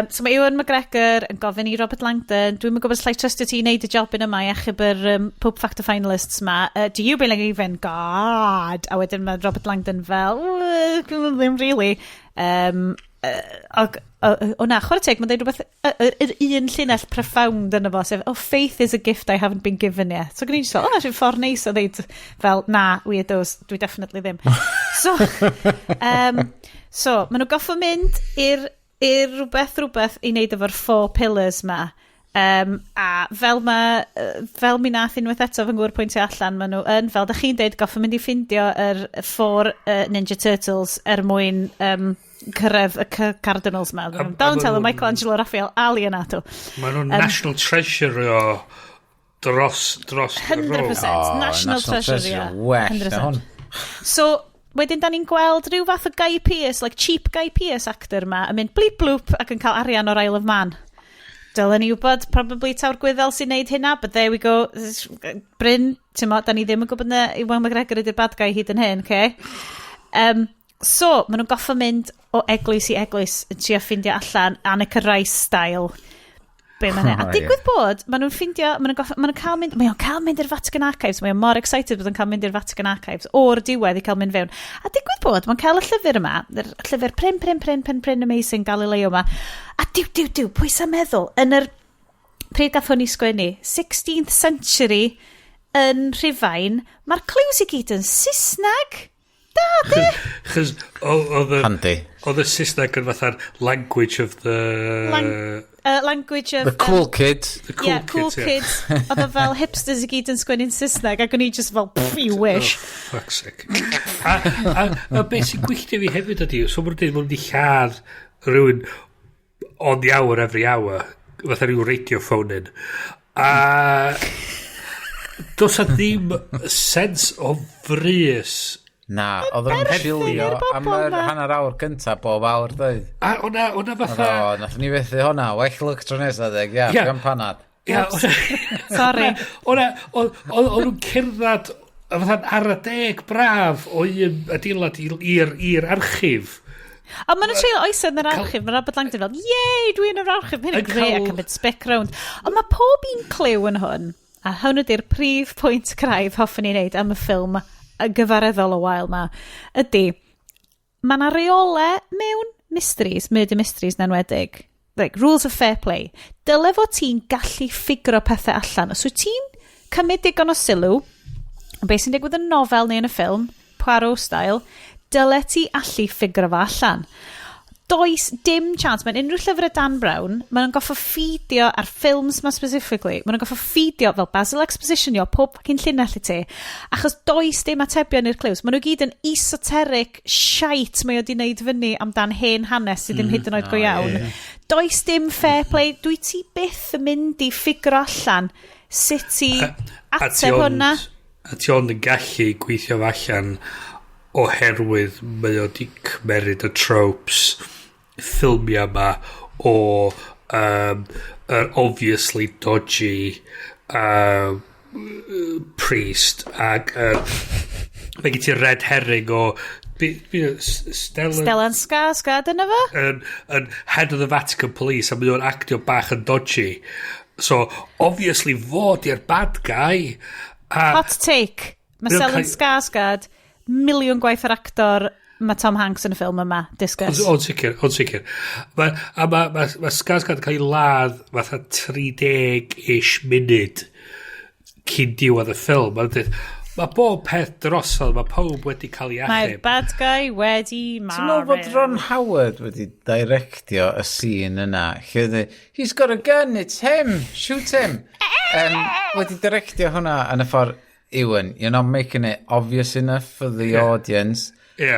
So mae Ewan McGregor yn gofyn i Robert Langdon, "Dwi'n gwybod os llai trystio ti i wneud y job yn yma i achub yr Pope Factor finalists ma. Do you believe in God?" A wedyn mae Robert Langdon fel, "Ddim really." O na, chwarae teg, mae'n dweud rhywbeth, yr un llinell profound yna fo, sef, "Oh, faith is a gift I haven't been given yet." So gwneud just fel, oh, sy'n ffordd neis o ddeud fel, "Na, weirdos, dwi definitely ddim." So, maen nhw goffo mynd i'r rhywbeth i wneud efo'r four pillars ma. A fel mi nath unwaith eto fy ngŵr pwyntio allan, maen nhw yn, fel da chi'n deud, goffo mynd i ffindio yr four Ninja Turtles er mwyn cyrraedd y Cardinals ma. A Donatello, ma' nhw'n Michelangelo, Raphael a Leonardo. Maen nhw'n national treasure o dros y row. 100%. Oh, National Treasure, yeah. Well, na hwn. So, wedyn da ni'n gweld rhyw fath o Guy Pearce, like cheap Guy Pearce actor yma, yn mynd bleep bloop ac yn cael arian o'r Isle of Man. Dylen ni wybod, probably taw'r Gwyddel sy'n neud hynna, but there we go. Bryn, ti'n mo, da ni ddim yn gwybod na Ewan McGregor ydy'r bad guy hyd yn hyn, okay? So, maen nhw'n goffo mynd o eglwys i eglwys yn trio ffindio allan Anneka Rice style be mae'n. A digwydd bod, maen nhw'n ffindio, maen nhw'n cael mynd, mae o'n cael mynd i'r Vatican Archives, mae o'n mor excited bod o'n cael mynd i'r Vatican Archives o'r diwedd i cael mynd fewn. A digwydd bod, mae'n cael y llyfr yma, yr llyfr prin, prin, prin, prin, prin, amazing Galileo yma. A diw, diw, diw, pwy sa'n meddwl, yn yr, pryd gath hwn i sgwennu, 16th century yn Rhufain, mae'r clues i gyd yn Saesneg. Da, de? Chos oedd y Handy. Oedd y Saesneg yn fatha'r language of the Language of The cool kids. The cool yeah, cool kids, kids. Oedd o fel hipsters i gyd yn sgwennu'n Saesneg ac o'n i just fel, "Pff, you wish." Oh, fuck's sake. A beth sy'n gwylltio fi hefyd ydy, so maen nhw'n dweud maen nhw wedi lladd rhywun on the hour every hour, fatha rhyw radio phone in. A does a ddim sense o frys. Na, oedd o'n Perthyn chilio i'r bobl am yr 'ma. hanner awr gynta bob awr, dweud. A o'na fatha O, nath ni fethu hwnna, well look tro nesaf, deg, ia, yeah, panad. Ia, Sorry. O'na, o'n nhw'n cerdded fatha'n ar y deg braf o un adeilad i'r archif. Ond maen nhw'n treulio oesoedd yn yr archif. Mae Robert Langdon fel, "Yay, dwi yn yr archif." Mae hyn yn Yn greu ac yn mynd spec round. Ond mae pob un cliw yn hwn, a hwn ydy'r prif pwynt craidd hoffwn i wneud am y ffilm y gyfareddol o wael ma, ydy, mae yna reole mewn mysteries, murder mysteries yn enwedig. Like, rules of fair play. Dyle fod ti'n gallu ffigro pethau allan. Os wyt ti'n cymryd digon o sylw, beth sy'n digwydd yn nofel neu yn y ffilm, Poirot style, dyle ti allu ffigro fo allan. Does dim chance. Mae'n unrhyw llyfr y Dan Brown, maen nhw'n goffo ffidio ar ffilms ma specifically, maen nhw'n goffo ffidio fel Basil Expositionio pob fucking llinell i ti, achos does dim atebion i'r clues. Maen nhw gyd yn esoteric shite mae o di wneud fyny amdan hen hanes sydd ddim hyd yn oed go iawn. Does dim fair play. Dwi ti byth yn mynd i ffigro allan sut i A ti ateb hwnna. A ti ond yn gallu gweithio fo allan oherwydd mae o di cymeryd y tropes ffilmiau yma o yr obviously dodgy priest ac mae gen ti red herring o Stellan Stellan Skarsgård yna fo? Yn head of the Vatican Police a mae o'n actio bach yn dodgy. So, obviously fo di'r bad guy. A, Hot take. Mae Mae o'n Stellan Skarsgård miliwn gwaith yr actor mae Tom Hanks yn y ffilm yma. Discuss. Ond sicr, ond sicr. A ma Skarsgård yn cael ei ladd fatha 30-ish munud cyn diwedd y ffilm. Mae'n dweud, mae bob peth drosodd, mae pob wedi cael ei Mae'r achub. bad guy wedi Ti'n meddwl bod marw. Ron Howard wedi directio y scene yna? Lle oedd e, "He's got a gun, it's him, shoot him." Wedi directio hwnna yn y ffordd, "Ewan, you're not making it obvious enough for the audience.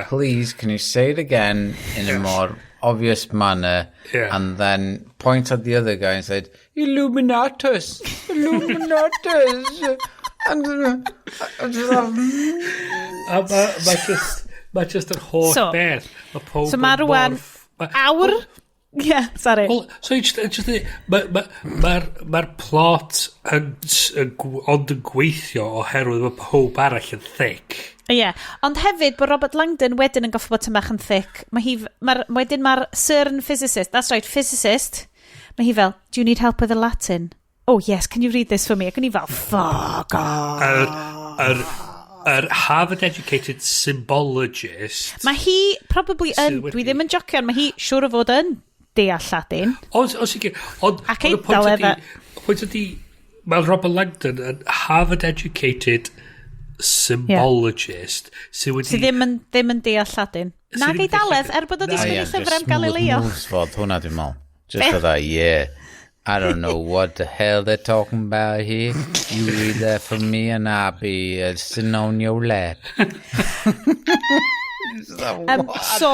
Please, can you say it again in a more obvious manner?" And then point at the other guy and said, "Illuminatus, Illuminatus." And A ma just yr holl beth. Mae pob So mae yn rwan awr. Yeah, sorry. Well, so just ma plot yn, ond yn gweithio oherwydd mae pob arall yn thick. Ie, yeah. Ond hefyd bod Robert Langdon wedyn yn goffo bod tymach yn thick. Mae hi, wedyn mae'r CERN physicist, that's right, physicist, mae hi fel, "Do you need help with the Latin?" "Oh yes, can you read this for me?" Ac o'n i fel, "Fuck off." Yr Harvard educated symbologist. Mae hi probably yn, Sydd wedi dwi ddim yn jocio, mae hi siŵr o fod yn deall Lladin. O sicr. Ond Ac ond y Eidal pwynt ydi, efo. y pwynt ydi, mae Robert Langdon yn Harvard educated symbologist sydd wedi Sydd ddim yn deall Lladin. Sydd Nag ddim yn deall Eidaledd, Lladin. er bod o wedi Na. sgwennu Ie, llyfr just am Galileo. Smooth moves fod hwnna, dwi'n meddwl. Just Be? fatha, "Yeah, I don't know what the hell they're talking about here. You read that for me and I'll be sitting on your lap." So,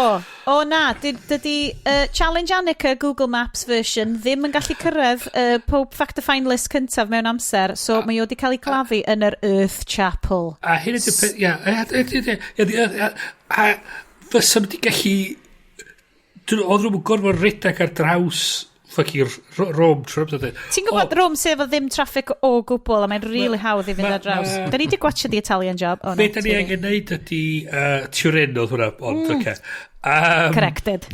o na, dydy Challenge Annika Google Maps version ddim yn gallu cyrraedd Pope Fact Find List cyntaf mewn amser, so mae o wedi cael ei gladdu yn yr Earth Chapel. A hyn ydy'r peth, ia, ia, a fysa nhw wedi gallu, oedd nhw'n gorfod redag ar draws fucking Rome trwy amser. Ti'n gwybod Rome sef o ddim traffic o gwbl a mae'n really hawdd i fynd ar draws. Da ni wedi gwatchio The Italian Job. Oh, no, Be da ni angen neud ydy Turin oedd hwnna, ond oce. Corrected.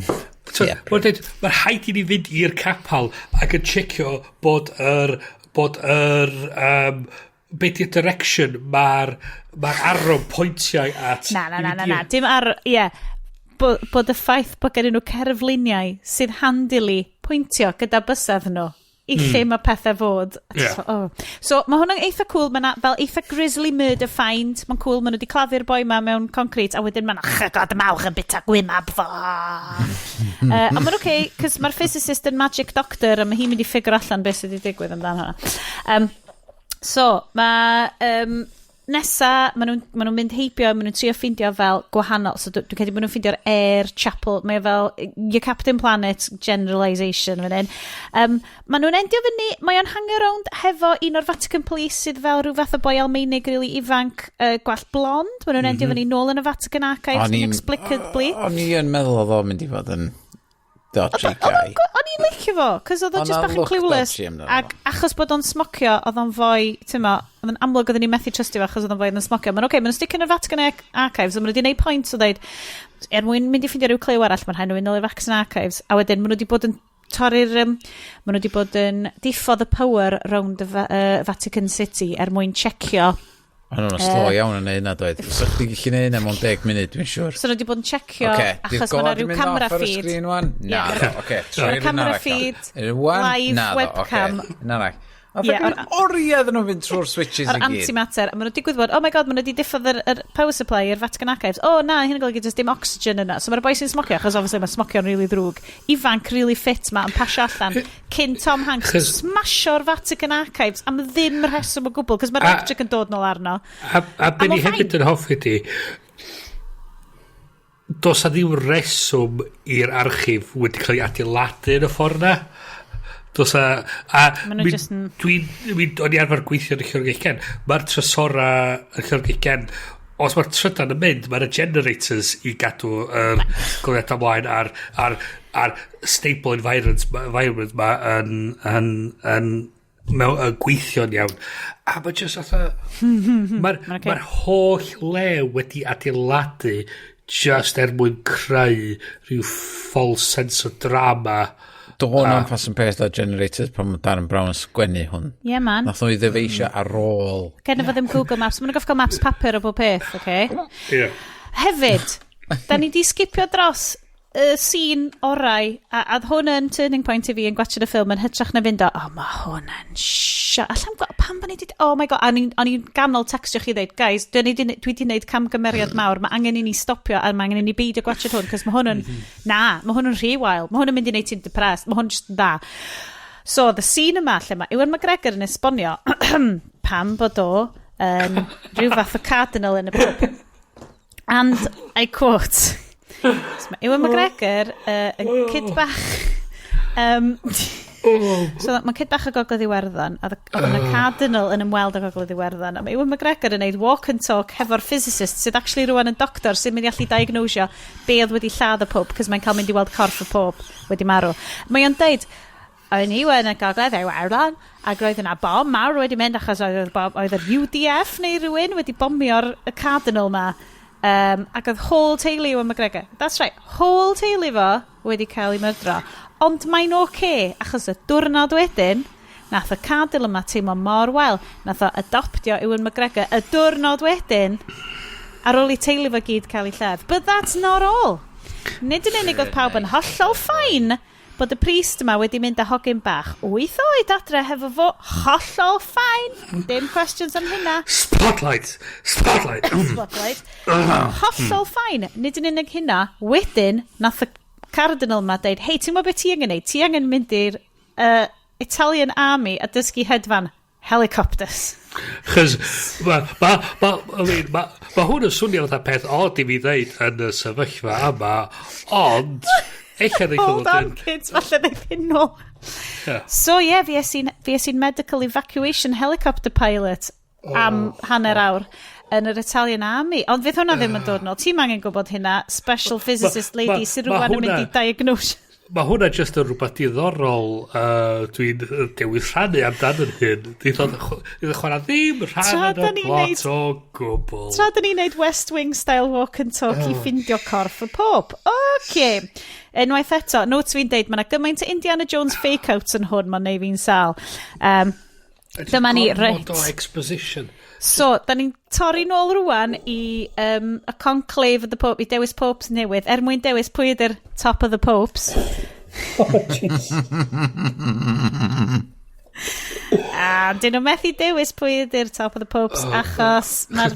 So, yeah, mae'n dweud, mae'n rhaid i ni fynd i'r capal ac yn checio bod yr be di'r direction mae'r ma arrow pointiau at. Na, na, na, na, na. Dim ar, ie. Yeah. Bod y ffaith bod gen nhw cerfluniau sydd handily pwyntio gyda bysedd nhw i lle mae pethau fod. A just fel, oh. So mae hwnna'n eitha cool. Mae fel eitha grisly murder find. Mae'n cool. Maen nhw wedi claddu'r boi ma mewn concrete a wedyn mae'n llygod mawr yn bita gwynab fo. Ond mae'n okay, cos mae'r physicist yn magic doctor a mae hi'n mynd i figure allan beth sydd wedi digwydd amdano hwnna. So, mae nesa, maen nhw'n ma nhw mynd heibio, maen nhw'n trio ffindio fel gwahanol. So, dwi'n credu maen nhw'n ffindio'r Air Chapel. Mae o fel your Captain Planet generalisation fan hyn. Maen nhw'n endio fyny, mae o'n hang around hefo un o'r Vatican Police sydd fel rhyw fath o boi Almeinig really ifanc, gwallt blond. Maen nhw'n endio fyny nôl yn y Vatican Archives inexplicably. O'n i yn meddwl oedd o'n mynd i fod yn dodgy guy. O'n i'n licio fo, cos oedd o just bach yn clueless. Ac achos bod o'n smocio, oedd o'n fwy, ti'n mo, oedd yn amlwg oedden ni'n methu trystio fo achos oedd o'n fwy oedd yn smocio. Mae'n oce, okay, maen nhw'n stick yn y Vatican Archives, a maen nhw wedi gwneud point o dweud, er mwyn mynd i ffindio rhyw cliw arall, mae'n rhaid nhw fynd nôl i'r Vatican Archives, a wedyn maen nhw wedi bod yn torri'r, maen nhw wedi bod yn diffodd y power round y Vatican City er mwyn checio. O'n nhw'n slow iawn yn neud na, doedd. So chdi gallu neud hynna mewn 10 munud, dwi'n siŵr. So nhw wedi bod yn checio, achos mae yna rhyw camera feed. Screen wan? Na, oce. Mae'na camera feed, live webcam. Un arall. A yeah, oriau ddyn nhw'n fynd trwy'r switches i gyd. Antimatter. A maen nhw digwydd bod, oh my God, maen nhw wedi diffodd yr power supply i'r Vatican Archives. Oh na, hyn yn golygu just dim oxygen yna. So mae'r boi sy'n smocio, achos obviously mae smocio'n really ddrwg, ifanc, really fit ma, yn pasio allan, cyn Tom Hanks smasio'r Vatican Archives am ddim rheswm o gwbl, cos mae'r electric yn dod nôl arno. A be ni hefyd yn hoffi di, does a ddim reswm i'r archif wedi cael ei adeiladu yn y ffordd na. Does a dwi'n, o'n i arfer gweithio yn y Llyfrgell Gen. Mae'r trysora y Llyfrgell Gen, os mae'r trydan yn mynd, mae'r generators i gadw yr goleuadau ymlaen ar stable environment ma yn mewn, yn gweithio'n iawn. A mae just fatha, mae'r ma holl le wedi adeiladu just er mwyn creu rhyw false sense o drama. Do hwn fas yn peth o generators pan mae Darren Brown yn sgwennu hwn. Yeah, man. Nath nhw i ddyfeisio ar ôl. Gen fo ddim Google Maps. Maen nhw'n gorfod cael maps papur o bob peth, oce? Yeah. Hefyd, da ni di skipio dros y scene orau, a hwn yn turning point i fi yn gwatchad y ffilm yn hytrach na fynd o, oh, mae hwn yn allan pam bod ni di, oh my God, a o'n i'n ganol textio chi dweud, guys, dwi di wneud camgymeriad mawr, mae angen i ni stopio a mae angen i ni beidio gwatchad hwn, cos mae hwn yn, na, mae hwn yn rhy wael, mae hwn yn mynd i wneud ti'n depressed, mae hwn just yn dda. So, the scene yma lle mae Ewan McGregor yn esbonio pam bod o yn rhyw fath o cardinal yn y pub. And I quote, so mae Ewan McGregor yn kid bach. So mae kid bach o Gogledd Iwerddon, a oedd yna cardinal yn ymweld â Gogledd Iwerddon, a mae Ewan McGregor yn neud walk and talk hefo'r physicist sydd actually rwan yn doctor sy'n mynd i allu diagnosio be oedd wedi lladd y Pope, cos mae'n cael mynd i weld corff y Pope wedi marw. Mae o'n deud, o'n i yn y Gogledd Iwerddon, ac roedd yna bom mawr wedi mynd achos oedd yr UDF neu rhywun wedi bomio'r y cardinal ma. Ac oedd whole teulu Ewan McGregor. That's right, whole teulu fo wedi cael ei myrdro. Ond mae'n oce, okay, achos y diwrnod wedyn, nath y cardinal yma teimlo mor wel, nath o adoptio Ewan McGregor y diwrnod wedyn, ar ôl i teulu fo gyd cael ei lladd. But that's not all. Nid yn unig oedd pawb yn hollol fine bod y priest yma wedi mynd â hogyn bach 8 oed adre hefo fo, hollol fine. Dim questions am hynna. Spotlight! Spotlight! Spotlight. Hollol fine. Nid yn unig hynna, wedyn, nath y cardinal ma deud, "Hei, ti'n gwybod beth ti angen neud? Ti angen mynd i'r Italian Army a dysgu hedfan." Helicopters. Chos I mean, ma hwn yn swnio fatha peth odd i fi ddeud yn y sefyllfa yma, ond eich Hold on, kids, falle ddeith hyn nôl. So ie, yeah, fi es i'n medical evacuation helicopter pilot am hanner awr yn yr Italian Army. Ond fydd hwnna ddim yn dod nôl. Ti'n angen gwybod hynna. Special physicist lady sy'n rwan yn mynd i diagnose. Mae hwnna just yn rhywbeth diddorol dwi'n dewis rhannu amdan yn hyn. Dwi'n chwarae ddim rhan Tra yn da y ni'n plot o gwbl. Tra da ni'n neud West Wing style walk and talk i ffindio corff y Pope. OK. Unwaith eto, notes fi'n deud, mae yna gymaint o Indiana Jones fake-outs yn hwn, mae'n neud fi'n sal. Dyma ni, Gormod reit. o exposition. So, da ni'n torri nôl rwan i y conclave of the Pope, i dewis popes newydd, er mwyn dewis pwy ydy'r top of the popes. Oh, jeez. A dyn nhw methu dewis pwy ydy'r top of the popes, achos mae'r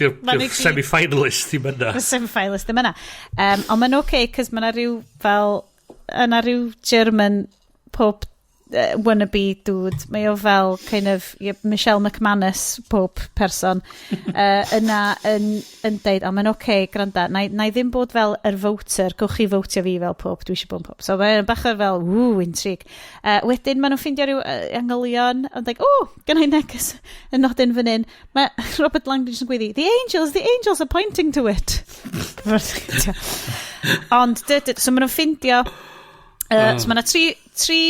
Di'r Ma' nhw gyd- semi-finalist ddim yna. Y semi-finalist ddim yna. Ond mae'n oce, okay, cos mae'na rhyw fel, yna rhyw German pope wannabe dude. Mae o fel kind of, yeah, Michelle McManus pope person. Yna yn deud, o, mae'n oce, okay, granda, na i ddim bod fel yr voter, gewch chi votio fi fel pope, dwi eisiau bod yn pope. So mae'n bach o fel, ww, intrigue. Wedyn maen nhw'n ffindio rhyw angylion, ond like, oh, gynna i neges yn nodyn fan hyn. Mae Robert Langdon jyst yn gweiddi, the angels are pointing to it." Ond, so maen nhw'n ffindio, so mae yna tri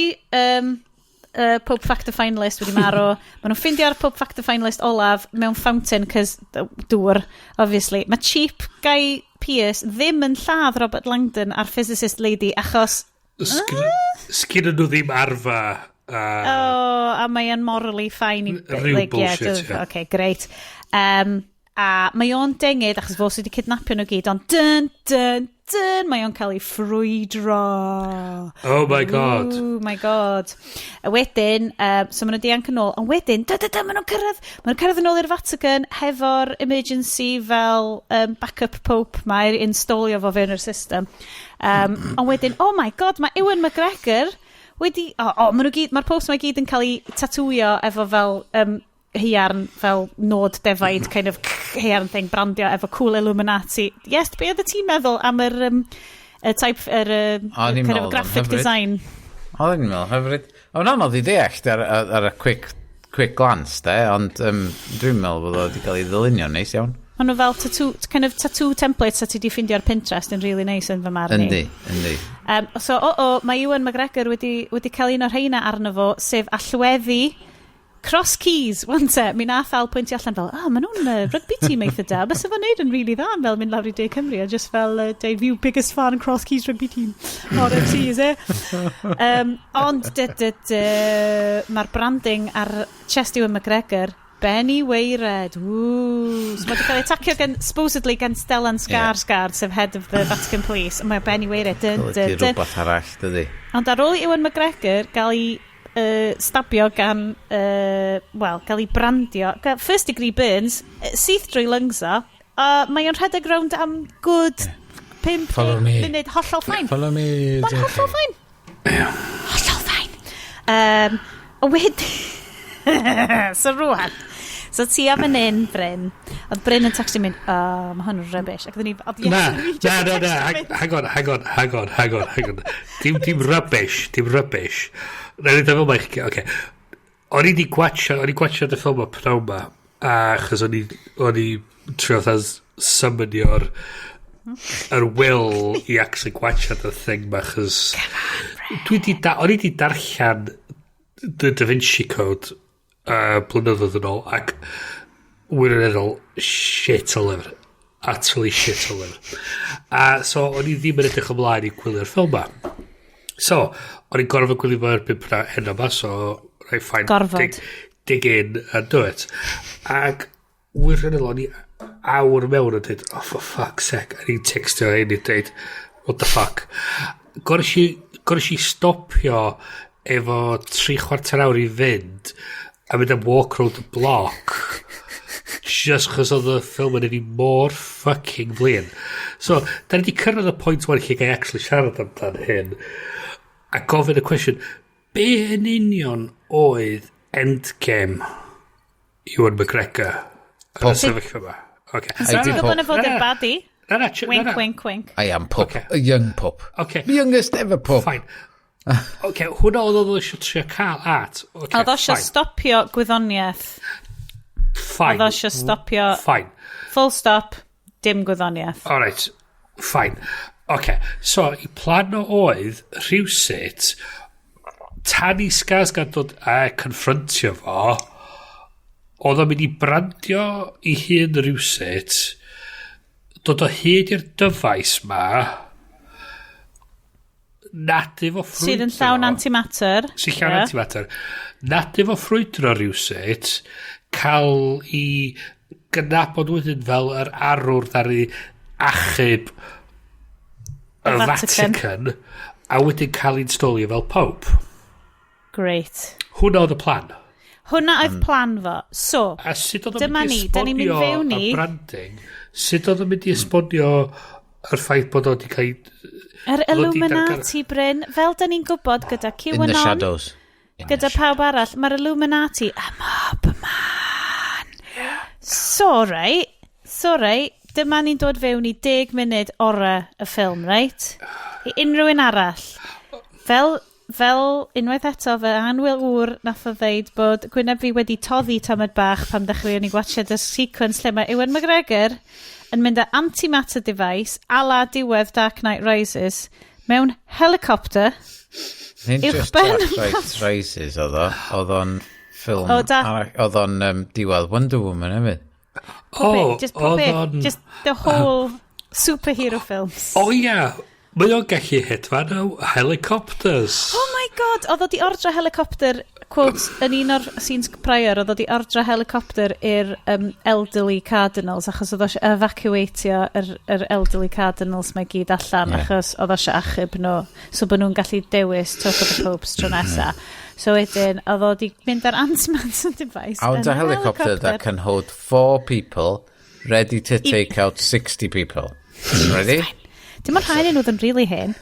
Pope Factor finalist wedi marw. Maen nhw'n ffindio'r Pope Factor finalist olaf mewn fountain, cos dŵr, obviously. Mae cheap Guy Pearce ddim yn lladd Robert Langdon a'r physicist lady achos Sgyn nhw ddim arfa. Oh, a mae o'n morally fine i Ryw like, yeah, bullshit, ie. Okay, great. A mae o'n dengid achos fo sydd wedi kidnapio nhw gyd, ond dyn, dyn, dyn, mae o'n cael ei ffrwydro. Oh my God. Oh my God. A wedyn, so maen nhw'n dianc yn ôl, ond wedyn, dy, dy, dy, maen nhw'n cyrraedd yn ôl i'r Vatican hefo'r emergency fel backup pope mae'r installio fo fewn yr system. Ond wedyn, oh my God, mae Ewan McGregor wedi, oh, maen nhw gyd, mae'r popes mae gyd yn cael ei tatwio efo fel heiarn, fel nod defaid, kind of heiarn thing, brandio efo cool Illuminati. Yes, be oedd ti'n meddwl am yr y type, yr O'n i'n kind meddwl of oedd o'n graphic hyfryd. design? Oedd i'n meddwl, hyfryd. O'n anodd i ddeall ar y quick glance, de, ond dwi'n meddwl bod o wedi cael ei ddylunio neis iawn. Maen nhw fel tattoo, kind of tattoo templates a ti di ffindio ar Pinterest yn really nice yn fy marn i. Yndi. So, o, mae Ewan McGregor wedi cael un o'r rheina arno fo, sef allweddi Cross Keys, wan te, mi nath Al pwyntio allan fel, ah, maen nhw'n rugby team eitha da, bysa fo'n neud yn really dda, fel mynd lawr i De Cymru, a just fel, deud, "You biggest fan Cross Keys rugby team, RFC, is it?" Ond, mae'r branding ar chest Ewan McGregor, Benny Weyred, woo. So mae wedi cael ei atacio gan, supposedly gan Stellan Skarsgård, sef head of the Vatican Police, ond mae Benny Weyred, dyn, Golygu dyn, dyn. rhywbeth arall, dydy. Ond ar ôl i Ewan McGregor gael ei stabio gan, wel, gael ei brandio, gael first degree burns, syth drwy lungs o, mae o'n rhedeg rownd am good 5 Follow me. munud, hollol fine. Follow me. Mae'n hollol fine. Hollol fine. A wedyn, so rwan, so ti am yn un, Bryn. Oedd Bryn yn textio mynd, "Oh, mae hwn yn rubbish." Ac oedden ni, oedd Na, Iestyn fi na, jyst yn na, na, textio mynd. hang on, hang on, hang on, hang on, hang on. Dim rubbish, dim rubbish. Na, ni fel mae, oce. O'n i gwatcha y ffilm o pnawn ma, achos o'n i trio fatha summonio'r yr will i actually gwatcha y thing ma, achos o'n i di darllen The Da Vinci Code blynyddoedd yn ôl, ac wirioneddol shit o lyfr. Utterly shit o lyfr. A so, o'n i ddim yn edrych ymlaen i gwylio'r ffilm ma. So, o'n i'n gorfod gwylio fo erbyn heno ma, so, right, fine. Gorfod. Dig in and do it. Ac wirioneddol, o'n i awr mewn yn dweud, "Oh, for fuck's sake," a ni'n textio ein i dweud, "What the fuck?" Gorys i stopio efo 45 awr i fynd a mynd am walk round the block just chos oedd y ffilm yn ei mor fucking flin. So, da ni wedi cyrraedd y pwynt wan lle gai actually siarad amdan hyn a gofyn y cwestiwn, be yn union oedd Endgame Ewan McGregor yn y Pope. sefyllfa yma? Okay. So I ti'n did gwybod na fod Na, i'r na. baddie? Na, na, Wink, na, na. wink, wink. I am Pope. Okay. A young Pope. Okay. The youngest ever Pope. Fine. Oce, hwnna oedd oedd eisiau trio cael at. Okay, Oedd o eisiau fine. stopio gwyddoniaeth. Fine. Oedd o eisiau stopio... Fine. Full stop, dim gwyddoniaeth. Alright, fine. Oce, so i plan o oedd rhywsut tan i Skarsgård dod a confrontio fo, oedd o'n mynd i brandio i hun rhywsut, dod o hyd i'r dyfais ma, nadu fo ffrwydro. Sydd yn llawn antimatter. Sy'n llawn Ie. antimatter. Nadu fo ffrwydro rhywsut, cael i gydnabod wedyn fel yr arwr ddaru achub y Y Vatican. Vatican, a wedyn cael ei installio fel Pope. Great. Hwna oedd y plan. Hwna oedd plan fo. So, A sut oedd o'n dyma mynd i ni, da ni'n mynd esbonio fewn y i... branding? Sut oedd o'n mynd i esbonio yr ffaith bod o wedi cael... Yr Oedd o 'di Illuminati, Bryn, fel da ni'n gwybod gyda In the QAnon, shadows. gyda pawb arall, mae'r Illuminati ym mhob man. So, right, so, right, dyma ni'n dod fewn i 10 munud ora y ffilm, right? I unrhyw un arall. Fel unwaith eto, fy anwyl ŵr nath o ddeud bod gwyneb fi wedi toddi tamed bach pan ddechreuon ni gwatchiad y sequence lle mae Ewan McGregor yn mynd â antimatter device a la diwedd Dark Knight Rises mewn helicopter. Nid just Uwchben Dark Knight Rises oedd o. Oedd o'n ffilm... O, da- Oedd o'n diwedd Wonder Woman hefyd. O, Just pob oedd beth, o'n... just the whole superhero films. O ia, mae o'n gallu hedfan o helicopters. Oh my God, oedd o di ordro helicopter, quote, yn un o'r scenes prior, oedd o di ordro helicopter i'r elderly cardinals, achos oedd o eisiau evacuatio yr elderly cardinals mae gyd allan, achos oedd o eisiau achub nhw, so bod nhw'n gallu dewis Talk of the Popes tro nesa. So wedyn, oedd o di mynd ar antimatter device Out yn a yr helicopter that can hold four people ready to take out 60 people. Ready? Dim ond rhai nhw oedd yn really hen.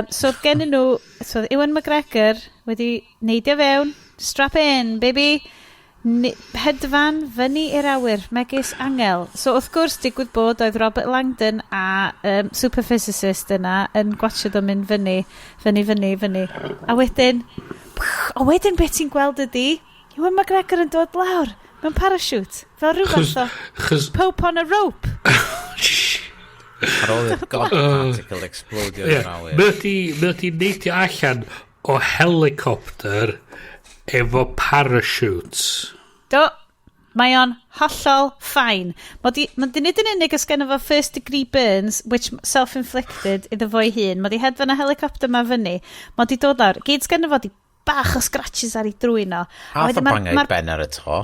So oedd gennyn nhw, so oedd Ewan McGregor wedi neidio fewn, strap in, baby, hedfan fyny i'r awyr, megis angel. So wrth gwrs, digwydd bod oedd Robert Langdon a super physicist yna yn gwatchad o'n mynd fyny, fyny, fyny, fyny. A wedyn beth ti'n gweld ydi, Ewan McGregor yn dod lawr mewn parachute, fel rhyw fath o Chos Pope on a rope. Ar ôl i'r God particle explodio yn yr awyr. Mae o di neidio allan o helicopter efo parachutes. Do, mae o'n hollol fine. Mae di nid yn unig os genno fo first degree burns, which self-inflicted iddo fo'i hun. Mae di hedfan y helicopter ma fyny. Mae di dod lawr. Gyd sgenno fo di bach o scratches ar ei drwyn o. A wedyn oedd bangau ben ar y to.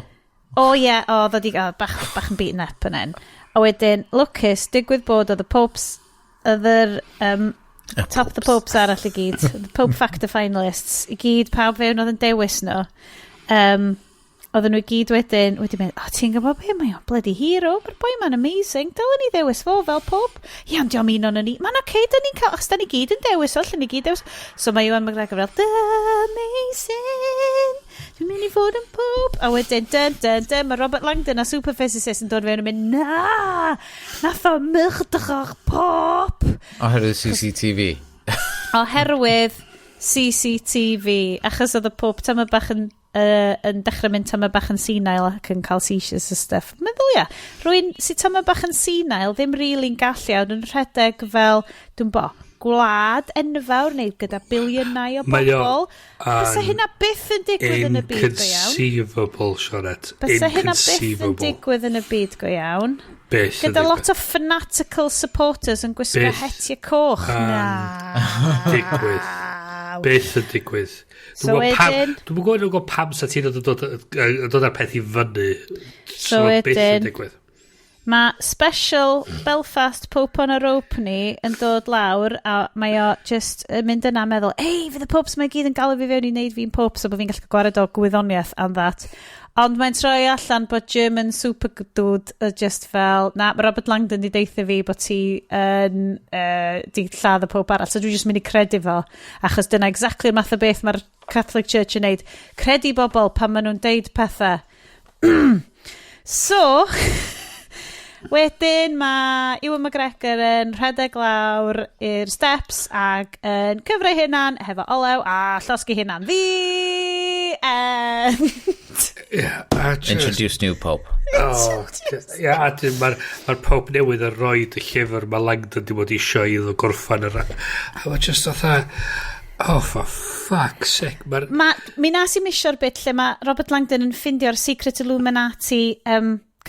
O ie, o, oedd o di, o, bach yn beaten up yn en. A wedyn, lwcus, digwydd bod oedd y popes, oedd yr top the popes arall i gyd, the Pope Factor finalists, i gyd, pawb fewn oedd yn dewis nhw. Oedden nhw i gyd wedyn wedi mynd, "O, ti'n gwybod be, mae o'n bloody hero, mae'r boi ma'n amazing, dylen ni ddewis fo fel Pope." Ia, ond diolch un o'n ni, mae'n oce, okay, dyn ni'n cael, achos da ni gyd yn dewis o, allan ni gyd dewis. So mae Ewan McGregor fel, "The amazing, dwi'n mynd i fod yn Pope." A wedyn, dyn, dyn, dyn, mae Robert Langdon a super physicist yn dod fewn yn mynd, "Na, nath o murdro'r Pope." Oherwydd CCTV. Oherwydd CCTV, achos oedd y Pope tamed bach yn dechrau mynd tamed bach yn senile ac yn cael seizures a stuff. Meddwl ia, rwy'n sy'n tamed bach yn senile ddim really'n gallu iawn yn rhedeg fel, dwi'n bo, gwlad enfawr neu gyda biliynau o Mae o bobl. Bysa yn hynna byth yn digwydd yn y byd go iawn. Inconceivable, Sionet. Bysa hynna byth yn Inconceivable. digwydd yn y byd go iawn. Byth yn Gyda lot digwydd. o fanatical supporters yn gwisgo Byth hetiau coch. yn Na. digwydd. Byth yn digwydd. So wedyn- Dwi'n gwybod, dwi'n gwybod pam sa ti'n dod â'r peth i fyny. So byth yn wedyn- digwydd. Mae special Belfast Pope on a Rope ni yn dod lawr a mae o just yn mynd yna meddwl, "Ei, fydd y popes mae gyd yn galw fi fewn i wneud fi'n pope so bod fi'n gallu gwared o gwyddoniaeth and that." Ond mae'n troi allan bod German super dude just fel, na, mae Robert Langdon di deutha fi bod ti yn di lladd y pob arall, so dwi just mynd i credu fo, achos dyna exactly'r math o beth mae'r Catholic Church yn neud. Credu bobl pan maen nhw'n deud pethau. So, wedyn mae Ewan McGregor yn rhedeg lawr i'r steps ac yn cyfrau hunan hefo olew a llosgi hunan. The end! Yeah, a just Introduce new Pope. Oh, yeah, a dyn mae'r ma Pope newydd yn rhoi y llyfr mae Langdon di bod isio iddo gorffan yr. A mae just fatha, oh, for fuck's sake. Mae'r Mi nas i misio'r bit lle mae Robert Langdon yn ffindio'r Secret Illuminati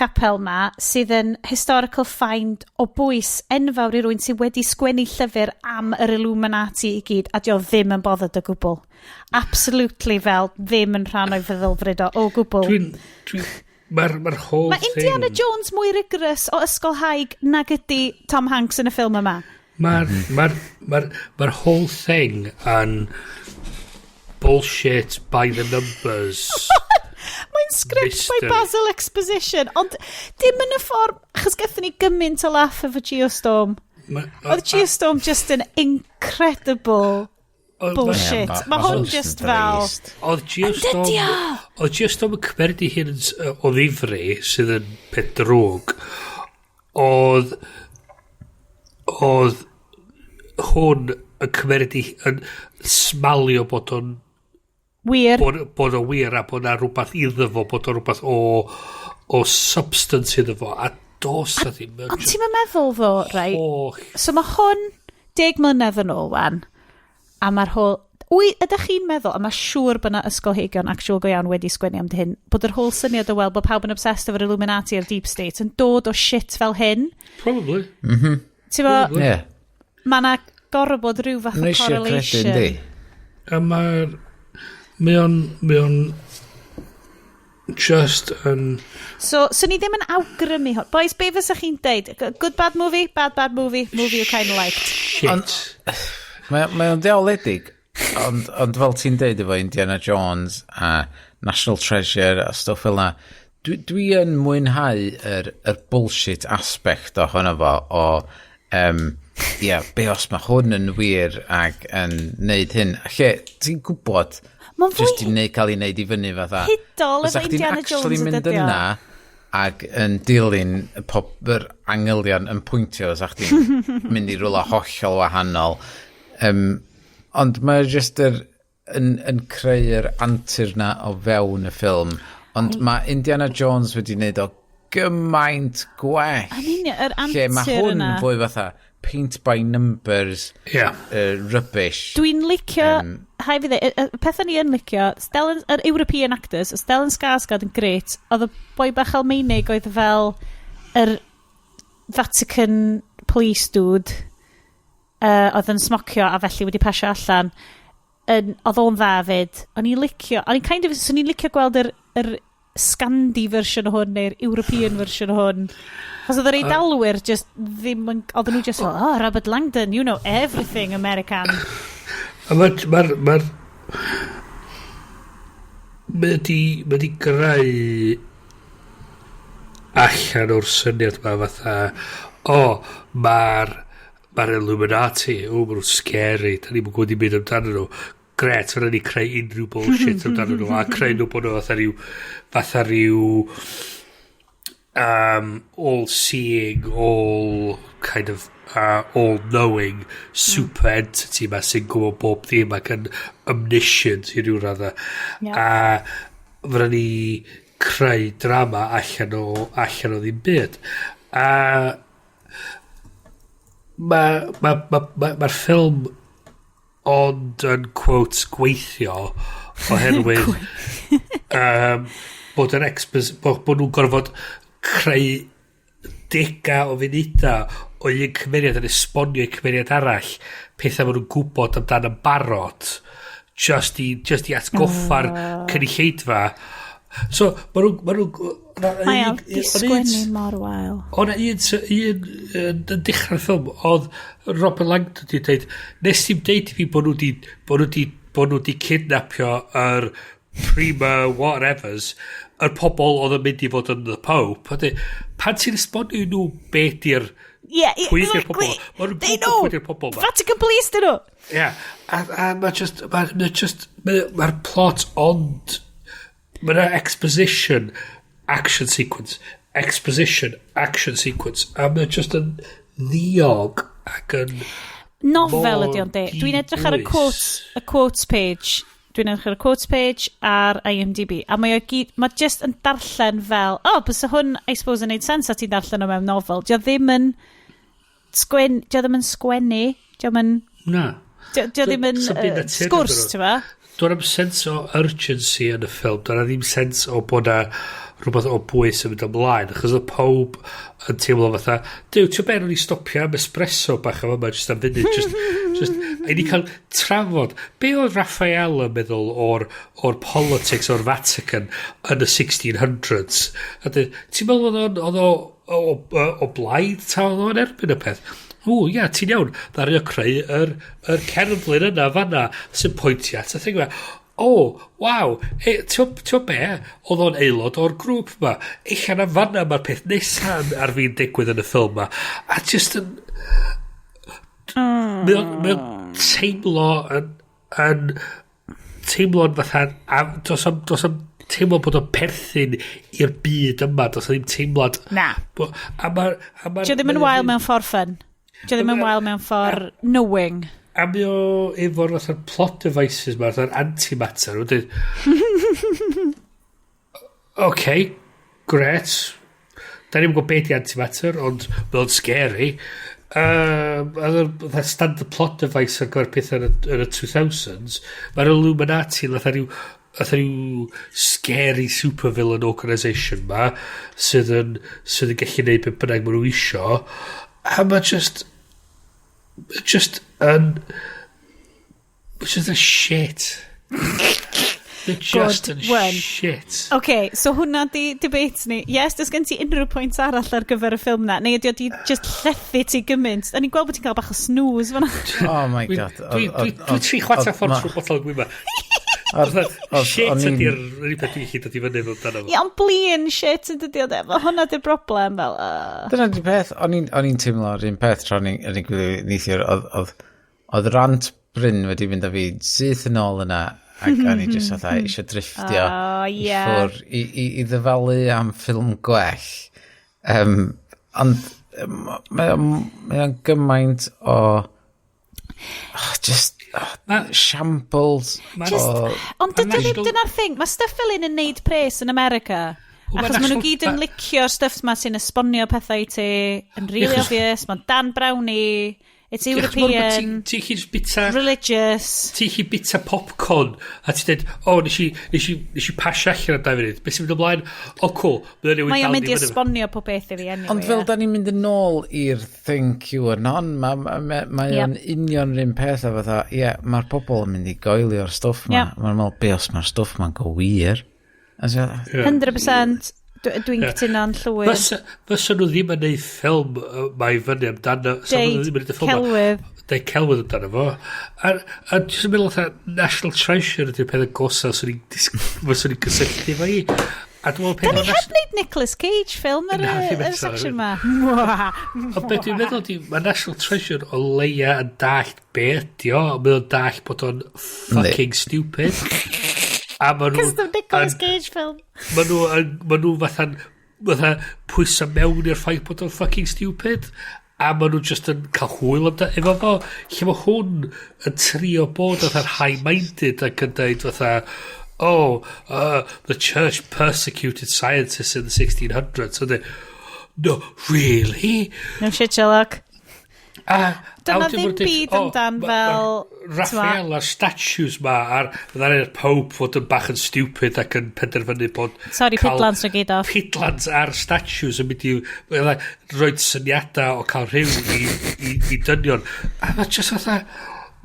capel ma sydd yn historical find o bwys enfawr i rywun sydd wedi sgwennu llyfr am yr Illuminati i gyd, a dio ddim yn bothered o gwbl. Absolutely fel ddim yn rhan o'i feddylfryd o gwbl. Mae'r ma whole Mae Indiana thing Jones mwy rigorous o ysgolhaig nag ydy Tom Hanks yn y ffilm yma. Mae'r ma ma ma whole thing yn bullshit by the numbers. Mae'n script by Mystery. Basil Exposition, ond dim yn y ffordd, achos gathon ni gymaint o laugh efo Geostorm. Oedd Geostorm just yn incredible bullshit. Ie, Mae hwn hwn just yn fel drist. Oedd Geostorm Ydy o? Oedd Geostorm yn cymeryd ei hun o ddifri, sydd yn peth drwg. Oedd hwn yn cymeryd ei yn smalio bod o'n Wir. bod o wir a bod na rhywbeth iddo fo, bod o rhywbeth o substance iddo fo, a dos a ddim. Ond ti'n meddwl ddo, right? Holl So mae hwn 10 mlynedd yn ôl wan, a mae'r whole. Wy, ydych chi'n meddwl, a mae siŵr bod yna ysgolheigion actual go iawn wedi sgwennu am hyn, bod yr whole syniad o weld bod pawb yn obsessed efo'r Illuminati a'r Deep State yn dod o shit fel hyn? Probably. Ti'n bo, mae yna gorfod bod rhyw fath o Mae'n eisiau credu, correlation. yndi? A mae o'n just yn So, so ni ddim yn awgrymu hwn. Boys, be fysa chi'n deud? Good bad movie, bad bad movie, movie you kind of liked? Shit. Mae o'n ddiawledig, ond fel ti'n deud efo Indiana Jones a National Treasure a stwff fel na, dwi yn mwynhau yr bullshit aspect ohono fo o, yeah, be os mae hwn yn wir ac yn neud hyn. Lle, ti'n gwybod, Mae'n fwy just i neud, cael ei wneud i fyny fatha. hudol efo Fysa chdi'n Indiana actually Jones mynd yn dydi o? yna ac yn dilyn y pop, yr angylion yn pwyntio, sa chdi'n mynd i rwla hollol wahanol. Ond mae just yn creu'r antur na o fewn y ffilm. Ond mae Indiana Jones wedi wneud o gymaint gwell. Yn union, yr Lle mae antur hwn yna. fwy fatha paint by numbers rubbish. Dwi'n licio, hai fi ddeud, y pethau ni yn licio, Stellan, yr European actors, Stellan Skarsgård yn gret, oedd y boi bach Almeinig oedd fel yr Vatican police dude, oedd yn smocio a felly wedi pasio allan, oedd o'n dda fyd. O'n i'n licio, o'n i'n kind of, swn i'n licio gweld yr Scandi version o hwn neu'r European version o hwn. Chos oedd yr Eidalwyr just ddim yn, oedden nhw just fel, "Oh, Robert Langdon, you know everything American." A mae'r... Mae'r... Mae di greu allan o'r syniad ma fatha, o, mae'r Illuminati, o, maen nhw'n scary, da ni'n gwybod dim byd amdano nhw. Gret, fydda ni creu unrhyw bullshit amdano nhw, a creu nhw bod nhw fatha ryw all-seeing, all kind of all-knowing super entity ma sy'n gwybod bob dim ac yn omniscient i ryw radda. A fydda ni creu drama allan o ddim byd. A mae'r ma, ma, ma, ma ffilm ond yn quotes gweithio oherwydd bod yr bod nhw'n gorfod creu dega o funudau o un cymeriad yn esbonio i cymeriad arall pethau maen nhw'n gwybod amdan yn barod just i atgoffa'r cynulleidfa. So maen nhw Mae o di sgwennu mor wael. O na un yn dechrau'r ffilm, oedd Robert Langdon di dweud, nes ti'n deud i fi bod nhw di kidnapio yr prima whatevers, yr pobl oedd yn mynd i fod yn the Pope. A pan ti'n esbonio nhw be di'r Yeah, pwy ydy'r pobl? Maen nhw'n gwybod pwy ydy'r pobl ma. Vatican Police dyn nhw. Yeah. A mae just, mae just, mae'r plot ond, mae'na exposition, action sequence, exposition, action sequence, a mae just yn ddiog ac yn Nofel ydi o'n de. Dwi'n edrych ar y quotes, y quotes page. Dwi'n edrych ar y quotes page ar IMDb. A mae o gyd, mae just yn darllen fel, oh, bysa hwn, I suppose, yn neud sens a ti'n darllen o mewn nofel. Dio ddim yn sgwen, dio ddim yn sgwennu, dio ddim yn... Na. Dio, dio ddim yn sgwrs, ti'n fa? Do'n am sense o urgency yn y ffilm, do'n ddim sense o bod na rhywbeth o bwys yn mynd ymlaen, achos oedd pob yn teimlo fatha, Duw, ti'n beth, o'n i stopio am espresso bach am yma, just am funud, just, a i ni cael trafod, be oedd Raphael yn meddwl o'r politics o'r Vatican yn y 1600s? A ti'n meddwl oedd o'n o, o, o, o blaid ta oedd o'n erbyn y peth? O, ia, ti'n iawn. Ddaru o creu yr cerflun yna fanna sy'n pwyntio at y thing yma. O, waw, e, ti'n be? Oedd o'n aelod o'r grŵp yma. Ella na fanna mae'r peth nesaf ar fi'n digwydd yn y ffilm yma. A just yn... Mae o'n teimlo yn teimlo'n fatha... Dos am, dos am teimlo bod o'n perthyn i'r byd yma. Dos am ddim teimlad... Na. A ma, a ma, Dio ddim yn wael mewn ffordd fun. Dio ddim yn wael mewn ffordd knowing. A mi o efo'r fatha'r plot devices ma, fatha'r antimatter. Mae'n dweud, OK, gret. Da ni'n gwybod beth di antimatter, ond mae o'n scary. A fatha standard plot device ar gyfer pethau yn y 2000s. Mae'r Illuminati fatha rhyw scary supervillain organisation ma sydd yn gallu neud beth bynnag maen nhw isio. A mae just yn just a shit. They're just Good yn one. shit. OK, so hwnna di debate ni. Yes, does gen ti unrhyw pwynt arall ar gyfer y ffilm na? Neu ydy o di just llethu ti gymaint? A ni'n gweld bod ti'n cael bach o snooze fan'na. Oh my God. Dwi tri chwarter ffordd trwy botol gwin ma. Shit ydy'r unig peth dwi'n gallu dod i fyny amdano fo. Ie, ond blin shit yn dydi o de. Fel hwnna di'r broblem fel. Dyna di peth, o'n i'n teimlo yr un peth tra o'n i'n gwylio neithiwr, oedd rant Bryn wedi mynd â fi syth yn ôl yna, ac o'n i jyst fatha eisiau drifftio i ffwr, i ddyfalu am ffilm gwell. Ond mae o'n gymaint o oh, just oh, shambles Just, o ond dydy ddim dyna'r thing. Mae stuff fel un yn neud pres yn America. Wel, ma' Achos maen nhw gyd yn licio'r stuff ma sy'n esbonio pethau i ti yn really obvious. Mae'n Dan Brownie, it's European, Ti'n chi just bita religious. Ti'n chi bita popcorn a ti'n dweud, o, nes i pasio allan am 2 funud. Beth sy'n mynd ymlaen? O, cool. Mae Mae o'n mynd i esbonio pob beth i fi anyway. Ond fel da ni'n mynd yn ôl i'r thing QAnon, mae o'n union yr un peth a fatha, ie, yeah, mae'r pobl yn mynd i goelio'r stwff ma. Mae'n meddwl, be os mae'r stwff ma'n go wir? A so- 100%. Dwi'n cytuno'n llwyr. Fysa nhw ddim yn neud ffilm mae i fyny amdano. Sa nhw Deud ddim yn neud y ffilm ma. celwydd. Deud celwydd amdano fo. A jyst yn meddwl fatha National Treasure ydy'r peth agosa fyswn i'n cysylltu fo i. A dwi'n meddwl Da peth ni o heb wneud Nicolas Cage ffilm ar Na, y ddim yr eto. section ma. Ond beth dwi'n meddwl di, mae National Treasure o leia yn dallt be ydi o, ond mae o'n dallt bod o'n fucking stupid. A ma nhw... Cos the Nicolas Cage film. Ma nhw fatha pwysa mewn i'r ffaith bod o'n fucking stupid. A ma nhw just yn cael hwyl amdano efo fo. Lle mae hwn yn trio bod fatha'r high-minded ac yn dweud fatha, oh, the church persecuted scientists in the 1600s. So they, no, really? No shit, Sherlock. A, Dyna a wedyn ddim ma' nhw'n deud, byd "O, amdan fel, Raphael a'r statues ma a'r fydda'r Pope fod yn bach yn stupid ac yn penderfynu bod Sorry, cael pidlans nhw gyd off. Pidlans a'r statues yn mynd i fydda, roid syniadau o cael rhyw i dynion. A mae just fatha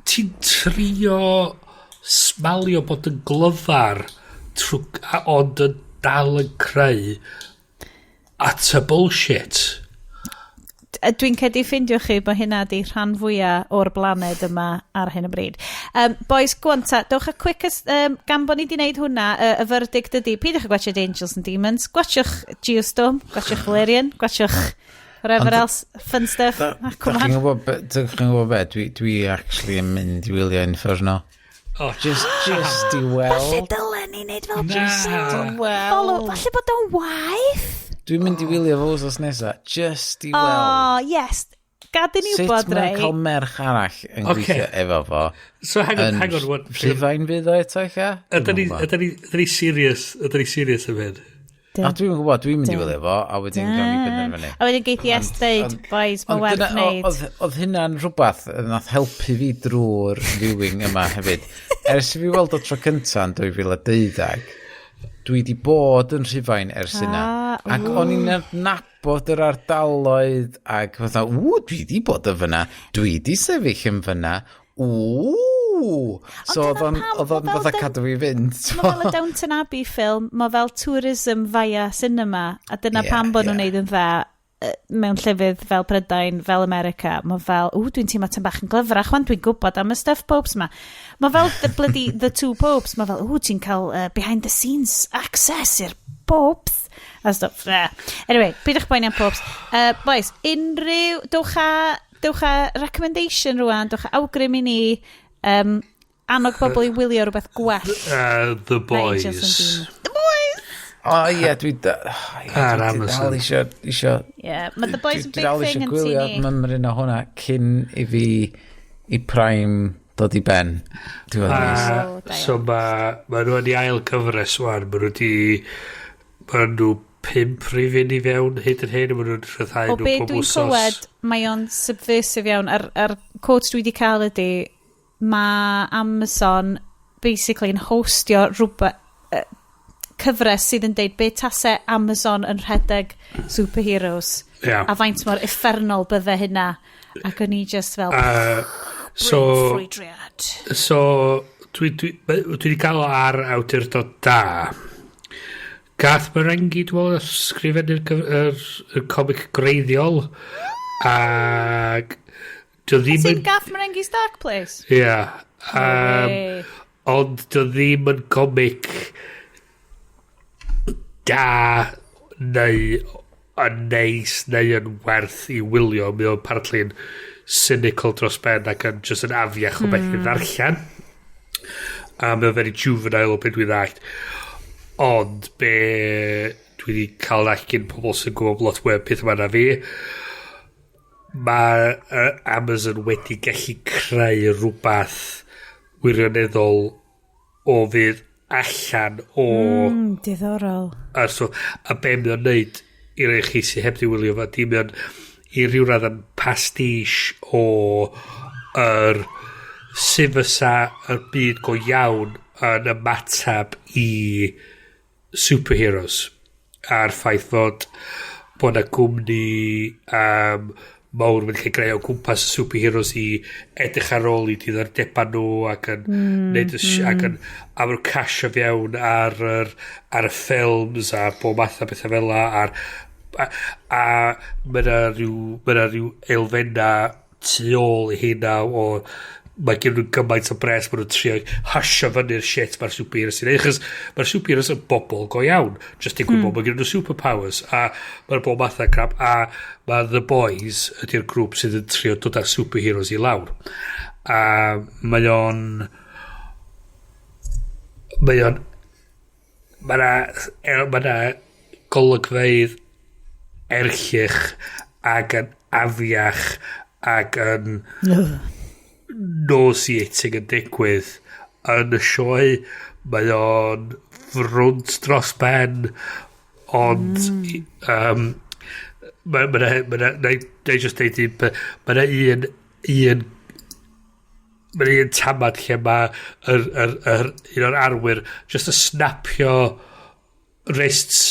ti'n trio smalio bod yn glyfar trwy, ond yn dal yn creu utter bullshit. Dwi'n credu ffeindio chi bod hynna di rhan fwyaf o'r blaned yma ar hyn o bryd. Boys, go on ta, dewch a quick, as, gan bod ni di wneud hwnna, y verdict ydi, peidiwch â gwatchio Angels and Demons, gwatchwch Geostorm, gwatchwch Valerian, gwatchwch whatever else, fun stuff. Ah, come Da on. chi'n gwybod, da chi'n gwybod be? Dwi actually yn mynd i wylio Inferno. Oh, Just i Falle weld. dylen ni wneud fel Na. just Well. follow. Falle bod o'n waith. Dwi'n mynd i wylio fo wsos nesa, just i weld. Oh, yes. Gad i ni Sut wybod, mae'n rei. cael merch arall yn gweithio efo fo. So hang on, Yn hang on. What, Rhufain fydd o eto, eich? Ydyn ni serious, ydyn ni serious am hyn? A dwi'n gwybod, dwi'n mynd i wylio fo, a wedyn gawn ni benderfynu. A wedyn geith Yes deud, boys, mae Ond werth wneud. Oedd hynna'n rhywbeth nath helpu fi drwy'r viewing yma hefyd. Ers i fi weld o tro cynta yn 2012, dwi di bod yn Rhufain ers hynna. Ah, Ac o'n i'n adnabod yr ardaloedd ac fatha, ww, dwi di bod yn fyna, dwi di sefyll yn fyna, ww. So dyna oedd o'n pam oedd o'n ma' fel fatha cadw fi fynd. Mae fel y Downton Abbey ffilm, mae fel tourism via cinema, a dyna pam bod nhw'n neud yn dda mewn llefydd fel Prydain, fel America. Mae fel, ww, dwi'n teimlo tan bach yn glyfrach, wan dwi'n gwybod am y stuff popes ma. Mae fel the bloody The Two Popes, mae fel, ww, ti'n cael behind the scenes access i'r popes. A stuff. Yeah. Anyway, peidiwch poeni am popes. Boys, unrhyw, dewch a recommendation rwan, dewch a awgrym i ni, annog bobl i wylio rhywbeth gwell. The na Angels and Boys. Demons. The Boys! O ie, dwi... O, ie, Ar dwi Amazon. dal isio Yeah, mae The Boys yn Dwi big dal thing isio yn gwylio tŷ ni. mymryn o hwnna cyn i fi i Prime dod i ben. Diwedd y mis. O, da So mae ma nhw yn ei ail cyfres wan. Mae nhw di... Mae nhw pump rhifyn i fewn hyd yn hyn. Mae nhw'n rhyddhau O nhw be pob dwi'n wsos. clywed, mae o'n subversive iawn. A'r quote dwi wedi cael ydy, mae Amazon basically yn hostio rhywbeth, cyfres sydd yn deud be tase Amazon yn rhedeg superheroes. Ie. A faint mor uffernol bydde hynna. Ac o'n i just fel, So, ffrwydriad. So, dwi wedi cael o ar awdurdod da. Garth Marenghi, dwi'n meddwl, nath sgrifennu'r yr comic greiddiol. Ac dio ddim Ti'n yn... Garth Marenghi's Dark Place? Ie. Way. Ond dio ddim yn comic da neu yn neis neu yn werth i wylio. Mae o'n partly'n cynical dros ben ac yn just yn afiach o beth i ddarllen. A mae o'n very juvenile o beth dwi'n ddallt. Ond be dwi wedi cael ddallt gen pobl sy'n gwybod lot mwy am peth yma na fi, mae Amazon wedi gallu creu rhywbeth wirioneddol o fydd allan o Diddorol. A, so, a be mae o'n neud i rai chi sy'n heb di wylio fo, di mae o'n i ryw radd yn pastiche o yr sut fysa yr byd go iawn yn ymatab i superheroes a'r ffaith fod bod na gwmni mawr wedi cael greu o gwmpas y superheroes i edrych ar ôl i diddordebau nhw ac yn neud y ac yn a maen nhw'n casio fewn ar y ffilms a bob math o bethau fel 'na a mae 'na rhyw elfenna tu ôl i hynna o mae gen nhw gymaint o bres maen nhw'n trio hysio fyny'r shit mae'r superheroes sy'n neud achos mae'r superheroes yn bobl go iawn, just digwydd bod mae gen nhw superpowers a mae'r bob math o crap a mae The Boys ydy'r grŵp sydd yn trio dod â'r superheroes i lawr a mae o'n mae 'na golygfeydd erchyll ac yn afiach ac yn nauseating yn digwydd yn y sioe. Mae o'n frwnt dros ben, ond mae na, just deud un peth, mae 'na un tamad lle mae yr un o'r arwyr just yn snapio wrists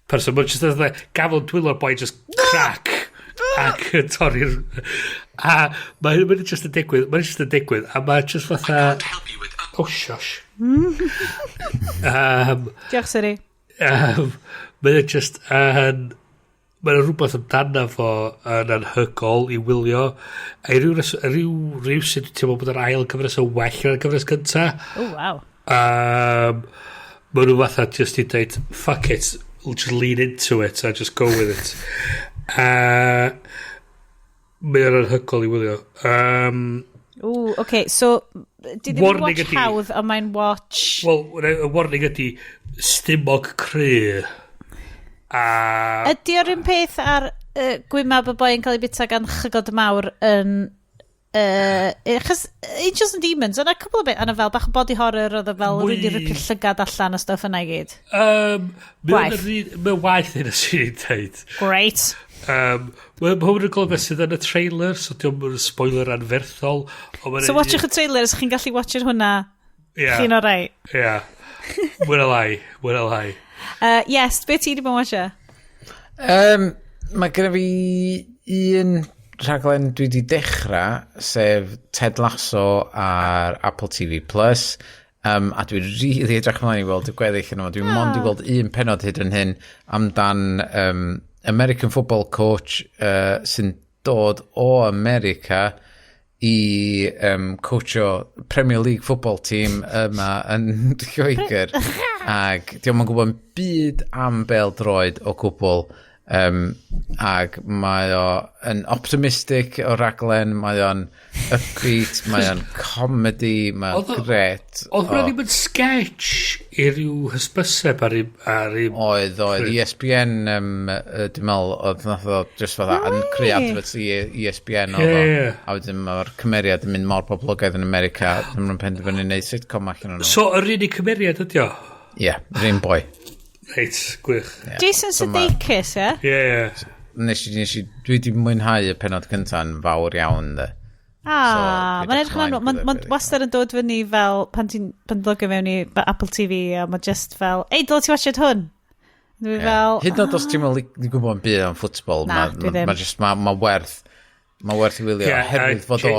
person. Mae'n just yn gafel dwylo'r boi, just crack ac yn torri'r a mae'n ma just yn digwydd, mae'n just yn digwydd a mae just fatha, oh shush. Diolch, Siri. Mae'n just yn Mae'n rhywbeth amdano fo yn anhygol i wylio. A i ryw, ryw, ryw sut dwi'n teimlo bod yr ail gyfres yn well na'r gyfres gynta. Oh, wow. Mae nhw fatha just i dweud, "Fuck it, just lean into it and just go with it." Mae o'n anhygol i wylio. Ooh, okay, so, di ddim yn watch ydi, hawdd, ond mae'n watch. Wel, y warning ydi stumog cry. A Ydy o'r un peth ar gwymab y boi yn cael ei bita gan llygod mawr yn... Achos Angels and Demons, o'na cwbl o beth, o'na fel bach o body horror, oedd o fel really ripio llygad allan o stuff yna i gyd. Gwaeth. Mae'n waeth hyn o sy'n i'n dweud. Great. Mae hwn yn golygu sydd yn y trailer, so diolch yn spoiler anferthol. Ond ma'n So watchwch y trailer, os chi'n gallu watchio hwnna, chi'n alright. Ie. Mwy na lai, mwy na lai. Yes, be ti wedi bod yn watchio? Mae genna fi un rhaglen dwi wedi dechrau, sef Ted Lasso ar Apple TV+. Plus. A dwi'n really edrych ymlaen i weld y gweddill yno. Dwi'n mond i weld un penod hyd yn hyn amdan American football coach sy'n dod o America i coachio Premier League football team yma yn Lloegr. Ac diolch yn gwybod byd am bel droed o gwbl. Ac mae o yn optimistic o raglen, mae o'n upbeat, mae o'n comedy, mae o'n gret. Oedd hwnna ddim yn sketch i ryw hysbyseb ar un Oedd, ESPN, dwi'n meddwl, oedd nath o just fatha yn creu adverts i ESPN oedd o. A wedyn mae'r cymeriad yn mynd mor poblogaidd yn America, dwi'n nhw'n penderfynu wneud sitcom allan o'n nhw. So, yr unig cymeriad ydi o? Ie, yeah, yr un boi. Reit, gwych. Yeah. Jason Sudeikis, ie? Ie. Nes i, dwi wedi mwynhau y penod cynta'n fawr iawn, de. Ah, so, mae'n edrych yn Mae'n ma wastad yn dod fyny fel pan ti'n pan logio mewn i Apple TV a mae just fel, "Ei, dyle ti watchad hwn?" Dwi fel. Hyd yn oed os ti'n meddwl gwybod yn byd am ffwtbol, Na, dwi ddim. Ma, just, ma werth i wylio, oherwydd fod o,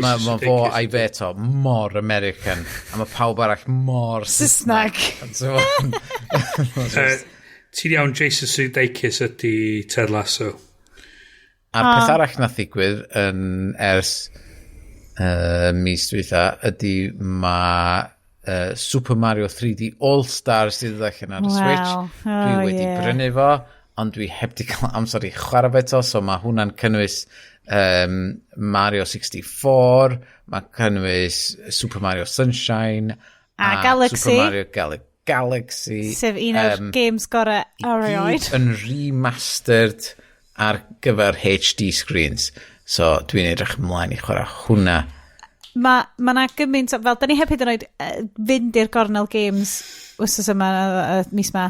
ma fo a'i fet o mor American, a mae pawb arall mor Saesneg. So, Ti'n iawn, Jason Sudeikis ydy Ted Lasso. A'r peth arall nath ddigwydd yn ers mis dwytha ydy mae Super Mario 3D All-Star sydd allan ar y Switch. Dwi wedi brynu fo, ond dwi heb di cael amser i chwarae fe eto, so mae hwnna'n cynnwys Mario 64, mae cynnwys Super Mario Sunshine, a Galaxy. Super Mario Galaxy. Sef un o'r games gorau erioed. Gyd yn remastered ar gyfer HD screens. So dwi'n edrych ymlaen i chwarae hwnna. Mae ma 'na gymaint o, fel, da ni heb hyd yn oed fynd i'r gornel games wythnos yma, mis ma.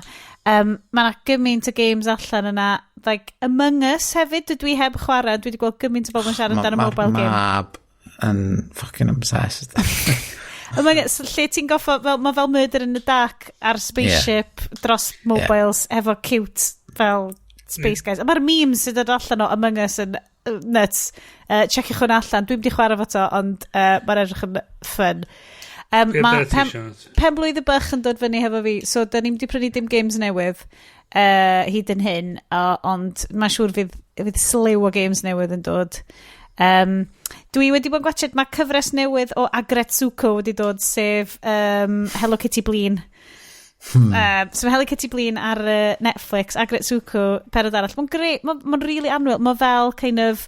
Mae 'na gymaint o games allan yna. Like, Among Us hefyd, dwi heb chwarae, dwi wedi gweld gymaint o bobl yn siarad amdano mobile game. Mab yn fucking obsessed. Among Us, lle ti'n goffo, fel, mae fel Murder in the Dark ar spaceship dros mobiles efo cute fel space guys. A mae'r memes sydd yn dod allan o Among Us yn nuts. Checiwch hwnna allan. Dwi'n wedi chwarae fo to, ond mae'n edrych yn fun. Ie, Mae dyna ti pen, siarad. pen blwydd y bych yn dod fyny hefo fi, so da ni'n wedi prynu dim games newydd hyd yn hyn, ond mae'n siŵr fydd slew o games newydd yn dod. Dwi wedi bod yn gwachod, mae cyfres newydd o Aggretsuko wedi dod, sef Hello Kitty Blin. So mae Hello Kitty Blin ar Netflix, Aggretsuko, penod arall. Mae'n great, mae'n ma really annwyl. Mae fel kind of,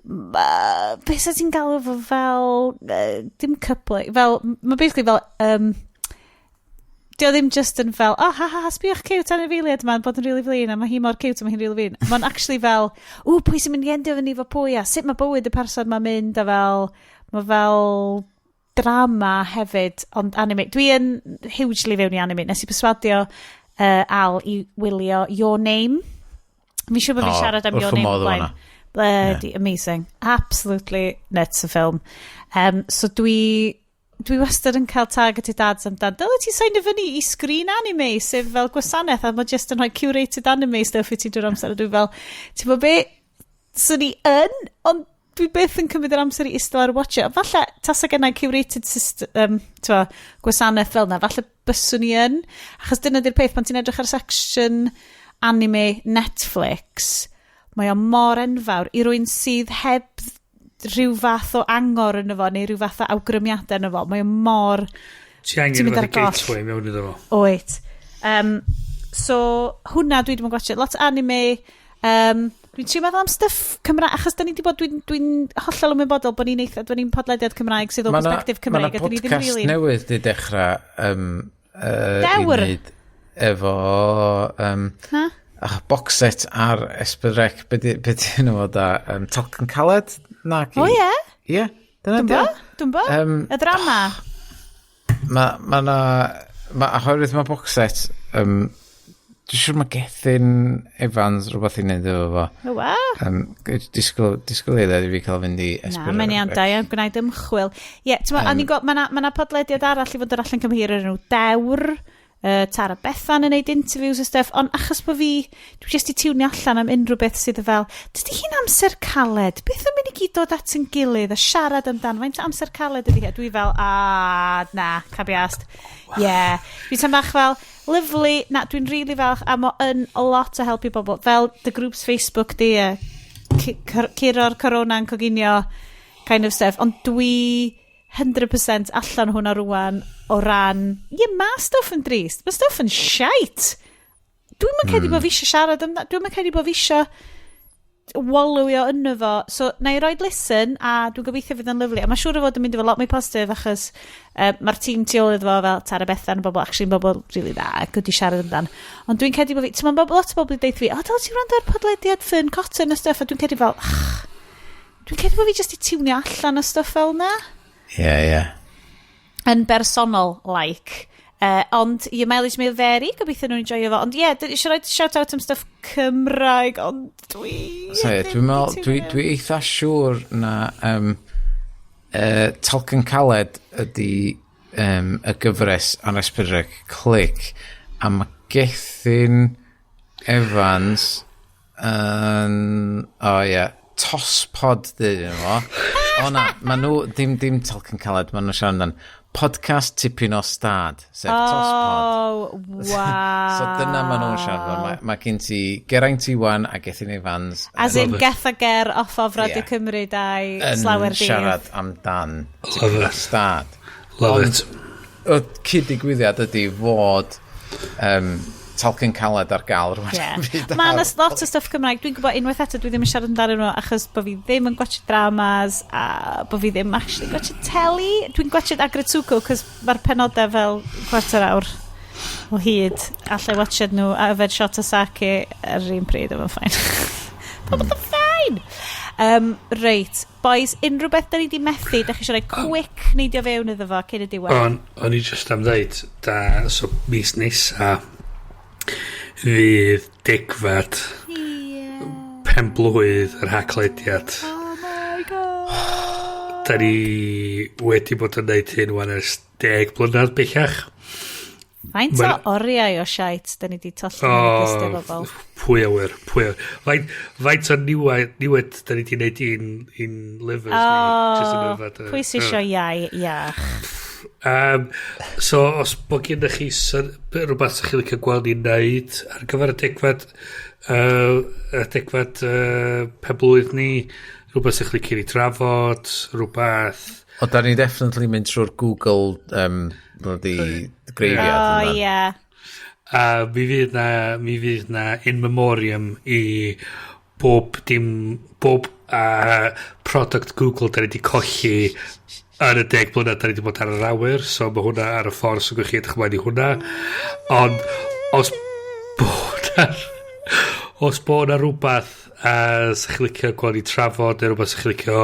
beth sa ti'n galw fo fel, dim couple, fel, mae basically fel, di o ddim just yn fel, "Oh, ha, ha, ha, sbiwch cute anifeiliaid yma'n bod yn really flin, a mae hi mor cute a mae hi'n really flin." Mae'n actually fel, "Ww, pwy sy'n mynd i endio fyny efo pwy, a sut mae bywyd y person ma'n mynd," a fel, mae fel drama hefyd, ond anime. Dwi yn hugely fewn i anime. Nes i perswadio Al i wylio Your Name. Fi'n siŵr bod fi'n O, siarad am wrth Your fy Name modd o efo blaen. hwnna. Bloody amazing. Absolutely nuts y ffilm. So dwi wastad yn cael targeted ads amdan, "Dyle ti sign fyny i Screen Anime," sef fel gwasanaeth, a mae just yn rhoi curated anime stuff i ti drwy'r amser, a dwi fel, ti'n bod be, swn i yn, ond dwi byth yn cymryd yr amser i eistedd ar y watch it. Falle, tasa gennau curated system, t'mo, gwasanaeth fel na, falle byswn i yn. Achos dyna di'r peth, pan ti'n edrych ar section anime Netflix, Mae o mor enfawr i rywun sydd heb rhyw fath o angor yn fo neu rhyw fath o awgrymiadau yn fo. Mae o mor... Ti angen rhywbeth o gateway mewn iddo fo. Oet. So, hwnna dwi wedi bod yn gwachio. Lot o anime. Dwi'n trio meddwl am stuff Cymraeg, achos da ni wedi bod, dwi'n dwi hollol ymwybodol bod ni'n eitha, bod ni'n podlediad Cymraeg sydd o perspective Cymraeg, a dyn ni ddim really... Mae podcast newydd di dechrau Dewr! i wneud efo... Na? Box set ar S4C, be di, be di enw fo da? Talcyn Caled? Na, O ie? Ie, dyna di. Dwi'n bo? Y drama? Mae ma na... Ma, oherwydd mae box set... Dwi'n siŵr mae Gethin Evans rhywbeth i wneud efo fo. O, wa. Disgwyl, disgwyl i fi cael fynd i S4C. Na, mae'n iawn, da iawn, gwneud ymchwil. Ie, yeah, mm. Um, mae yna ma podlediad arall i fod yr allan cymhir yn nhw Dewr, Tara Bethan yn neud interviews a stuff, ond achos bod fi, dwi jyst i tiwnio allan am unrhyw beth sydd fel, dydy hi'n amser caled, beth yn mynd i gyd dod at yn gilydd a siarad amdan, faint o amser caled ydy hi? A dwi fel, a, na, can't be asked. Yeah. Dwi'n teimlo bach fel, lovely, na, dwi'n really falch, a mo yn lot o helpu bobl, fel the groups Facebook di, a curo'r corona'n coginio, kind of stuff, ond dwi 100% allan hwnna rwan o ran, ie, yeah, mae stwff yn drist, mae stwff yn shite. Dwi'n mynd credu bod fi eisiau siarad amdano, dwi'n mynd credu bod fi eisiau wallowio yno fo. So, na i roed listen, a dwi'n gobeithio fydd yn lyfli. A mae siŵr o fod yn mynd i fod lot mwy positif, achos mae'r tîm tu ôl iddo fo fel Tara Bethan, bobl, actually bobl really dda, good i siarad amdan. Ond dwi'n credu bod fi, ti'n meddwl, lot o bobl yn deud fi, o, dyl ti wrando ar podlediad Fearne Cotton a stuff, a dwi'n credu fel, dwi'n credu bod fi jyst i tiwnio allan o stuff fel na. Ie, yeah, ie. Yeah. Yn bersonol, like. Ond your mileage may vary, gobeithio nhw'n enjoyo fo. Ond ie, yeah, eisiau rhoi shout-out am stuff Cymraeg, ond dwi... So, dwi'n meddwl, dwi eitha siŵr na Talcyn Caled ydy y gyfres ar S4C Clic, a mae Gethin Evans yn... O oh, ie, yeah, Tospod dyn nhw. O na, ma nhw, dim Talcyn Caled, ma nhw'n siarad amdan podcast tipyn o stad, sef Tospod. Oh, wow. So dyna ma nhw'n siarad amdan. Mae ma gen ti Geraint Iwan a Gethin Evans. As in Geth a Ger off of Radio Cymru 2 slawer dydd. Yn siarad amdan tipyn o stad. Love it. Y cyd-digwyddiad ydy fod Talcyn Caled ar gael rwan. Yeah. Mae yna lot o stuff Cymraeg. Dwi'n gwybod unwaith eto dwi ddim yn siarad amdanyn nhw achos bod fi ddim yn gwachio dramas a bod fi ddim actually gwachio teli. Dwi'n gwachio Aggretsuko cos mae'r penodau fel chwarter awr o hyd. Allai watchad nhw a yfed shot o sake ar yr un pryd, a mae'n fine. Popeth yn fine! Reit, boys, unrhyw beth da ni di methu, da chi eisiau rhoi quick neidio fewn iddo fo cyn y diwedd? O'n i just am ddeud, da, so mis nesa fydd degfad pen blwydd yr Haclediad. Oh my God. Da ni wedi bod yn neud hyn wan ers 10 blynedd bellach. Faint o oriau o shite da ni di tollti yn y clustiau bobl? Pwy a wyr, pwy a wyr. Faint o niwed da ni di neud i'n livers ni. Jyst yn yfed. Pwy sy'n isio iau iach? So, os bod gennych chi rhywbeth sy'ch chi'n licio gweld ni'n neud ar gyfer y degfad penblwydd ni, rhywbeth sy'ch chi'n licio ni trafod, rhywbeth... O, da ni definitely mynd trwy'r Google bloody graveyard. O, ie. A mi fydd na in memoriam i bob dim, bob product Google da ni wedi colli yn y 10 blynedd da ni wedi bod ar yr awyr, so mae hwnna ar y ffordd, so gwch chi edrych ymlaen i hwnna. Ond os bod na rhywbeth sa'ch chi'n licio gweld i trafod, neu rhywbeth sa'ch chi'n licio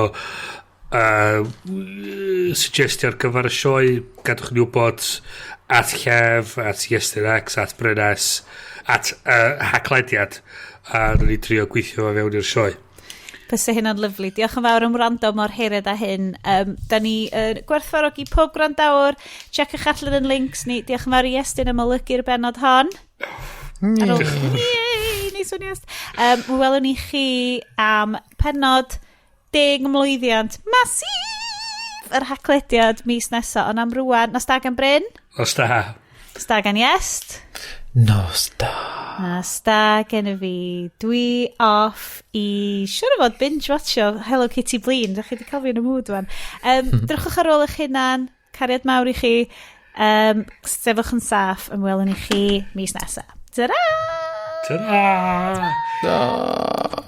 suggestio ar gyfer y sioe, gadwch ni wybod @Llef, @IestynX, @BrynS, @Haclediad, a rydyn ni trio gweithio fo fewn i'r sioe. Bysa hynna'n lyfli. Diolch yn fawr am wrando mor hired â hyn. Da ni gwerthfawrogi pob gwrandawr. Checiwch allan yn links ni. Diolch yn fawr i Iestyn am olygu'r bennod hon. Ar ôl... Yay! Neis o'n Iest. Mi welwn ni chi am pennod 10 mlwyddiant masif yr Haclediad mis nesaf. Ond am rwan, nos da gan Bryn. Os da. Nos da gan Iest. Nos da. Nos da gen i fi. Dwi off i siwr o fod binge watcho Hello Kitty Blin. Dych chi wedi cael fi yn y mood wan. Drychwch ar ôl eich hunan. Cariad mawr i chi. Sefwch yn saff. Ymwelwn i chi mis nesaf. Ta-ra! Ta-ra! Ta!